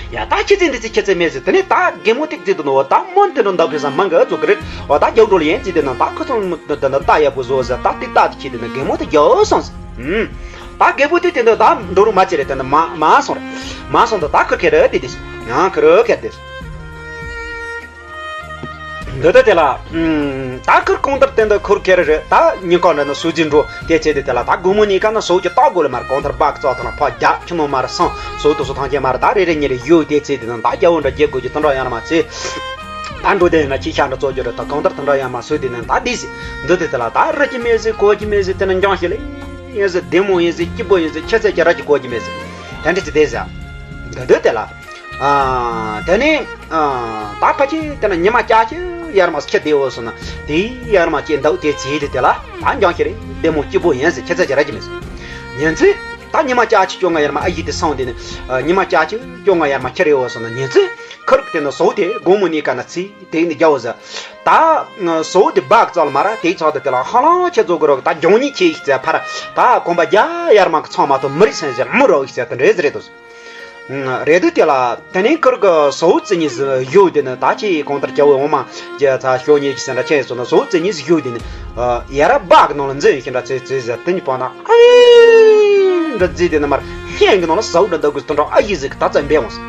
ཡ་ད་ཁྱི་ཚེ་འདི་ཚེ་ཁྱི་ཚེ་མེད་ཟེར་དེ་ནས་ད་རྒན་མོ་ཏིག་ཙི་དུ་ནོ་ད་མོ་འདི་རུ་འདའ་ཕེ་ས་མང་གི་ཚོ་གི་རེད་འོ་ད་རྒྱའུ་འགྲོ་ལེ་ཡིན་ཙི་དེ་ན་ད་ཁོ་ཚོ་འདི་ནི་ད་ཡག་པོ་བཟོ་ཟེར་ད་ཏིག་ཏག་ཏིག་ཁྱི་དེ་ནི་རྒན་མོ་དེ་རྒྱའུ་སོང་ཟེར། ཨུམ། ད་རྒད་པོ་དེ་དེ་འདྲ་ད་འགྲོ་རུ་མ་བྱེད་རེད་དེ་འདྲ་མ་མ་སོང་རེད། མ་སོང་ད་ད་ཁུར་ཁེ་རེད་དེ་དེ་ཡང་ཁུར་ཁེ་དེ། འདི་ལྟ་དེ་ལ་ཨུམ། ད་ཁུར་གང་ལྟར་དེ་འདྲ་ཁུར་ཁེ་རེད་ད་ཉིན་གང་འདྲ་ན་སུ་ཇི་འགྲོ་དེ་བྱེད་དེ་དེ་ལ་ད་དགོང་མོ་ནས་ཀ་ན་སོ་ཀྱི་ལྟ་དགོས་ལ་མར་གང་ལྟར་སྦག་ཙོག་ཐང་ལ་ཕ་རྒྱ་ཁྱི་ནོ་མར་སང་སོ་དུ་སོ་ཐང་ཆེན་མར་ད་རེ་རེ་ཉེ་རེ་ཡོད་དེ་བྱེད་དེ་ན་ད་རྒྱ་བོ་འདྲ་རྒྱལ་དགོས་ཀྱི་དེ་འདྲ་ཡང་ན་མ་བྱེད། ད་འགྲོ་དེ་ན་ཁྱི་ཤ་འདྲ་ཙོག་རྒྱུ་རེད་ད་གང་ལྟར་དེ་འདྲ་ཡང་མ་སོས་དེ་ན་ད་དེ་ཟེར་འདི་དེ་དེ་ལ་ད་རི་ཀྱི་མེད་ཟེར་གོ་ཀྱི་མེད་ཟེར་དེ་ན་འཇང་ཞིག་ལས། ཡིན་ཟེར་བདེ་མོ་ཡིན་ཟེར་སྐྱིད་པོ་ཡིན་ཟེར་ཁྱེད་ཚོས་ཀྱི་ར་ཅིག་གོ་གི་མེད་ཟེར། དེ་འདྲ་ཅིག་བསྡད་ཟེར། འདི་འདོད་དེ་ལ། ཨ། དེ་ནས། ཨ། ད་ཕ་ཁྱི་དེ་ན་ཉི་མ་ལྕགས་ཀྱི་ཡར་མ་ཁྱི་བདེ་བོ་སོང་ན་དེའི་ཡར་མ་ཁྱི་འདུག་དེ་ཚེ་དེ་དེ་ལ་ད་འཇང་ཁྱི་རེད་བདེ་མོ་སྐྱིད་པོ་ཡིན་ཟེར་ཁྱེད་ཚོས་ཀྱི་ར་ཅིག་མེད་ཟེར། ཉིན་ཚེ། ད་ཉི་མ་ལྕགས་ཀྱི་བཅོ་ལྔ་ཡར་མ་ཨ་ཡི་དེ་སོང་དེ་ནས། ཉི་མ་ལྕགས་ཀྱི་བཅོ་ལྔ་ཡར་མ་ཁྱི་རེ་བོ་སོང་ན་ཉིན་ཚེ། ཁུར་དེ་ན་སོ་དེ་དགོང་མོ་ནས་ཀ་ན་ཚེ། དེ་ནི་རྒྱ་བོ་ཟེར། ད། སོ་དེ་སྦག་ཙག་ལ་མ་ར་དེའི་ཚོགས་དེ་དེ་ལ་ཧ་ལང་ཆེ་ཚོ་གི་རོགས་ད་འཇང་ཉིད་ཆེ་ཡིག་ཚེ་ཕར་ད་གོམ་པ་རྒྱ་ཡར་མ་གི་ཚང་མ་ཐོ་མི་རིགས་སེམས་ཟེར་མི་རོགས་ཡིག་ཚེ་དེ་འདྲེ་ཟེར་རེད་དོ། རེད་དུ་དེ་ལ་དེ་ནས་ཁུར་གི་སོ་ཙི་ཉིས་ཡོད་དེ་ནི་ད་ཅི་གང་ལྟར་རྒྱ་བོ་འོ་མ་རྒྱ་ཚ་ཤོ་ཉིས་ཀྱི་སེམས་འདྲ་ཆེ་སོ་ན་སོ་ཙི་ཉིས་ཡོད་དེ་ནི་ཡར་སྦག་གི་ནང་ལ་འཛིན་ཤིང་འདྲ་ཚེ་ཚེ་ཟེར་དེ་ནི་པ་ན་ཨ་འདྲ་རྫི་དེ་ནི་མར་ཤིང་གི་ནང་ལ་ཟའུ་འདྲ་འདུག་གི་དེ་འདྲ་ཨ་ཡིག་ཟིག་ད་ཙམ་འབད་འོང་སོ།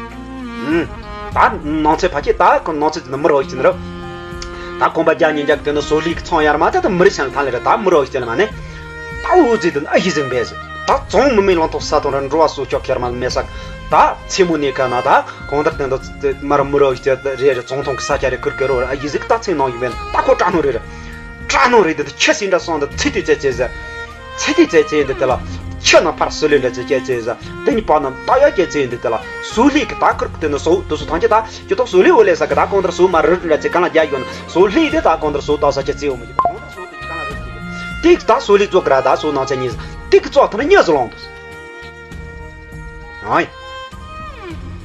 ད་ནང་ཚེ་ཕ་ཁྱེད་ད་ཁོ་ནང་ཚེ་དེ་ནི་མི་རོ་ཡིག་ཅི་ནི་རོ། ད་གོམ་པ་རྒྱ་ཉིན་རྒྱ་གི་དེ་ནི་སོ་ལི་གི་ཚང་ཡར་མ་ད་ད་མི་རི་ཤང་ཐང་ལེ་རེ་ད་མི་རོ་ཡིག་ཅི་ལ་མ་ནི། ད་འུ་ཙི་དེ་ནི་ཨ་ཡི་ཟིང་བས་ཟེར། ད་ཙོང་མི་མི་ལང་ཐོག་ས་ཐོང་ར་འགྲོ་བ་སོ་ཅོག་ཁྱེར་མ་མེ་སག་ད་ཚེ་མོ་ནི་ཀ་ན་ད་གང་ལྟར་དེ་འདི་མར་མི་རོ་ཡིག་ཅི་རེ་རེ་ཙོང་ཐོང་གི་ས་ཆ་རེ་ཁུར་ཁེ་རོ་ར་ཨ་ཡི་ཟིག་ད་ཚེ་ནང་ཡིན་བས་ད་ཁོ་སྐྲག་ནོ་རེ་རེ། སྐྲག་ནོ་རེ་དེ་ད་ཁྱི་སིན་འདྲ་སོང་ད་ཚེ་དུས་ཙེ་ཙེ་ཟེར། ཚེ་དེ་ཚེ་ཚེ་འདི་དེ་ལ་ཁྱི་ན་ཕར་སུ་ལེ་འདྲ་ཚེ་ཁྱེད་ཚེ་ཟ་དེ་ནི་པ་ན་ད་ཡ་ཁྱེད་ཚེ་འདི་དེ་ལ་སུ་ལེ་གི་ད་ཁུར་གི་དེ་ནི་སོ་དུ་སུ་ཐང་ཆེ་ད་ཁྱི་ཐོག་སུ་ལེ་འོ་ལེ་ས་གི་ད་གང་ལྟར་སུ་མ་རི་འདྲ་ཚེ་གང་ལ་རྒྱ་ཡོད་ན་སུ་ལེ་དེ་ད་གང་ལྟར་སུ་ད་ས་ཁྱེད་ཚེ་འོ་མི་ཁྱེད་གང་ལྟར་སུ་དེ་གང་ལ་རི་ཁྱེད་དེ་ད་སུ་ལེ་ཙོག་གི་ར་ད་སུ་ནང་ཚེ་ཉིས་དེ་གི་ཙོག་ཐ་ན་ཉེ་ཟི་ལོང་དུ། ཨོའི།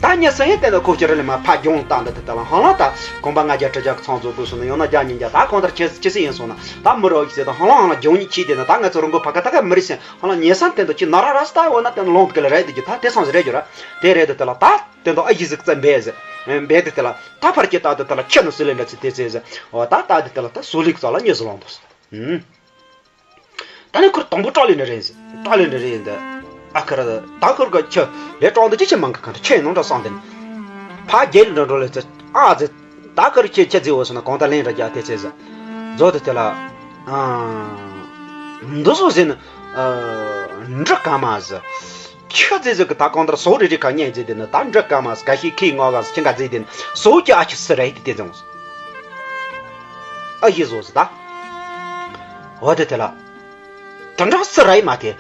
ད་ཉེ་སེ་ཡེ་དེ་ལ་ཁོ་ཅི་རེ་ལེ་མ་ཕ་རྒྱུང་བཏང་འདི་དེ་ལ་ཧང་ལང་ད་གོམ་པ་ལྔ་བརྒྱ་དྲུག་བརྒྱ་གི་ཚང་བཟོ་དགོས་སོང་ན་ཡང་ན་བརྒྱ་ཉིས་བརྒྱ་ད་གང་ལྟར་ཁྱེད་ཁྱེད་སེ་ཡིན་སོང་ན་ད་མི་རོ་ཡིག་ཟེར་ད་ཧང་ལང་ཧང་ལང་རྒྱུང་ཉིད་ཁྱི་དེ་ན་ད་ང་ཚོ་རང་གོ་ཕ་ག་ད་ག་མི་རིགས་སེ་ཧང་ལང་ཉེ་སམ་དེ་འདུག་ཁྱི་ན་ར་ར་སི་ད་འོ་ན་དེ་ན་ལོང་དུ་གི་ལ་རེད་དེ་གི་ད་དེ་སང་ཟེར་རེད་རྒྱུ་ར་དེ་རེད་དེ་དེ་ལ་ད་དེ་འདུག་ཨ་ཡི་ཟིག་ཙམ་འབད་ཟེར་འབད་དེ་དེ་ལ་ད་ཕར་ཁྱེད་ད་དེ་དེ་ལ་ཁྱེད་ནོ་སི་ལེ་འདྲ་ཚི་དེ་ཚེ་ཟེར་འོ་ད་ད་དེ་དེ་ལ་ད་སུ་ལིག་ཙ་ལ་ཉེ་སུ་ལོང་དུ་ཟེར། ད་ནི་ཁུར་དང་པོ་སྐྲག་ལེ་འདྲ་རེད་ཟེར། སྐྲག་ལེ་འདྲ་རེད་འདི། ཨ་ཁུར་ད་ཁུར་ག་ཁྱི་ལས་སྐྲག་འདི་ཅི་ཆེ་མང་གི་གང་དུ་ཁྱི་ནང་འདྲ་སང་དེ་ནི། ཕ་རྒྱལ་ལ་འདྲ་འགྲོ་ལེ་ཚེ་ཨ་ཟེར། ད་ཁུར་ཁྱི་ཁྱི་ཟེར་བོ་སོང་ན་གང་ད་ལན་ར་རྒྱ་དེ་ཚེ་ཟེར། མཛོ་དེ་དེ་ལ། ཨ། འདི་སོ་ཟེར་ནི། ཨ། འབྲི་ག་མ་ཟེར། ཁྱི་ཟེར་ཟེར་གི་ད་གང་ལྟར་སོ་རེ་རེ་ཁ་ཉན་ཟེར་དེ་ནི་ད་འབྲི་ག་མ་ཟེར་ག་ཤི་ཁི་ངོ་ག་ཟེར་ཁྱི་འགའ་ཟེར་དེ་ནི་སོ་ཀྱི་ཨ་ཁྱི་སི་རེད་དེ་དེ་ཟེར། ཨ་ཡི་བཟོ་ཟེར་ད། འོ་དེ་དེ་ལ། དེ་འདྲ་སི་ར་ཡི་མ་དེ།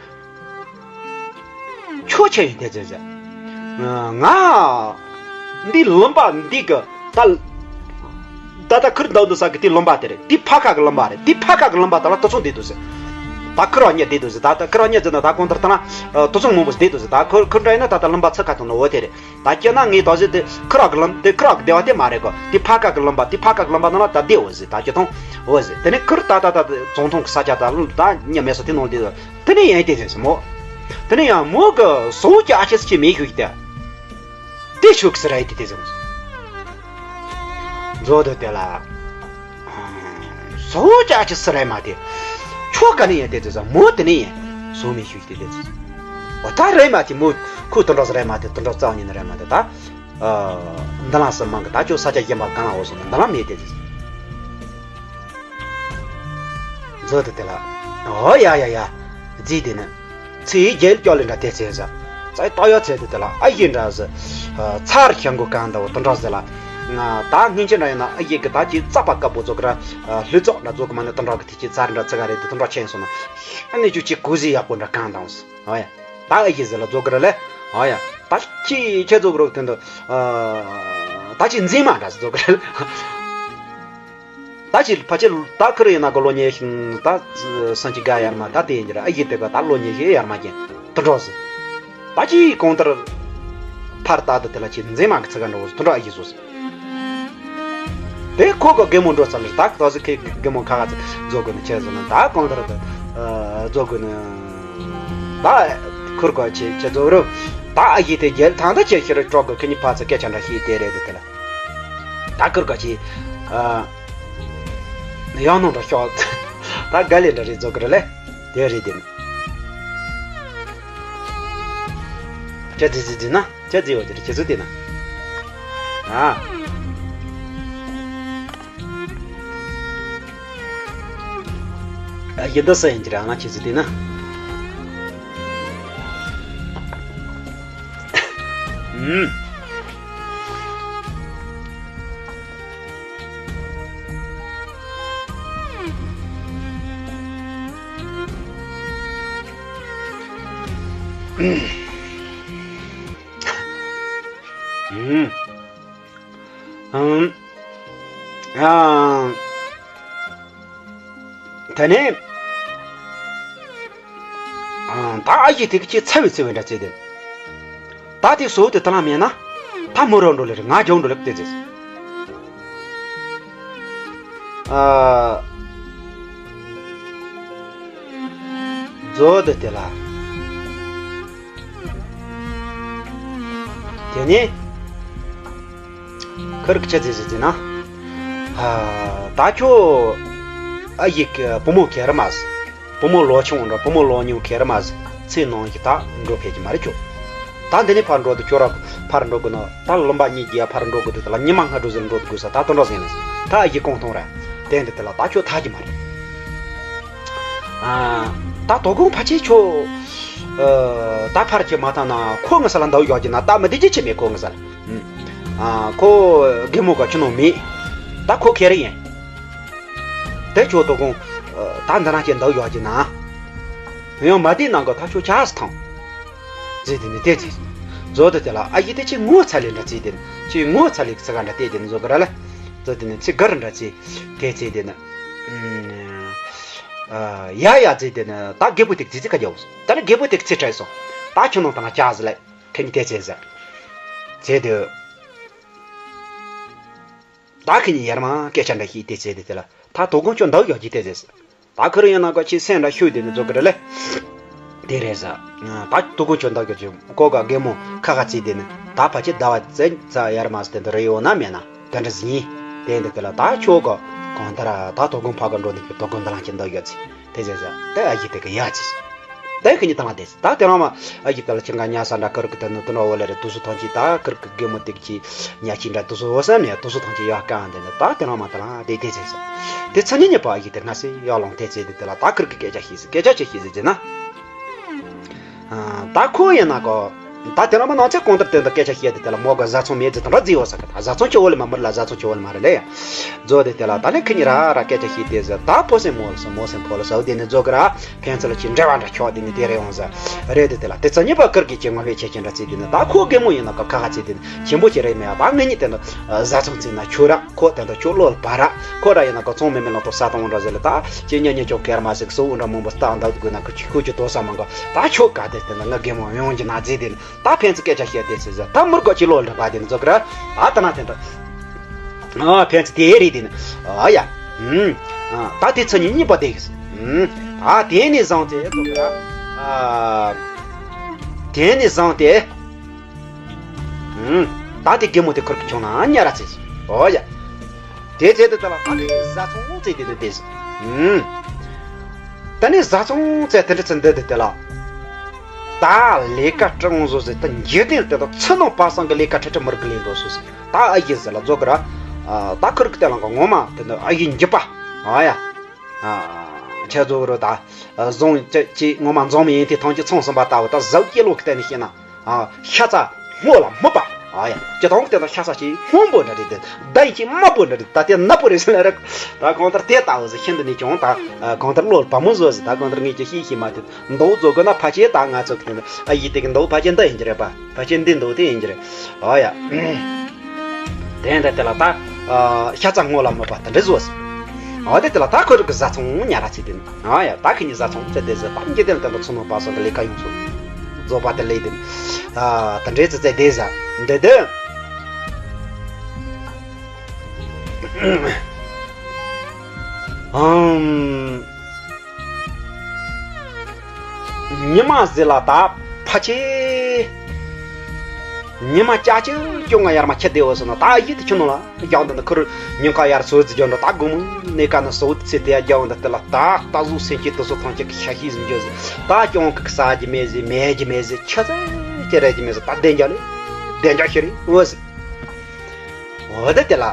ཁྱོད་ཆེ་ཡིན་དེ་ཟེར་ཟེར། ང་། འདི་ལུང་པ་འདི་གི་ད། ད་ད་ཁུར་འདུག་འདུག་ས་གི་དེ་ལུང་པ་དེ་རེད། དེ་ཕ་ཁ་གི་ལུང་པ་རེད། དེ་ཕ་ཁ་གི་ལུང་པ་ད་ལ་དུ་ཚོང་བསྡད་འདུག་ཟེར། ད་ཁུར་བ་ཉེ་བསྡད་འདུག་ཟེར། ད་ད་ཁུར་བ་ཉེ་ཟེར་ན་ད་གང་ལྟར་ད་ན། དུ་ཚོང་མང་པོ་བསྡད་འདུག་ཟེར། ད་ཁུར་ཁུར་འདྲ་ཡིན་ན་ད་ད་ལུང་པ་ཚུར་ཁ་ཐོན་ནོ་འོ་དེ་རེད། ད་སྐྱེ་ན་ངས་ད་ཟེར་དེ་ཁུར་བ་གི་ལུང་དེ་ཁུར་བ་གི་སྡེ་བ་དེ་མ་རེད་གོ། དེ་ཕ་ཁ་གི་ལུང་པ་དེ་ཕ་ཁ་གི་ལུང་པ་ནང་ལ་ད་བསྡད་འོ་ཟེར། ད་ཁྱི་ཐོང་འོ་ཟེར། དེ་ནས་ཁུར་ད་ད་ད་ཙོང་ཐོང་གི་ས་ཆ་ད་ལུང་ད་ཉེ་མེད་ས་དེ་ནང་བསྡད་འདུག་དེ་ནས་ཡང་དེ་ཟེར་མོ། དེ་ནས་ཡང་མོ་གི་སོ་ཀྱི་ཨ་ཁྱི་སི་ཁྱི་མེད་ཤུགས་ཀྱི་དེ། དེ་ཆོག་གི་ཟེར་ཡ་དེ་དེ་ཟེར། མཛོ་དེ་དེ་ལ། སོ་ཀྱི་ཨ་ཁྱི་སི་ར་མ་དེ། ཆོག་ག་ནི་ཡ་དེ་དེ་ཟེར་མོ་དེ་ནས་ཡ། སོ་མེད་ཤུགས་དེ་དེ་ཟེར། ད་རེད་མ་དེ་མོ་ཁོ་དུད་འགྲོ་ཟེར་རེད་མ་དེ། དུད་འགྲོ་རྩ་བ་ཉིད་ནས་རེད་མ་དེ། ད་འདི་ལ་སུ་མང་གི། ད་ཁྱོད་ས་ཆ་གཞན་པ་གང་ལ་འོ་སོང་ན་འདི་ལ་མེད་དེ། མཛོད་དེ་དེ་ལ། ཨོ་ཡ་ཡ་ཡ། རྫི་དེ་ནི། ཚེ་ཡི་རྒྱལ་སྐྱོ་ལེ་འདྲ་དེ་ཚེ་ཟ། ཚེ་ཏོ་ཡོ་ཚེ་དེ་དེ་ལ་ཨ་ཡི་འདྲ་ཟི། ཚར་ཤང་གོ་གང་དུ་དུད་འགྲོ་ཟི་ལ། ང་ད་སྔན་ཆད་འདྲ་ཡིན་ན་ཨ་ཡི་གི་ད་ཅི་རྩ་པ་དཀར་པོ་ཚོ་གི་ར། ལྷུ་ཚོགས་འདྲ་ཚོ་གི་མ་ནི་དུད་འགྲོ་གི་དེ་ཅི་ཚར་འདྲ་ཚི་ག་རེད་དེ་དུད་འགྲོ་ཆེན་སོང་ན། ཨ་ནི་ཅུ་ཅི་གོ་ཟི་ཡག་པོ་འདྲ་གང་དང་ཟི། ཨོ་ཡ། ད་ཨ་ཡི་ཟི་ལ་ཚོ་གི་ར་ལེ། ཨོ་ཡ། ད་ཅི་ཁྱེད་ཚོ་གི་རོགས་དེ་འདུ། ད་ཅི་འཛིན་མ་འདྲ་ཟི་ཚོ་གི་ར་ལེ། ད་ཅི་ཕ་ཅི་ད་ཁུར་ཡིན་ན་གོ་ལོ་ཉེ་ཤིང་ད་སང་ཅི་ག་ཡར་མ་ད་དེ་ཡིན་ར། ཨ་ཡི་དེ་ག་ད་ལོ་ཉེ་ཤེ་ཡར་མ་ཀྱེ་དུད་འགྲོ་ཟི། ད་ཅི་གོང་ལྟར་ཕར་ད་དུ་དེ་ལ་ཅི་འཛིན་མ་གི་ཚི་ག་འགྲོ་ཟི་དུད་འགྲོ་ཨ་ཡི་ཟོ་ཟི། དེ་ཁོ་ག་རྒན་མོ་འགྲོ་ཚར་ལེ། ད་ད་ཟི་ཁེ་རྒན་མོ་ཁ་ཁ་ཚི་ཛོ་གུ་ནི་ཆེ་ཟི་ན་ད་གོང་ལྟར་དུ་ཛོ་གུ་ནི་ད་ཁུར་ག་ཆེ་ཆེ་ཛོ་རུ། ད་ཨ་ཡི་དེ་རྒྱལ་ཐང་ད་ཆེ་ཤི་རུ་ཀྲོག་གི་ཁི་ནི་ཕ་ཚི་སྐད་ཆ་འདྲ་ཤི་དེ་རེད་དེ་དེ་ལ། ད་ཁུར་ག་ཆེ། ཡང་ནང་འདྲ་ཤོག་ད་ག་ལེ་འདྲ་རེད་ཛོ་གི་ར་ལེ། དེ་རེད་དེ་ནི། ཅ་ཛི་ཛི་ཛི་ན་ཅ་ཛི་ཡོ་དེ་རེད་ཁྱེད་ཚོ་དེ་ན། ཨ། ཡི་ད་ས་ཡིན་གྱི་ར་ང་ཁྱེད་ཚོ་དེ་ན། ཨུམ། ཨུམ། ཨུམ། ཨ། དེ་ནས། ཨ། ད་ཨ་ཡི་དེ་གི་ཅི་ཚ་བའི་ཚེ་བའི་འདྲ་ཚེ་དེ། ད་དེ་སོ་དེ་ད་ལ་མེད་ན། ད་མོ་རོ་འགྲོ་ལེ་རེད་ང་རྒྱང་འགྲོ་ལེ་བལྟས་ཚེ། ཨ། ཛོ་དེ་དེ་ལ། དེ་ནས། ཁར་ཁྱེད་ཚེ་ཟི་ཟི་ན། ཨ། ད་ཁྱོད། ཨ་ཡིག་བུ་མོ་ཁེ་ར་མ་ཟི། བུ་མོ་ལོ་ཆུང་འགྲོ་བུ་མོ་ལོ་ཉུང་ཁེ་ར་མ་ཟི། ཚེ་ནང་གི་ད་འགྲོ་ཕེབས་ཀྱི་མ་རེད་ཁྱོད། ད་འདི་ནས་ཕར་འགྲོ་དུ་ཁྱོད་ར་ཕར་འགྲོ་དགོས་ན་ད་ལུང་པ་གཉིས་ཀྱི་ཕར་འགྲོ་དགོས་དུས་ད་ལ་ཉི་མ་སྔ་དྲོ་ཟིག་འགྲོ་དུ་དགོས་ས་ད་དོན་འགྲོ་ཟིན་ལ་ད་ཨ་ཡིག་གོང་མཐོང་ར། དེ་འདི་དེ་ལ་ད་ཁྱོད་ཐག་གི་མ་རེད། ཨ། ད་དོ་དགོང་ཕ་ཆེ་ཁྱོད། ཨ། ད་ཕར་གྱི་མ་ཐང་ན་ཁོ་ངི་ས་ལ་འདའ་བཞག་གྱི་ན་ད་མི་བདེ་རྒྱུ་ཆེ་མེད་ཁོ་ངི་ས་ལ། ཨ། ཁོ་རྒན་མོ་ག་ཁྱོད་ནང་མེད། ད་ཁོ་ཁེ་རེ་ཡིན། དེ་ཁྱོད་དོ་དགོང་། ཨ། ད་འདི་རང་གྱི་འདའ་བཞག་གྱི་ན། ཡང་མ་བདེ་ནང་གི་ད་ཁྱོད་ཆགས་སུ་ཐང་། ཟེར་དེ་ནི་དེ་ཚེ། ཛོ་དེ་དེ་ལ་ཨ་ཡི་དེ་ཆེ་ངོ་ཚ་ལེ་འདྲ་ཚེ་དེ་ནི་ཆེ་ངོ་ཚ་ལེ་ཚ་ག་འདྲ་དེ་དེ་ནི་ཛོ་ག་ར་ལ། ཛོ་དེ་ནི་ཚེ་ག་ར་འདྲ་ཚེ་དེ་ཚེ་དེ་ནི། ཨ། ཡ་ཡ་ཚེ་དེ་ནི་ད་རྒད་པོ་དེ་ཚེ་ཚེ་ག་རྒྱ་བོ། ད་ནི་རྒད་པོ་དེ་ཚེ་ཁྲལ་སོང་། ད་ཁྱོད་ནང་ད་ང་ཅག་ཟི་ལེ་ཁེ་ནི་དེ་ཚེ་ཟ། ཚེ་དེ། ད་ཁི་ཉིན་ཡར་མ་སྐད་ཆ་འདྲ་ཞིག་དེ་ཟེར་དེ་དེ་ལ་ད་དོ་དགོང་ཁྱོད་འདའ་ཡོད་ཀྱི་དེ་ཟེར། ད་ཁི་རུ་ཡང་ན་ག་ཆེ་སེམས་འདྲ་ཤོད་དེ་ནི་ཛོ་གི་རེད་ལེ། དེ་རེད་ཟ། ད་དོ་དགོང་ཁྱོད་འདའ་ཡོད་ཀྱི་ཀོ་ག་རྒན་མོ་ཁ་ཁ་ཚིག་དེ་ནི་ད་ཕ་ཆེ་ཟླ་བ་ཙེ་ཙ་ཡར་མ་སྟེ་འདི་རེ་ཡོད་ན་མེད་ན་དེ་འདྲ་ཟིན། དེ་འདི་དེ་ལ་ད་ཁྱོད་ག་གང་ལྟར་ད་དོ་དགོང་ཕ་ག་འགྲོ་འདི་གི་དོ་དགོང་འདི་ལ་ཁྱེད་འདའ་ཡོད་ཚེ། དེ་ཟེར་ཟ། དེ་ཨ་ཡི་དེ་གི་ཡ་ཅི། དེ་ཁི་ཉི་དང་ལ་དེ་ད་དེ་རང་མ་ཨ་ཡི་དེ་ལ་ཁྱེད་ང་ཉ་ས་འདྲ་ཀིར་གི་དེ་ནི་དུ་འགྲོ་བོ་ལེ་རེ་དུ་སུ་ཐང་ཅི་ད་ཀིར་གི་རྒན་མོ་དེ་གི་ཉ་ཅི་འདྲ་དུ་སུ་བོ་ས་ནས་དུ་སུ་ཐང་ཅི་ཡ་ཀ་འདི་ནི་ད་དེ་རང་མ་དེ་ལ་དེ་དེ་ཟེར་ཟ། དེ་ཚ་ཉི་ཉི་པ་ཨ་ཡི་དེ་ང་སེ་ཡ་ལོང་དེ་ཚེ་དེ་དེ་ལ་ད་ཀིར་གི་སྐད་ཆ་ཤི་ཟེར་སྐད་ཆ་ཆེ་ཤི་ཟེར་ཟེར་ན། ད་ཁོ་ཡིན་ན་གོ། ད་དེ་རང་མ་ནང་ཚེ་གོང་ལྟར་དེ་འདྲ་སྐད་ཆ་བཤད་དེ་དེ་ལ་མོ་ག་བཟའ་ཚང་མེད་ཟེར་དང་འདྲ་བརྫིས་འོ་ས་ག་ད་བཟའ་ཚང་ཆེ་བོ་ལེ་མ་མར་ལ་བཟའ་ཚང་ཆེ་བོ་ལེ་མ་རེད་ལེ་ཡ། རྫོ་དེ་དེ་ལ་ད་ལེ་ཁི་ཉི་ར་ར་སྐད་ཆ་བཤད་དེ་ཟེར་ད་ཕོ་སེ་མོ་ལ་ས་མོ་སེ་ཕོ་ལ་ས་འོ་དེ་ནི་རྫོ་གི་ར་ཕན་ཚུན་ལ་ཅི་འབྲེལ་བ་འདྲ་ཁྱོག་དེ་ནི་དེ་རེ་ཡོང་ཟེར་རེད་དེ་དེ་ལ་དེ་ཚ་ཉི་པ་ཀིར་གི་ཅི་ངོ་བེ་ཆེ་ཆེ་འདྲ་ཚིག་དེ་ནི་ད་ཁོ་རྒན་མོ་ཡིན་ན་ག་ཁ་ཁ་ཚིག་དེ་ནི་ཆེན་པོ་ཅི་རེད་མེད་ཡ་ད་ངེད་གཉིས་དེ་ནི་བཟའ་ཚང་བརྩིས་ན་ཆོས་ར། ཁོ་དེ་འདྲ་ཁྱོད་བློ་ལ་བབ་ར། ཁོ་ར་ཡིན་ན་ཁོ་ཚོང་མེད་མེད་ལ་ཐོག་ས་དང་འདྲ་ཟེར་ལ་ད་ཁྱེད་ཉ་ཉ་ཅོག་གེར་མ་ཟིག་སུ་འདྲ་མང་པོ་སྟག་འདག་དགོས་ན་ཁོ་ཁྱོད་ཁྱོད་ཀྱི་དོ་ས་མང་ག་ད་ཁྱོད་ག་དེ་དེ་ན་ང་རྒན་མོ་ཡོང་གི་ན་ཟེར་དེ་ནི་ད་ཕན་ཚུན་སྐད་ཆ་བཤད་དེ་ཟེར་ཟེར་ད་མུར་གོ་ཅི་ལོ་འདྲ་པ་དེ་ནི་ཛོ་གི་ར་ཨ་ད་ན་དེ་འདྲ་ཨ་ཕན་ཚུན་དེ་རེད་དེ་ནི་ཨ་ཡ་ཨུམ་ཨ་ད་དེ་ཚོ་ཉིད་གཉིས་པ་དེ་གི་ཨུམ་ཨ་དེ་ནི་བཟང་དེ་ཛོ་གི་ར་ཨ་དེ་ནི་བཟང་དེ། ཨུམ། ད་དེ་རྒན་མོ་དེ་ཁུར་གི་ཁྱོང་ན་ཉ་ར་ཚེ། ཨོ་ཡ། དེ་ཚེ་དེ་དེ་ལ་ད་དེ་བཟའ་ཚང་ཚེ་དེ་དེ་དེ། ཨུམ། ད་ནི་བཟའ་ཚང་ཚེ་དེ་འདྲ་ཚེ་འདི་དེ་དེ་ལ། ད་ལས་ཀ་སྤྲང་བཟོ་ཟེར། ད་འཇིག་རྟེན་དེ་དག་ཚུར་སྣང་པ་སངས་ཀྱི་ལས་ཀ་ཁྲི་ཁྲི་མི་རིགས་ལས་འགྲོ་སོ་ཟེར། ད་ཨ་ཡེ་ཟེར་ལ་རྫོགས་གི་ར། ད་ཁུར་གི་དེ་ལ་ག་ངོ་མ་དེ་འདི་ཨ་ཡེ་འཇིགས་པ། ཨ་ཡ། ཁྱེད་རྫོགས་གི་ར། ད་བཟང་ཅི་ཅི་ངོ་མ་འཛོམས་ཡིན་དེ་ཐང་ཅི་ཚང་སོང་པ་ལྟ་བུ། ད་གཟའ་སྐྱེ་ལོ་གི་སྟེང་ནས་བཤད་ན། ཤ་ཚ་སྔོ་ལ་སྨུག་པ། ཨ་ཡ། སྤྱི་བཏང་གི་དེ་དག་ཤ་ཚ་ཅིག་སྔོན་པོ་འདྲ་རེད་དེ། ཟླ་ཡི་ཅིག་དམར་པོ་འདྲ་རེད། ད་དེ་ནག་པོ་རེད་ཟེར་ལ་རེད། ད་གང་ལྟར་དེ་ལྟ་བུ་ཟེར་ཤིན་ཏུ་ནས་ཀྱང་ད་གང་ལྟར་བློ་ལ་བབ་མོ་བཟོ་ཟེར། ད་གང་ལྟར་ངས་ཀྱི་ཤེས་ཤེས་མ་ཐུབ། མདོ་རྫོགས་དགོས་ན་ཕལ་ཆེར་ད་ང་ཚོ་གི་དེ་འདི་ཨ་ཡི་དེ་གི་མདོ་ཕལ་ཆེར་འདི་ཡིན་གྱི་རེད་པ། ཕལ་ཆེར་འདི་མདོ་དེ་ཡིན་གྱི་རེད། ཨོ་ཡ། དེ་འདྲ་དེ་ལ་ད་ཤ་ཚ་སྔོ་ལ་སྨུག་པ་དེ་འདྲ་བཟོས། ཨོ་དེ་དེ་ལ་ད་ཁོ་རང་གི་བཟའ་ཚང་ཉ་ར་ཚིག་དེ་ནི། ཨོ་ཡ། ད་ཁི་གཉིས་བཟའ་ཚང་བཙལ་དེ་ཟེར། ད་འཇིག་རྟེན་དེ་འདྲ་ཚུར་སྣང་པ་སངས་ཀྱི་ལས་ཀ་ཡོངས་སུ་རྫོགས་པ་དེ་ལས་དེ་ནི། ད་འདྲའི་ཚེ་བཙལ་དེ་ཟེར་འདི་དེ། ཨམ། ཉི་མ་ཟེར་ལ་ད་ཕལ་ཆེར་ཉི་མ་ལྕགས་ཀྱུ་ཅུང་ང་ཡར་མ་ཁྱེར་བདེ་བོ་སོང་ན། ད་ཡིད་དུ་ཁྱོད་ནོ་ལ་རྒྱང་དུ་ནི་ཁུར་ཉིན་ཁ་ཡར་སོ་ཙི་རྒྱང་འགྲོ། ད་དགོང་མོ་གནས་ཀ་ནི་སོ་ཙི་ཚེ་དེ་རྒྱང་དུ་དེ་ལ་ད་ལྟ་གཟུགས་སེམས་ཀྱི་དུ་སོ་ཐང་ཅིག་ཤ་ཤི་ཟིན་རྒྱུ་ཟིན། ད་ཅུང་གི་ཟ་རྒྱུ་མེད་ཟིན། མེད་རྒྱུ་མེད་ཟིན། ཆ་ཚ་ཅི་རེད་རྒྱུ་མེད་ཟིན། ད་བདེ་འཇགས་ལས་བདེ་འཇགས་ཤི་རེད་འོ་ཟིན། འོ་ད་དེ་ལ།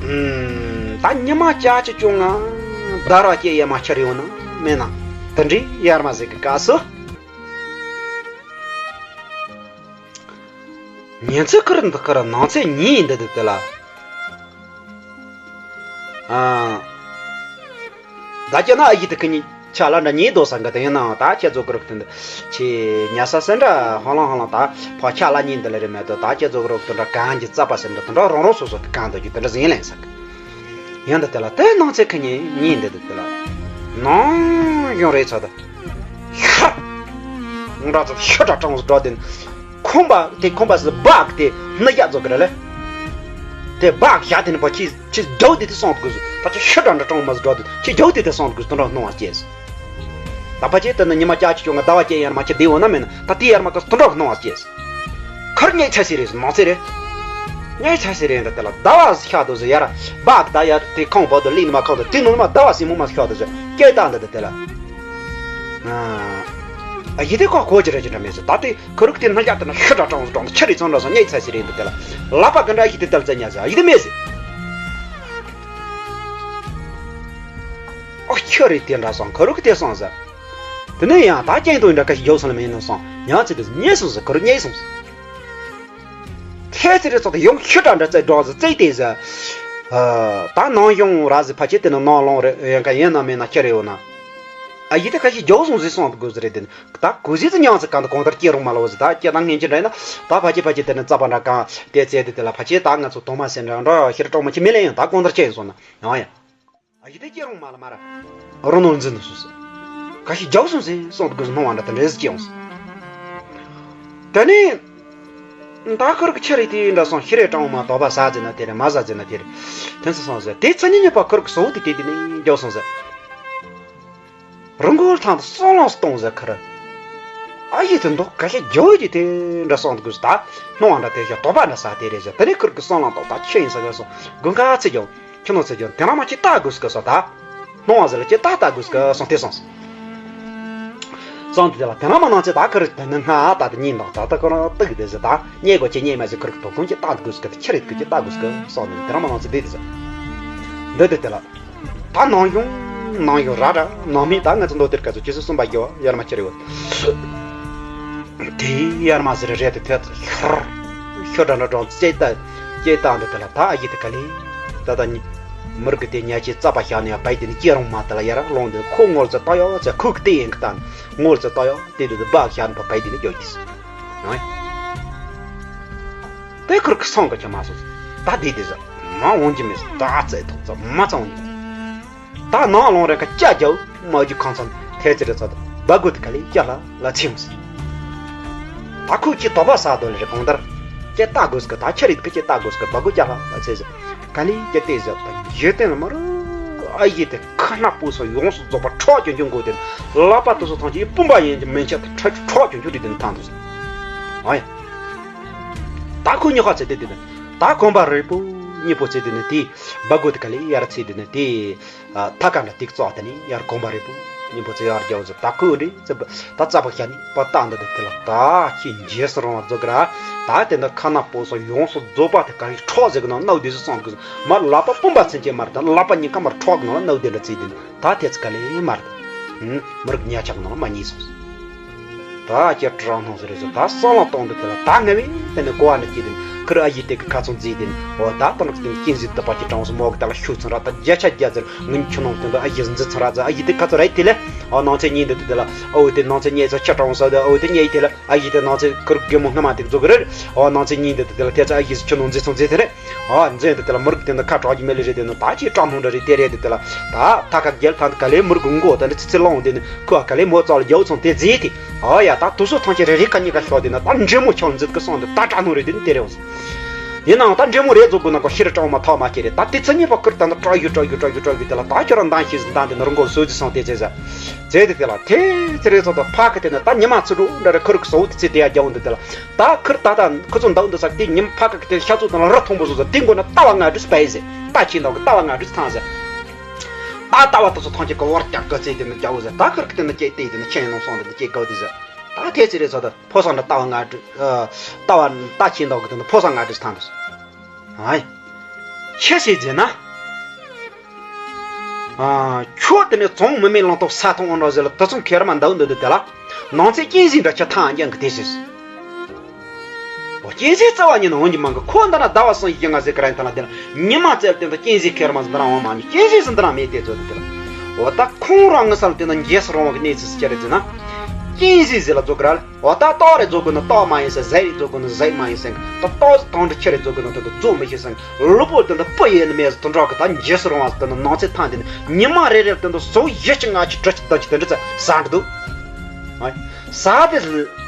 ཨུམ། ད་ཉི་མ་ལྕགས་ཀྱུ་ཅུང་ང་འདར་བ་སྐྱེ་ཡས་མ་ཁྱེར་ཡོང་ན་མེད་ན། དེ་འདྲའི་ཡར་མ་ཟིག་གི་སྐབས་སུ། ཉིན་ཚེ་ཁུར་འདི་ཁུར་ནང་ཚེ་ཉིན་འདི་འདི་དེ་ལ། ཨ། ད་ཁྱེད་ན་ཨ་ཡི་དེ་ཁི་ཉིན་ཆ་ལ་འདྲ་ཉིན་དོ་ས་འགའ་དེ་ཡིན་ནའང་ད་ཁྱེད་ཚོ་ཁུར་དེ་འདི་ཆེ་ཉ་ས་སེ་འདྲ་ཧ་ལང་ཧ་ལང་ད་ཕ་ཆ་ལ་ཉིན་འདི་ལ་རེ་མེད་དོ། ད་ཁྱེད་ཚོ་ཁུར་དེ་འདྲ་གང་གི་རྩ་པ་སེ་འདྲ་དེ་འདྲ་རང་རང་སོ་སོ་གི་གང་དུ་རྒྱུ་དེ་འདྲ་ཟིན་ལེན་ས་གི་ཡིན་ད་དེ་ལ་དེ་ནང་ཚེ་ཁི་ཉིན་ཉིན་འདི་འདི་དེ་ལ་ནང་ཡོང་རེ་ཚོ་ད། ཧ། འདྲ་ཚོ་ཤི་དྲག་གྲངས་སུ་འགྲོ་དེ། ཁོང་པ་དེ་ཁོང་པ་སི་སྦག་དེ་སྣ་རྒྱ་ཚོ་གི་རེད་ལེ། དེ་སྦག་བཞག་དེ་ནི་པ་ཁྱི་ཁྱི་རྒྱའུ་དེ་དེ་སོང་དགོས་སུ། ད་ཁྱི་ཤི་དྲག་འདྲ་གྲངས་མ་སུ་འགྲོ་དེ་ཁྱི་རྒྱའུ་དེ་དེ་སོང་དགོས་སུ་དུ་འགྲོ་སྣང་བ་སྐྱེས་སུ། ད་པ་ཁྱི་དེ་ནི་ཉི་མ་ལྕགས་ཀྱི་ཅུང་ང་ཟླ་བ་སྐྱེ་ཡར་མ་ཁྱི་བདེ་འོ་ན་མེད་ན་ད་དེ་ཡར་མ་ག་སུ་དུ་འགྲོ་སྣང་བ་སྐྱེས་སུ། ཁར་ཉེ་ཚ་སི་རེད་སུ་ནང་ཚེ་རེད། ཉེ་ཚ་སི་རེད་འདྲ་དེ་ལ་ཟླ་བ་ཤ་དོ་སུ་ཡར་སྦག་ད་ཡར་དེ་ཁོང་བོ་དུ་ལིན་མ་ཁོང་དུ་དེ་ནུ་མ་ཟླ་བ་སི་མུ་མ་ཤ་དོ་སུ་སྐྱེ་ད་འདྲ་དེ་དེ་ལ། ཨ་ཡི་དེ་ཁོ་གོ་ཅི་རེད་ཅི་འདྲ་མེད་ཟེར། ད་དེ་ཁོ་རུག་དེ་སྣ་རྒྱ་དེ་ན་ཤི་དྲག་གྲངས་སུ་གྲོངས་ཏེ་ཆི་རེད་ཚོང་འདྲ་སོང་ཉེ་ཚ་སི་རེད་འདི་དེ་ལ་ལག་པ་ག་འདྲ་ཡི་དེ་དལ་ཙེ་ཉ་ཟེར་ཡི་དེ་མེད་ཟེར། ཨོ་ཁྱོད་རེད་དེ་འདྲ་སོང་ཁོ་རུག་དེ་སོང་ཟེར། དེ་ནས་ཡང་ད་རྐྱེན་དུ་འདྲ་ཀ་ཞིག་རྒྱོབ་སོང་ལ་མེད་ནོ་སོང་ཉ་ཚེ་དེ་ཉེ་སོང་ཟེར་ཁོ་རུག་ཉེ་སོང་ཟེར། ཐེ་ཚེ་རེ་ཚོགས་དེ་ཡོང་ཤི་དྲག་འདྲ་ཙེ་འགྲོ་ཟེར་ཙེ་དེ་ཟེར། ད་ནང་ཡོང་ར་ཟེར་ཕ་ཆེ་དེ་ནི་ནང་ལོང་རེ་ཡང་ཀ་ཡིན་ན་མེད་ན་ཁྱེར་ཡོད་ན། ཨ་ཡི་དེ་ཁ་ཤས་རྒྱོབ་སོང་ཟིག་སོང་དགོས་ཟེར་རེད་དེ་ནི། ད་གོ་ཟིག་ཙི་ཉང་ཚེ་གང་དུ་གང་ལྟར་སྐྱེ་རུང་མ་ལོ་ཟེར། ད་སྐྱེ་ད་ངན་ཅི་འདྲ་ཡིན་ན་ད་ཕ་ཆེ་ཕ་ཆེ་དེ་ནི་རྩ་བ་འདྲ་གང་དེ་ཚེ་དེ་དེ་ལ་ཕ་ཆེ་ད་ང་ཚོ་དོ་མ་སེ་འདྲ་འདྲ་ཤི་ར་གྲོགས་མ་ཆེ་མི་ལེན་ཡང་ད་གང་ལྟར་སྐྱེ་ཡིན་སོང་ན་ཡང་ཡང་། ཨ་ཡི་དེ་སྐྱེ་རུང་མ་ལ་མ་ར་རོ་ནོར་འཛིན་ནི་སོ་སོ་ཁ་ཤས་རྒྱོབ་སོང་ཟིག་སོང་དགོས་ཟེར་སྣང་བ་འདྲ་དེ་འདྲ་ཟིག་སྐྱེ་ཡོང་ཟིག་དེ་ནི། ད་ཁུར་གི་ཆི་རེད་དེ་འདྲ་སོང་ཤི་རེ་གྲང་མ་དོག་པ་ཟ་ཟེར་ན་དེ་རེད་མ་ཟ་ཟེར་ན་དེ་རེད། དེ་ཚོ་སོང་ཟེར་དེ་ཚ་ཉིན་ཉི་པ་ཁུར་གི་སོ་དེ་དེ་དེ་ནས་རྒྱོབ་སོང་ཟེར། རི་མགོ་ཐང་དུ་སོང་ལོང་སྟོང་ཟེར་ཁུར། ཨ་ཡི་དེ་འདུག་ག་ཤ་རྒྱོབ་ཀྱི་དེ་འདྲ་སོང་དགོས་ཟེར་ད། སྣང་བ་འདྲ་དེ་ཤ་དོག་པ་འདྲ་ཟ་དེ་རེད་ཟེར་དེ་ནས་ཁུར་གི་སོང་ལོང་ཏོག་ད་ཆི་ཡིན་ཟེར་ཟེར་སོང་དགུན་ཁ་ཚེ་རྒྱོབ། ཁྱི་ནོར་ཚེ་རྒྱོབ་དེ་རང་མ་ཅི་ལྟ་དགོས་ཀི་སོ་ད། སྣང་བ་ཟེར་ལ་ཅི་ལྟ་ལྟ་དགོས་ཀི་སོང་དེ་སོང་། སོང་དེ་ལ་དེ་རང་མ་ནང་ཚེ་ད་ཁུར་དེ་ནི་སྔ་ད་དེ་གཉིས་འདང་ད་ད་ཁོ་རང་སྟུག་དེ་ཟེར་ད་རྙེད་དགོས་ཀྱི་རྙེད་མ་ཟེར་ཁུར་དོ་དགོན་ཅི་ལྟ་དགོས་ཀི་ཁྱི་རེད་ཀི་ཅི་ལྟ་དགོས་ཀི་སོང་ནི་དེ་རང་མ་ནང་ཚེ་དེ་དེ་ཟེར། འདི་དེ་དེ་ལ། ད་ནང་གཞུང་ནང་གཞུང་ར་ར་ནང་མི་ད་ང་ཚོ་མདོ་དེར་སྐབས་སུ་ཇི་སྲིད་གསུམ་པ་རྒྱལ་བ་ཡར་མ་ཁྱེར་ཡོད། དེ་ཡར་མ་ཟེར་རེད་དེ་ཐད་ཤོར་ཤོར་འདྲ་འདྲ་གྲོང་ཚེ་ད་ཀྱེ་ད་འདི་དེ་ལ་ད་ཨ་ཡི་དེ་ག་ལེ་ད་ད་ནི་མི་རིགས་དེ་ཉ་ཆེ་རྩ་བ་བཞག་ནས་བའི་དེ་ནི་སྐྱེ་རུང་མ་དེ་ལ་ཡར་ལོང་དེ་ཁོ་ངོར་ཚེ་ད་ཡོད་ཚེ་ཁུག་དེ་ཡིན་གི་ད་ངོར་ཚེ་ད་ཡོད་དེ་དེ་དེ་བ་བཞག་ནས་བའི་དེ་ནི་རྒྱོ་གིས་ཨ། དེ་ཁུར་གི་སང་གི་ཁྱི་མ་སོ་ད་དེ་དེ་ཟ་མ་འོང་གི་མེད་ད་ཚེ་ཐོག་ཚ་མ་ཚང་གི། ད་ནང་ལོང་རེ་ཁ་ལྕགས་རྒྱབ་མ་རྒྱུ་ཁང་ཚང་ཐལ་ཚེ་རེ་ཚ་ད་སྦ་གོ་དེ་ག་ལེ་སྐྱ་ལྷ་ལ་ཚིམས། ད་ཁོས་ཀྱི་དོག་པ་ཟ་དོ་ལེ་རེ་གང་ལྟར་ཀྱི་ལྟ་དགོས་ཀི་ད་ཁྱི་རེད་ཀི་ཀྱི་ལྟ་དགོས་ཀི་སྦ་གོ་སྐྱ་ལྷ་ལ་ཚེ་ཟེར་ག་ལེ་ཀྱི་ལྟས་ཟེར་ད་འཇིག་རྟེན་ལ་མ་རུ་ཨ་ཡེ་དེ་ཁ་སྣ་སྤུ་སོ་ཡོངས་སུ་རྫོགས་པ་ཁྲག་ཀྱང་ཀྱང་དགོས་དེ་ལག་པ་དུ་སོ་ཐང་ཅིག་སྤུན་པ་ཡིན་གྱི་མིན་ཆད་ད་ཁྲག་ཁྲག་ཀྱང་ཀྱང་རིག་དེ་ཐང་དུ་ཟེར་ཨ་ཡ། ད་ཁོ་ཉི་ཁ་ཚེ་དེ་དེ་ནི་ད་གོམ་པ་རེ་པོ་གཉིས་པོ་ཚེ་དེ་ནི་དེ་སྦ་གོ་དེ་ག་ལེ་ཡར་ཚེ་དེ་ནི་དེ། ཐ་ཀ་འདྲ་ཏིག་ཙོག་དེ་ནི་ཡར་གོམ་པ་རེ་པོ། སྙིང་པོ་ཚེ་ཡར་རྒྱག་ཟེར། ད་ཁོས་འདི་ཚེ་ད་རྩ་བ་ཤ་ནི་པ་ལྟ་འདི་དེ་ལ་ད་ཁྱེད་རྗེས་སུ་རང་བ་རྫོགས་ཀྱི་ར། ད་དེ་འདི་ཁ་ན་སྤོ་སོ་ཡོངས་སུ་རྫོགས་པ་དེ་ག་རེ་ཁྲོག་ཟེར་གི་ན་ནའུ་དེ་ཚོ་སོང་གི་མར་ལག་པ་སྤུན་པ་ཚན་གྱི་མར་དང་ལག་པ་གཉིས་ཀ་མར་ཁྲོག་ནང་ལ་ནའུ་དེ་འདྲ་བཙལ་དེ་ད་དེ་ཚེ་ག་ལེ་མར་དང་མི་རིགས་ཉག་ཆག་ནང་ལ་མ་ཉེས་སོང་། ད་ཁྱེད་དྲང་སྣང་ཟེར་རེད་ཟེར། ད་བསམ་བློ་གཏོང་འདུག་དེ་ལ་ད་ངས་བས་དེ་ནས་གོ་བ་ནས་སྐྱེས་དེ་ཁིར་ཨ་ཡེ་དེ་གི་ཁ་ཚོན་བརྫིས་དེ་ནས་འོ་ད་ད་ནག་དེ་གཅན་གཟན་དུ་པ་ཀྱི་གྲངས་སུ་མོག་དེ་ལ་ཤུགས་ཚོན་ར་ད་བརྒྱ་ཆ་བརྒྱ་ཟེར། ངུན་ཆུ་ནང་དེ་འདུག་ཨ་ཡེ་འཛི་ཚོན་ར་ཟེར། ཨ་ཡེ་དེ་ཁ་ཚོན་ར་ཡེ་དེ་ལས་འོ་ནང་ཚེ་ཉིན་འདི་དེ་ལ་ཨོ་དེ་ནང་ཚེ་ཉེ་ཚོ་ཁྱི་གྲངས་སུ་དེ་ཨོ་དེ་ཉེ་ཡེ་དེ་ལ་ཨ་ཡེ་དེ་ནང་ཚེ་ཁིར་རྒན་མོ་སྔ་མ་དེ་འཛུགས་གི་རེད། འོ་ནང་ཚེ་ཉིན་འདི་དེ་ལ་དེ་ཚེ་ཨ་ཡེ་ཆུ་ནང་འཛི་ཚོན་འཛི་དེ་རེད། ཨ་འཛི་འདི་དེ་ལ་མི་རིགས་དེ་འདི་ཁ་གྲག་གི་མེད་ལེ་རེད། དེ་ནི་ད་ཅི་སྐྲག་སྣང་འདྲ་རེད། དེ་རེད་དེ་དེ་ལ་ད་ད་ཁ་རྒྱལ་ཐང་དུ་ག་ལེ་མི་རིགས་མགོ་དེ་འདི་ཚི་ཚི་ལོང་དེ་ནི་ཁོ་ག་ལེ་མོ་ཙག་ལ་རྒྱའུ་ཚོང་དེ་རྫི་དེ། ཨོ་ཡ་ད་དུ་སོ་ཐང་ཆེ་རེ་རེ་ཁ་གཉིས་ཀ་ཤོག་དེ་ན་ད་འདྲེ་མོ་ཆང་འཛིན་གི་སོང་དེ་ད་སྐྲག་སྣང་རེད། དེ་ནི་དེ་རེད་འོང་། ཡིན་ནའང་ད་འདྲེ་མོ་རེད་བཟོ་དགོས་ན་ཁོ་ཤི་རི་སྐྲག་མ་ཐག་མ་སྐྱེ་རེད། ད་དེ་ཚི་གཉིས་པ་ཁུར་ད་ནི་སྐྲག་ཡུ་སྐྲག་ཡུ་སྐྲག་ཡུ་སྐྲག་ཡུ་དེ་ལ་ད་ཁྱོད་རང་འདང་ཤེས་ཟིན་ད་དེ་ནི་རི་མགོ་སོ་དེ་སོང་དེ་ཚེ་ཟ་ཚེ་དེ་དེ་ལ་དེ་ཚེ་རེ་ཚོ་ད་ཕ་ཁ་དེ་ནི་ད་ཉི་མ་ཚུ་འགྲོ་འདྲ་རེ་ཁུར་གི་སོ་དེ་ཚེ་དེ་ཡ་རྒྱ་འོང་དེ་དེ་ལ། ད་ཁིར་ད་ལྟ་ཁོ་ཚོ་འདག་འདི་ས་དེ་ཉིན་ཕ་ཁ་གི་དེ་ཤ་ཚུགས་དང་རི་མཐོན་པོ་བཟོ་ས་དེ་མགོ་ན་ལྟ་བ་ལྔ་བཅུ་སྤེལ་ཟེར། ལྟ་ཁྱིན་དང་གི་ལྟ་བ་ལྔ་བཅུ་ཐང་ཟེར། ད་ལྟ་བ་དེ་ཚོ་ཐང་ཆེ་གི་བར་རྒྱག་གི་ཚེ་དེ་ནི་རྒྱ་བོ་ཟེར། ད་ཁིར་གི་དེ་ནི་སྐྱེ་དེ་དེ་ནི་ཁྱེད་ནང་སོང་དེ་ནི་སྐྱེ་གོ་དེ་ཟེར། ད་དེ་ཚེ་རེ་ཚོ་ད་ཕོ་སང་འདྲ་ལྟ་བ་ལྔ་བཅུ་ལྟ་བ་ལྟ་ཁྱིན་དང་གི་དེ་ནི་ཕོ་སང་ལྔ་བཅུ་ཐང་དུ་ཟེར། ཨ་ཡ། ཁྱེད་ཟེར་ཟེར་ན། ཨ། ཁྱོད་དེ་ནས་བཙོང་མི་མེད་ལང་ཐོག་ས་ཐོང་འོང་རོགས་ཟེར་ལ་དུ་ཚོང་ཁེར་མ་འདའ་འདོད་དེ་དེ་ལ། ནང་ཚེ་གཅན་གཟན་འདྲ་ཁྱེད་ཐང་རྒྱང་གི་དེ་ཟེར། འོ་གཅན་གཟན་རྩ་བ་ཉིད་ནས་འོང་གི་མང་གི་ཁོ་འདི་ན་ཟླ་བ་གསུམ་བཞི་ལྔ་ཟེར་གི་ར་ཡིན་ཐ་ན་དེ་ལ་ཉི་མ་བཙལ་དེ་འདི་གཅན་གཟན་ཁེར་མ་ཟེར་འདི་རང་འོང་མ་མི་གཅན་གཟན་ཟེར་འདི་རང་མེད་དེ་ཚོ་དེ་དེ་ལ། འོ་ད་ཁོང་རང་ངི་སར་དེ་ན་འཇལ་སུ་རུང་བ་གི་གནས་ཚུལ་སུ་ཁྱེར་རེ་ཟེར་ན། གཅན་གཟན་ཟེར་ལ་ཚོ་གི་ར་ལ། འོ་ད་ཏོག་རེ་རྫོགས་དགོས་ན་ཏོག་མ་ཡིན་ཟེར། ཟས་རེ་རྫོགས་དགོས་ན་ཟས་མ་ཡིན་ཟེར། ད་ཏོག་ཟ་ཐང་འདྲ་ཁྱི་རེ་རྫོགས་དགོས་ན་དེ་འདྲ་རྫོགས་མི་ཤེས་ཟེར། ལུས་པོ་དེ་འདྲ་སྤུ་ཡས་ནི་མེད་ཟེར། དེ་འདྲ་གི་ད་འཇལ་སུ་རུང་བ་ཟེར། དེ་འདྲ་ནང་ཚེ་ཐང་དེ་ནི་ཉི་མ་རེ་རེར་དེ་འདྲ་ཟོ་བཞི་བཅུ་ལྔ་བཅུ་དྲུག་ཅུ་བདུན་ཅུ་དེ་འདྲ་ཟ་ཟ་འདྲ་འདུག་ཨ། ཟ་དེ་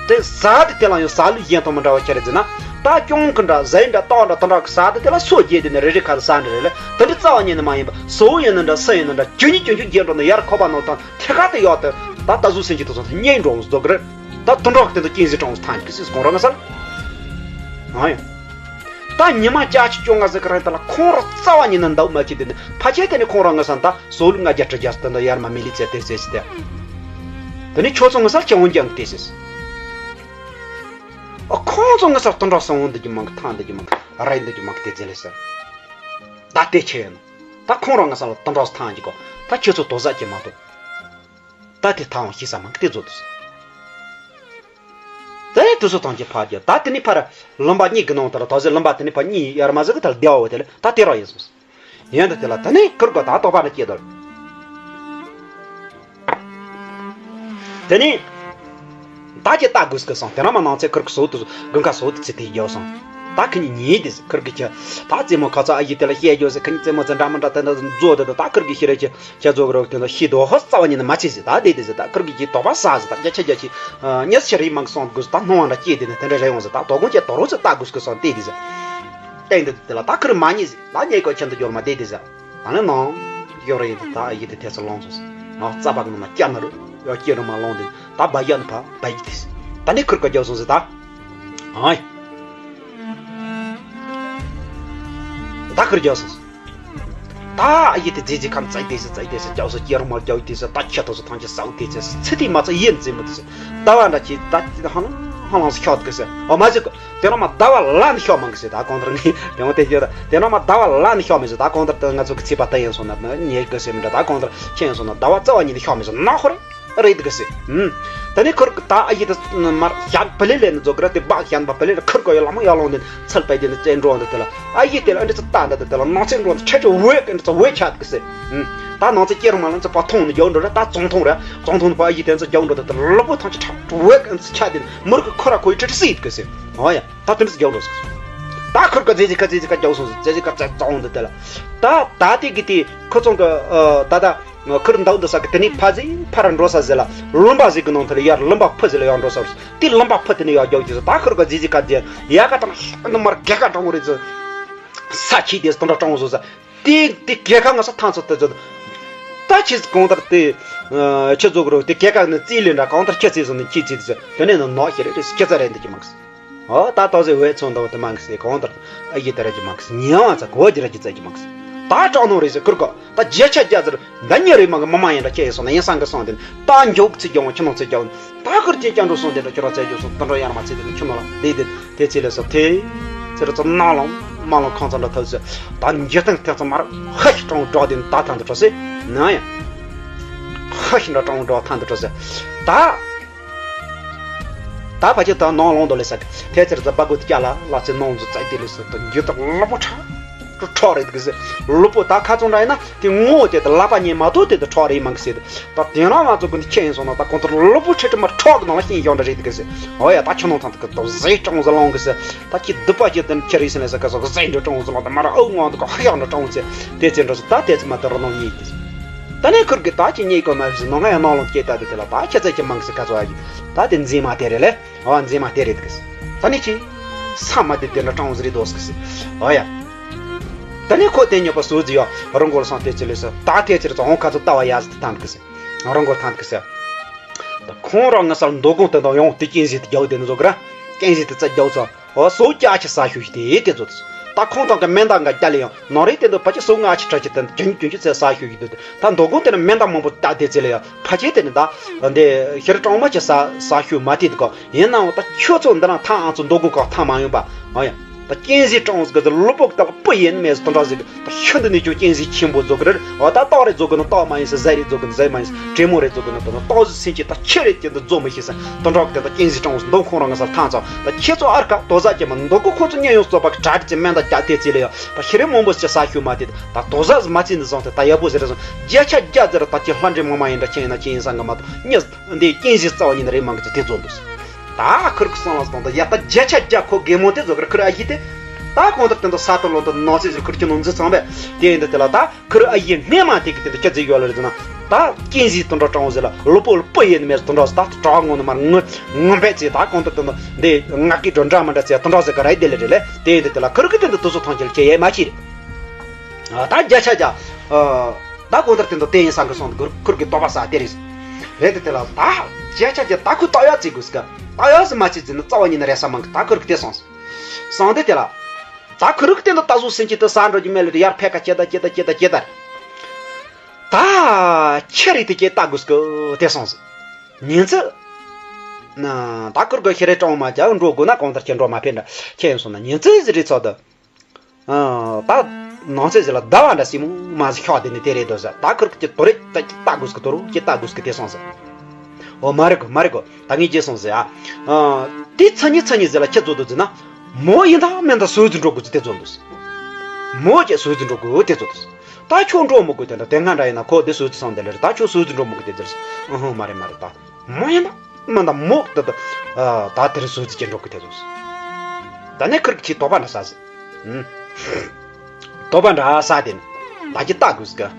དེ་ཟ་དེ་དེ་ལ་ཡང་ཟ་ལུགས་གཞན་དང་མི་འདྲ་བ་ཁྱེར་ཟེར་ན། ད་གྱོང་གི་འདྲ་ཟས་འདྲ་ཏོག་འདྲ་དེ་འདྲ་གི་ཟ་དེ་དེ་ལ་སོ་བརྒྱད་དེ་ནི་རེ་རེ་ཁ་ལ་ཟ་འདྲ་རེ་ལ་དེ་འདྲ་རྩ་བ་ཉིད་ནས་མ་ཡིན་པ། ཟོ་ཡིན་ན་འདྲ་སུ་ཡིན་ན་འདྲ་ཅུ་གཉིས་ཅུ་གཅིག་བརྒྱད་འགྲོ་ན་ཡར་ཁོག་པ་ནང་དང་། ཐད་ཀར་དུ་ཡོད་དེ། ད་ད་གཟུགས་སེམས་ཀྱི་དུས་ཚོད་སྙིང་འགྲོ་འོང་ཟེར་གི་རེད། ད་དུད་འགྲོ་གི་སྟེང་དུ་གཅན་གཟན་གྲོངས་སུ་ཐང་གི་སྲིད་གོང་ར་ང་ས། ཨ་ཡ། ད་ཉི་མ་བརྒྱད་ཅུ་བཅོ་ལྔ་ཟེར་གི་རེད། ད་ལ་ཁོང་ར་རྩ་བ་ཉིད་ནས་འདའ་མ་བྱེད་དེ་ནི་ཕལ་ཆེར་དེ་ནི་ཁོང་ར་ང་ས་ད་སོ་ལུག་ལྔ་བརྒྱ་དྲུག་བརྒྱ་སྟེ་ད་ཡར་མ་མི་ལི་ཚེ་དེ་ཚེ་ཚེ་དེ། དེ་ནི་ཁྱོད་ཚོ་ང་ས་ཅི་འོང་ཀྱང་དེ་ཚེ། ཨ་ཁོང་ཚོ་ང་ས་དུད་འགྲོ་སོང་འོང་འདི་གི་མང་གི་ཐང་འདི་གི་མང་གི་ར་འདི་གི་མང་གི་དེ་ཚེ་ལས་ས། ད་དེ་ཆེ་ཡོད་ན། ད་ཁོང་ར་ང་ས་ལ་དུད་འགྲོ་ཐང་གི་གོ། ད་ཁྱོད་ཚོ་དོ་ཟ་གྱི་མ་གཏོགས། ད་དེ་ཐང་ཤི་ས་མང་གི་དེ་བཟོ་དུས། དེ་ནས་དུས་ཚོད་ཐང་གི་ཕར་རྒྱབ། ད་དེ་ནས་ཕར་ལུང་པ་གཉིས་ཀྱི་ནང་དུ་ལ་ད་གཟོད་ལུང་པ་དེ་ནས་ཕར་གཉིས་ཡར་མ་ཟིག་གི་ཐལ་བདེ་བ་དེ་ལ་ད་དེ་ར་ཡིན་སོང་། ཡིན་ད་དེ་ལ་དེ་ནས་ཁུར་གོ་ད་དོགས་པ་ན་སྐྱེས་དོར། དེ་ནས་ད་ཀྱི་ལྟ་དགོས་ཀི་སོང་། དེ་ར་མ་ནང་ཚེ་ཁུར་གི་སོ་དུ་དགུན་ཁ་སོ་དུ་ཚེ་དེ་རྒྱབ་སོང་། ད་ཁི་ཉིན་ཉིན་དེ་ཁུར་གི་ཁྱི་ད་རྩེད་མོ་ཁ་ཚ་ཨ་ཡི་དེ་ལ་བཤད་རྒྱུ་ཟེར། ཁི་ཉིན་རྩེད་མོ་ཚེ་འདྲ་མི་འདྲ་དེ་འདྲ་བཟོ་དེ་ད་ཁུར་གི་ཤི་རེ་ཁྱི། ཁྱེད་ཚོ་གི་རོགས་དེ་ཚོ་ཤི་དོ་ཧོ་རྩ་བ་ཉིད་ནས་མ་བྱེད་ཟེར། ད་བསྡད་དེ་ཟེར། ད་ཁུར་གི་ཀྱི་དོགས་པ་ཟ་ཟེར། ད་རྒྱ་ཆ་རྒྱ་ཆི་ཉེས་ཆེ་རིགས་མང་གི་སོང་དགོས་ཟེར། ད་སྣང་བ་འདྲ་སྐྱེས་དེ་ནས་དེ་འདྲ་རེ་ཡོང་ཟེར། ད་དོ་དགོང་ཁྱེད་དོ་རོགས་ཚོ་ལྟ་དགོས་ཀི་སོང་བལྟས་དེ་ཟེར། བལྟས་འདི་དེ་ལ་ད་ཁུར་མ་ཉེས་ཟེར། ད་ཉེས་གོ་ཁྱེད་འདི་འབྱོར་མ་བསྡད་དེ་ཟེར། ད་ནི་ནང་ཡོད་རེད། ད་ཨ་ཡི་དེ་དེ་ཚོ་ལོངས་སོང་ཟེར། ང་རྩ་བ་ངོ་ན་སྐྱ་ན་རུ་ཡོད་སྐྱེ་རུ་མ་ལོངས་དེ་ད་བ་ཡ་ནི་ཕ་བ་ཡི་དེ་ཟེར། ད་ནི་ཁུར་ག་རྒྱབ་སོང་ཟེར། ད་ཨ་ཡི་ད་ཁུར་རྒྱབ་སོང་ཟེར། ད་ཨ་ཡི་དེ་རྫི་རྫི་ཁམ་ཙག་དེ་ཟེར། ཙག་དེ་ཟེར། རྒྱབ་སོ་སྐྱེ་རུ་མ་རྒྱབ་དེ་ཟེར། ད་ཁྱེད་ཐོག་སོ་ཐང་ཆེ་ཟའུ་དེ་ཟེར། ཚེ་དེ་མ་ཚ་ཡིན་རྫི་མོ་དེ་ཟེར། ད་བ་འདྲ་ཁྱེད་ད་ཧང་ཧང་ལང་སོ་ཤོག་གི་ཟེར། ཨོ་མ་ཟེར་གོ། དེ་ན་མ་ཟླ་བ་ལ་ནི་ཤོག་མང་གི་ཟེར། ད་གང་ལྟར་ངས་དེ་མོ་དེ་བརྗོད། ད་དེ་ན་མ་ཟླ་བ་ལ་ནི་ཤོག་མི་ཟེར། ད་གང་ལྟར་ད་ང་ཚོ་གི་ཚིག་པ་ད་ཡིན་སོང་ན་ཉེས་གི་ཟེར་མི་འདྲ། ད་གང་ལྟར་ཁྱེད་ཡིན་སོང་ན་ཟླ་བ་རྩ་བ་ཉིད་ནས་ཤོག་མི་ཟེར་ན་ཁོ་རེ་རེད་གི་ཟེར། ཨུམ། ད་ནི་ཁུར་གི་ད་ཨ་ཡི་ད་མར་ཞག་པི་ལེ་ལེ་ནི་རྫོགས་གི་ར། དེ་སྦག་ཞག་པ་པི་ལེ་ལེ་ཁུར་གོ་ཡོད་ལ་མོ་ཡར་ལོངས་ནས་ཚལ་པའི་དེ་ནི་བཙན་འགྲོ་འདི་དེ་ལ་ཨ་ཡི་དེ་ལ་ཨ་འདྲི་ཚ་ད་འདི་དེ་ལ་ནང་ཚན་འགྲོ་འདི་ཆ་ཆ་འོད་གི་འདྲི་ཚ་འོད་ཆགས་གི་ཟེར། ཨུམ། ད་ནང་ཚན་སྐྱེ་རུ་མ་ལ་ཚ་པ་ཐོང་ནི་རྒྱག་འགྲོ་ར། ད་བཙོང་ཐོང་ར། བཙོང་ཐོང་ནི་པ་ཨ་ཡི་དེ་ཚ་རྒྱག་འགྲོ་འདི་དེ་ལ་ལུ་པོ་ཐང་ཆ་ཆ་འོད་གི་འདྲི་ཚ་ཆགས་དེ་ནི་མུར་གི་ཁོ་ར་ཁོའི་ཁྲི་ཁྲི་སྲིད་གི་ཟེར། ཨོ་ཡ། ད་དེ་འདྲ་རྒྱག་འགྲོ་ཟེར། ད་ཁུར་ག་རྫི་རྫི་ཁ་རྫི་རྫི་ཁ་རྒྱག་སོང་ཟེར། རྫི་རྫི་ཁ་རྫི་བཙོང་འདི་དེ་ལ། ད་ད་དེ་གི་དེ་ཁོ་ཚོང་གི་ཨ་ད་ད། ཁུར་འདག་འདི་ས་གི་དེ་ནས་ཕ་ཟིག་ཕར་འགྲོ་ས་ཟེར་ལ། ལུང་པ་ཟིག་གི་ནང་དེ་ལ་ཡར་ལུང་པ་ཕུ་ཟིག་ལ་ཡར་འགྲོ་ས་རེད། དེ་ལུང་པ་ཕུ་དེ་ནས་ཡར་རྒྱག་གི་ཟེར། ད་ཁུར་ག་ཟིག་ཟིག་ག་དེ་ཡ་ག་དང་ཤ་ནི་མར་གེ་ག་དྲང་བོ་རེད་ཟེར། ས་ཆི་དེ་དུང་དྲ་དྲང་བོ་བཟོ་ས། དེ་དེ་གེ་ག་ང་ས་ཐང་ཚོ་དེ་ཚོ། ད་ཁྱི་གང་ལྟར་དེ་ཁྱི་ཚོ་གི་རོ་དེ་གེ་ག་ནི་རྩིས་ལེན་འདྲ་གང་ལྟར་ཁྱི་རྩིས་སོང་ནི་ཁྱི་རྩིས་དེ་ཚོ་དེ་ནས་ནི་ནོག་ཤི་རེད་རེད་ཁྱི་རྩ་རེད་འདི་ཀྱི་མང་གི། ཨོ་ད་ཏོག་ཙེ་འོད་ཚོང་དང་དེ་མང་གི་སེ་གང་ལྟར་ཨ་ཡི་དེ་ར་ཀྱི་མང་གི་སེ་ཉེ་བ་ཚ་གོ་ཀྱི་ར་ཀྱི་རྩ་ཀྱི་མང་གི་སེ། ད་སྐྲག་སྣང་རེད་ཟེར། ཁུར་ག་ད་བརྒྱ་ཆ་བརྒྱ་ཟེར། ད་མྱི་རེ་མ་གི་མི་མ་ཡིན་འདྲ་ཁྱེད་ཡིན་སོང་ན་ཡིན་སང་གི་སོང་དེ་ད་མགྱོགས་ཚིག་རྒྱག་འོང་ཁྱི་ནང་ཚིག་རྒྱག་འོང་། ད་ཁུར་ཅེས་ཀྱང་འགྲོ་སོང་དེ་འདྲ་ཁྱོད་རང་བཙལ་རྒྱུ་སོང་དེ་འདྲ་ཡར་མ་ཚིག་དེ་ནི་ཁྱི་ནང་ལ་བསྡད་དེ་དེ་ཚེ་ལས་སོ་དེ་ཚེ་རུ་ཚོ་ནང་ལོང་མ་ལོང་ཁང་ཚང་འདྲ་ཐོབ་ཟེར། ད་འཇིག་རྟེན་ཐེ་ཚོ་མར་ཧ་ཤི་སྐྲག་སྣང་འགྲོ་དེ་ད་ཐང་དུ་འགྲོ་སེ་ན་ཡང་ཧ་ཤི་འདྲ་སྐྲག་སྣང་འགྲོ་ཐང་དུ་འགྲོ་སེ་ད། ད་ཕ་ཁྱེད་ད་ནང་ལོང་དུ་ལས་ས་དེ་ཚེ་རུ་ཚོ་སྦ་གུ་དེ་སྐྱ་ལ་ལ་ཚེ་ནང་འཛུལ་ཚ་དེ་ལས་སོ་ད་འཇིག་རྟེན་ལ་པོ་ཁྲ། ཁྲོ་ཁྲོ་རེད་གི་ཟེར། ལུས་པོ་ད་ཁ་ཚོན་འདྲ་ཡིན་ན་དེ་ངོ་དེ་དང་ལག་པ་གཉིས་མ་གཏོགས་དེ་དང་ཁྲོ་རེད་མང་གི་ཟེར། ད་དེ་རང་ང་ཚོ་ཀུན་ཏུ་ཁྱེད་ཡིན་སོང་ན་ད་གོང་ཐོག་ལུས་པོ་ཁྲི་ཁྲི་མ་ཁྲོ་གི་ནང་ལ་ཤིང་གཞོང་འདྲ་རེད་གི་ཟེར། འོ་ཡ་ད་ཁྱོད་ནང་ཚང་དུ་གི་ད་ཟས་སྐྲངས་ཟེར་ལོང་གི་ཟེར། ད་ཁྱི་སྡུག་པ་ཁྱེད་དེ་ཁྱེད་རེད་ཟེར་ནས་ཟེར་ག་ཟོ་གི་ཟས་འདྲ་སྐྲངས་ཟེར་ལོང་ད་མ་ར་ཨུ་ངང་དུ་ག་ཧ་ཡག་འདྲ་སྐྲངས་ཟེར། དེ་ཚེ་འདྲ་ཟེར་ད་དེ་ཚེ་མ་དེ་ར་ནང་ཉེས་གི་ཟེར། ད་ནས་ཁུར་གི་ད་ཁྱི་ཉེས་གོ་མ་ཟེར་ནང་ང་ཡང་ནང་ལོང་སྐྱེས་ད་དེ་དེ་ལ་ད་ཁྱི་ཚེ་ཁྱི་མང་གི་ཟེར་ག་ཟོ་ཡ་གི་ད་དེ་འཛིན་མ་དེ་རེད་ལས། ཨ་འཛིན་མ་དེ་རེད་གི། ད་ནི་ཅི། ས་མ་དེ་དེ་འདྲ་སྐྲངས་ཟེར་རེད་དོ་གི། ཨ་ཡ། ད་ནི་ཁོ་དེ་ཉོ་པ་སོ་ཟི་ཡ་རང་གོར་སང་དེ་ཚེ་ལས་ས་ད་དེ་ཚེ་ར་ཚ་ཧོང་ཁ་ཚོ་ལྟ་བ་ཡ་ཟི་དེ་ཐང་གི། རང་གོར་ཐང་གི། ད་ཁོང་རང་ངི་སར་མདོ་དགོང་དེ་དང་ཡོང་དེ་རྐྱེན་ཟི་དེ་རྒྱག་དེ་ནི་བཟོ་གི་ར། རྐྱེན་ཟི་དེ་རྩ་རྒྱག་ཚོ། ཨོ་སོ་ཀྱ་ཆི་ས་ཤུ་ཞི་དེ་དེ་ཚོ། ད་ཁོང་དང་གི་མེ་མདའ་འགའ་རྒྱ་ལས་ཡང་ནོ་རེ་དེ་འདུག་ཕ་ཆེ་སོ་ང་ཆི་ཁྲ་ཆི་དེ་ཀྱུན་ཀྱུན་ཆི་ཚེ་ས་ཤུ་ཞི་དེ། ད་མདོ་དགོང་དེ་ནི་མེ་མདའ་མང་པོ་ད་དེ་ཚེ་ལས་ཡ་ཕ་ཆེ་དེ་ནི་ད། འདི་ཤར་གྲོང་མ་ཆི་ས་ས་ཤུ་མ་དེ་དེ་གོ། ཡིན་ནའང་ད་ཁྱོད་ཚོ་འདི་རང་ཐང་ཨང་ཚོ་མདོ་དགོང་ཁོག་ཐང་མ་ཡོང་པ། ཨ་ཡ། ད་རྐྱེན་ཟི་སྐྲངས་གི་ལུས་པོ་ད་སྤུ་ཡིན་མེད་དུ་འདྲ་ཟིག་ད་ཤིན་ཏུ་ནས་ཀྱང་རྐྱེན་ཟི་ཆེན་པོ་བཟོ་གི་རེད། འོ་ད་ཏོག་རེ་བཟོ་གི་ན་ཏོག་མ་ཡིན་ཟེར། ཟས་རེ་བཟོ་གི་ན་ཟས་མ་ཡིན་ཟེར། དྲེད་མོང་རེ་བཟོ་གི་ན་ད་ན་ཏོག་ཟི་སེམས་ཀྱི་ད་ཁྱེད་རེ་ཀྱི་ད་བཟོ་མི་ཤེས་ཟེར། ད་འདྲ་གི་ད་རྐྱེན་ཟི་སྐྲངས་མདོ་ཁོང་རང་ང་སར་ཐང་ཚ། ད་ཁྱེད་ཚོ་ཨར་ཀ་དོ་ཟ་ཀྱི་མ་མདོ་གོ་ཁོ་ཚོ་ཉན་ཡོང་བཟོ་པ་གི་གྲ་རི་ཅི་མེ་མདའ་རྒྱ་དེ་ཚེ་ལས་ཡ་ད་ཤི་རེ་མང་པོ་ཅི་ས་ཤུ་མ་དེ་ད་དོ་ཟ་ཟི་མ་ཚེ་འདི་བཟང་དེ་ད་ཡག་པོ་ཟེར་རེ་བཟང་རྒྱ་ཆ་རྒྱ་ཟེར། ད་ཁྱེད་ལྷ་འདྲེ་མ་མ་ཡིན་འདྲ་ཁྱེད་ཡིན་ན་ཁྱེད་ཡིན་སང་གི་མ་གཏོགས་ཉི། འདི་རྐྱེན་ཟི་རྩ་བ་ཉིད་ནས་རེད་མང་གི་ཚོ་དེ་བཟོ་འདུག་ད་ཁུར་གི་སང་ལ་སྟོང་དང་ཡ་ད་བརྒྱ་ཆ་བརྒྱ་ཁོ་རྒན་མོ་དེ་བཟོ་གི་ར། ཁུར་ཨ་ཡི་དེ། ད་གོང་ལྟར་དེ་འདྲ་ས་ཐོ་ལོ་དང་ནང་ཚེ་ཟིག་ཁུར་གྱི་ནང་འཛུལ་ཚང་བས། དེ་ཡིན་དུ་དེ་ལ་ད་ཁུར་ཨ་ཡི་སྔས་མ་དེ་གི་དེ་འདྲ་ཁྱི་ཟིག་ཡོད་ལ་རེད་ཟེར་ན། ད་རྐྱེན་ཟི་དེ་འདྲ་སྐྲངས་ཟེར་ལ་ལུས་པོ་ལ་སྤུ་ཡིན་མེད་དེ་འདྲ་ཟེར། ད་གྲགས་ངོ་ནས་མར་ངུ་ངུ་བས་ཚེ། ད་གོང་ལྟར་དེ་འདྲ་འདི་ང་གི་འགྲོ་འདྲ་མི་འདྲ་ཚེ་དེ་འདྲ་ཟེར་གི་ར་དེ་ལ་རེད་ལས། དེ་ཡིན་དུ་དེ་ལ་ཁུར་གི་དེ་འདྲ་དུ་སུ་ཐང་ཆེ་ལ་ཁྱེད་ཡས་མ་ཁྱེད་རེད། ད་བརྒྱ་ཆ་བརྒྱ། ད་གོང་ལྟར་དེ་འདྲ་དེ་ཡིན་སང་གི་སོང་དུ་ཁུར་གི་དོགས་པ་ཟ་དེ་རེད། རེད་དེ་དེ་ལ་ད་བརྒྱ་ཆ་བརྒྱ་ད་ཁུ་ཏོག་ཡ་ཙི་དགོས་ཀ་ཏོག་ཡ་ཙི་མ་ཙི་ཙི་ནི་རྩ་བ་ཉིད་ནས་རེད་ས་མང་གི། ད་ཁུར་གི་དེ་སོང་སོང་དེ་དེ་ལ། ད་ཁུར་གི་དེ་འདྲ་ད་གཟུགས་སེམས་ཀྱི་དེ་ས་འགྲོ་རྒྱུ་མེད་ལ་དེ་ཡར་ཕེ་ཀ་ཅེ་ད་ཅེ་ད་ཅེ་ད་ཅེ་ད། ད་ཁྱེད་རེད་དེ་ཅེ་ད་དགོས་ཀ་དེ་སོང་སོང་ཉིན་ཙི། ན་ད་ཁུར་གི་ཤི་རེ་གྲོང་མ་ཅག་འགྲོ་དགོས་ན་གང་ལྟར་ཁྱེད་འགྲོ་མ་ཕེ་འདྲ་ཁྱེད་ཡིན་སོང་ན་ཉིན་ཙི་ཟི་རེད་ཚོ་དུ། ཨ། ད་ནང་ཚེ་ཟེར་ལ་ཟླ་བ་འདྲ་སྲིན་མོ་མ་ཟིག་ཤོག་དེ་ནི་དེ་རེད་དོ་ཟེར། ད་ཁུར་གི་དོ་རེད་ད་ཀྱི་ལྟ་དགོས་ཀི་དོ་རུ་ཀྱི་ལྟ་དགོས་ཀི་དེ་སོང་ཟེར། འོ་མ་རེད་གོ་མ་རེད་གོ་ད་ངས་རྗེས་སོང་ཟེར་ཨ། ཨ། དེ་ཚ་ཉི་ཚ་ཉི་ཟེར་ལ་ཁྱི་ཚོ་དུ་ཟེར་ན། མོ་ཡིན་ད་མེད་ད་སོས་ཟིན་འགྲོ་དགོས་ཀི་དེ་ཚོ་འདུག་མོ་ཀྱི་སོས་ཟིན་འགྲོ་དགོས་དེ་ཚོ་འདུག་ད་ཁྱོད་འགྲོ་མི་དགོས་དེ་འདྲ་དེ་སྔ་འདྲ་ཡིན་ན་ཁོ་དེ་སོས་ཚི་སོང་དེ་ལེར་ད་ཁྱོད་སོས་ཟིན་འགྲོ་མི་དགོས་དེ་ཟེར། ཨ་ཧང་མ་རེད་མ་རེད་ད། མོ་ཡིན་ན་མིན་ད་མོ་ད་ད་ད་དེར་སོ་ཙི་ཅན་འགྲོ་གི་དེ་ཚོ། ད་ནས་ཁུར་གི་ཁྱི་དོགས་པ་འདྲ་ཟ་ཟི། ཨུམ། དོགས་པ་འདྲ་ཟ་དེ་ནི་ད་ཀྱི་ལྟ་དགོས་ཀི།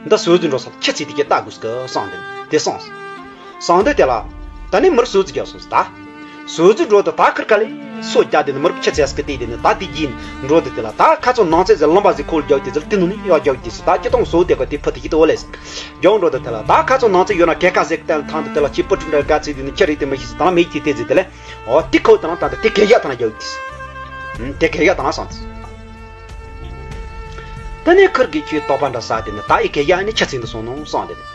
འདི་སོ་ཙི་འགྲོ་ས་ཁྱི་ཚི་དེ་ཀྱི་ལྟ་དགོས་ཀི་སོང་དེ་དེ་སོང་། སོང་དེ་དེ་ལ་ད་ནས་མིར་སོ་ཙི་རྒྱག་སོང་ཟི་ད། སོ་ཙི་འགྲོ་དེ་ད་ཁུར་ག་ལེ་སོ་རྒྱག་དེ་ནི་མིར་ཁྱི་ཚེ་སྐི་དེ་དེ་ནི་ད་དེ་གྱིན་འགྲོ་དེ་དེ་ལ་ད་ཁ་ཚོ་ནང་ཚེ་ཟི་ལོང་པ་ཟི་ཁོལ་རྒྱག་དེ་ཟི་དེ་ནི་ཡོ་རྒྱག་དེ་ཟི་ད་ཀྱི་ཏོང་སོ་དེ་ག་དེ་ཕུ་དེ་ཀྱི་དོ་ལེ་ཟི། རྒྱང་འགྲོ་དེ་དེ་ལ་ད་ཁ་ཚོ་ནང་ཚེ་ཡོད་ན་གེ་ཀ་ཟེར་གཏན་ཐང་དེ་དེ་ལ་ཁྱི་པུ་ཀྲི་འདྲ་ག་ཚིག་དེ་ནི་ཁྱི་རེད་དེ་མི་ཤེས་ཟི་ད་ལ་མེད་ཀྱི་དེ་ཟི་དེ་ལེ། འོ་དེ་ཁོ་དེ་ལ་ད་དེ་དེ་གེ་ཡ་ད་ན་རྒྱག་དེ་ཟི། དེ་གེ་ཡ་ད་ན་སང་དེ་ཟི། ད་ནས་ཁུར་གི་ཁྱི་དོགས་པ་འདྲ་ཟ་དེ་ནི་ད་ཡི་གེ་ཡ་ནི་ཁྱི་ཚིག་འདི་སོང་ནོ་སང་དེ་ནི།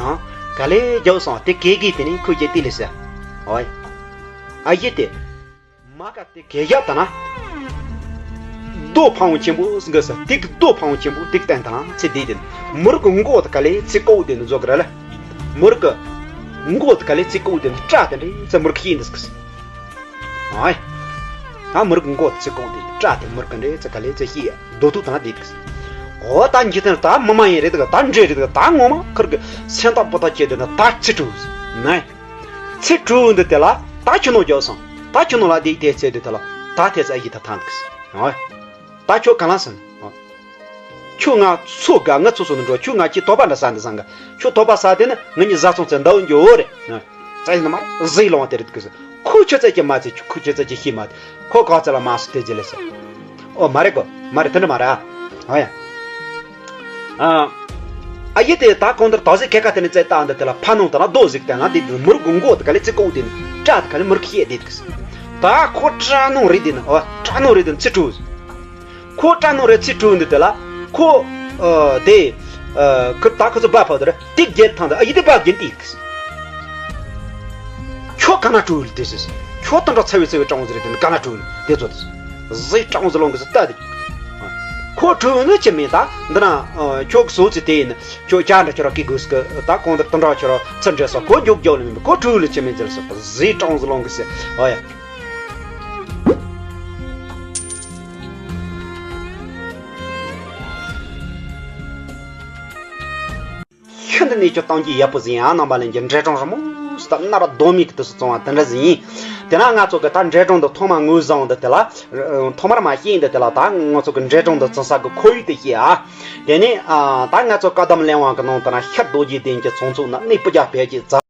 ཨ། ག་ལེ་རྒྱག་སོང་དེ་གེ་གི་དེ་ནི་ཁོ་གེ་དེ་ལེ་ཟི། འོ་ཡ། ཨ་ཡེ་དེ། མ་ག་དེ་གེ་ཡ་ད་ན། རྡོ་འཕང་བོ་ཆེན་པོ་ཟིག་ས་དེ་གི་རྡོ་འཕང་བོ་ཆེན་པོ་དེ་གི་སྟེང་ད་ན་ཚེ་དེ་དེ་ནི་མུར་གི་མགོ་དེ་ག་ལེ་ཚེ་ཀོ་དེ་ནི་བཟོ་གི་ར་ལ། མུར་གི་མགོ་དེ་ག་ལེ་ཚེ་ཀོ་དེ་ནི་སྐྲ་དེ་འདྲེ་ཚེ་མུར་གི་ཤེས་འདི་ཟིག་ས། ཨའི། ད་མུར་གི་མགོ་ཚེ་ཀོ་དེ་སྐྲ་དེ་མུར་གི་འདྲེ་ཚེ་ག་ལེ་ཚེ་ཤེས་ཡ་རྡོ་ཐུག་ད་ན་དེ་འདི་ཟིག་ས། འོ་ད་འཇིག་རྟེན་ད་མི་མ་ཡིན་རེད་དེ་ག་ད་འདྲེ་རེད་དེ་ག་ད་ངོ་མ་ཁུར་གི་སེམས་ཐག་པོ་ཐག་བཅད་དེ་ན་ད་ཚེ་དྲུག་ཟིག་ནའི། ཚེ་དྲུག་འདི་དེ་ལ་ད་ཁྱི་ནོར་རྒྱག་སོང་། ད་ཁྱི་ནོར་ལ་དེ་དེ་ཚེ་འདི་དེ་ལ་ད་དེ་ཚེ་ཨ་ཡི་ད་ཐང་འདུག་ཟེར། ད་ཁྱོད་ག་ལ་སོང་། ཁྱོད་ང་ཚོ་དགའ་ང་ཚོ་སོ་ནི་འགྲོ། ཁྱོད་ང་ཁྱི་དོགས་པ་འདྲ་ས་འདི་སང་ག་ཁྱོད་དོགས་པ་ས་དེ་ནི་ང་གཉིས་བཟའ་ཚང་ཚེ་འདའ་འོ་འགྱོ་འོ་རེད། ཙེ་ནི་མ་ཟི་ལོང་དེ་རེད་འདུག་ཟེར། ཁོ་ཁྱོད་ཚེ་ཀྱི་མ་ཚེ་ཁྱོད་ཁོ་ཁྱོད་ཚེ་ཀྱི་ཤི་མ་ཁོ་ག་ཚེ་ལ་མ་སུ་དེ་ཇི་ལེ་ཟེར། ཨོ་མ་རེད་གོ་མ་རེད་དེ་འདྲ་མ་རེད་ཨ། ཨ་ཡ། ཨ། ཨ་ཡེ་དེ་ད་གང་ལྟར་ད་ཟེ་ཁེ་ཁ་དེ་ནི་ཙེ་ཏ་འདི་དེ་ལ་ཕ་ནང་དེ་ལ་རྡོ་ཟིག་དེ་ལ་དེ་དུ་མུར་གུ་མགོ་དེ་ག་ལེ་ཙི་ཀོ་དེ་ནི་སྐྲ་དེ་ག་ལེ་མུར་ཁི་ཡེ་དེ་དུ་ད་ཁོ་སྐྲ་ནོ་རེད་དེ་ནི་ཨོ་སྐྲ་ནོ་རེད་དེ་ནི་ཚི་ཀྲུ། ཁོ་སྐྲ་ནོ་རེད་ཚི་ཀྲུ་འདི་དེ་ལ་ ཁོ་ཨ་དེ་ཨ་ཁོ་ད་ཁོ་ཚོ་བ་ཕ་དེ་ར་ཏིག་རྒྱལ་ཐང་དུ་ཨ་ཡི་དེ་བ་རྒྱན་ཏིག་ཁྱོད་ག་ན་སྤྲོ་ལ་དེ་ཟེར། ཁྱོད་དང་འདྲ་ཚ་བའི་ཚ་བའི་སྤྲང་བོ་ཟེར་དེ་ནི་ག་ན་སྤྲོ་ལ་དེ་ཚོ་དེ་ཟེར། གཟི་སྤྲང་བོ་ཟེར་ལོང་གི་ཟེར་ལྟ་དེ། ཁོ་སྤྲོ་ནི་ཅི་མིན་ད་འདི་ན་ཁྱོད་ཀྱི་བཟོ་ཚིག་དེ་ཡིན། ཁྱོད་ཅག་འདྲ་ཁྱོད་ར་ཀི་དགོས་ཀི་ད་གང་ལྟར་དང་འདྲ་ཁྱོད་ར་ཚུར་འདྲ་ས་ཁོ་རྒྱུག་རྒྱུག་ལ་མིན་པ་ཁོ་སྤྲོ་ལ་ཅི་མིན་ཟེར་ས་གཟི་སྤྲང་བོ་ཟེར་ལོང་གི་ཟེར། ཨོ་ཡ། ཤིན་ཏུ་ནས་ཀྱི་གཏམ་རྒྱུད་ཡག་པོ་ཟིན་ཡང་རྣམ་པ་ལྷན་རྒྱས། འབྲས་སྤྲང་རི་མོ་ཟེར་ད་སྣ་ར་རྡོ་མིག་གི་དུས་སུ་བཙོང་བ་དེ་འདྲ་ཟིན་ཡིན། དེ་ན་ང་ཚོ་གི་ད་འབྲས་སྤྲང་འདི་ཐོག་མ་ངོས་བཟུང་འདི་དེ་ལ་ཐོག་མར་མ་ཤེས་འདི་དེ་ལ་ད་ང་ཚོ་གི་འབྲས་སྤྲང་འདི་བཙོང་ས་གི་ཁོར་ཡུག་དེ་ཤེས་ཨ། དེ་ནས་ད་ང་ཚོ་བཀའ་གདམས་གླེང་བ་གི་ནང་དུ་ན་ཤར་རྡོ་རྗེ་གདན་གྱི་ཚོང་ཚོགས་ན་གནས་སྤུ་རྒྱལ་བལ་གྱི་རྫ།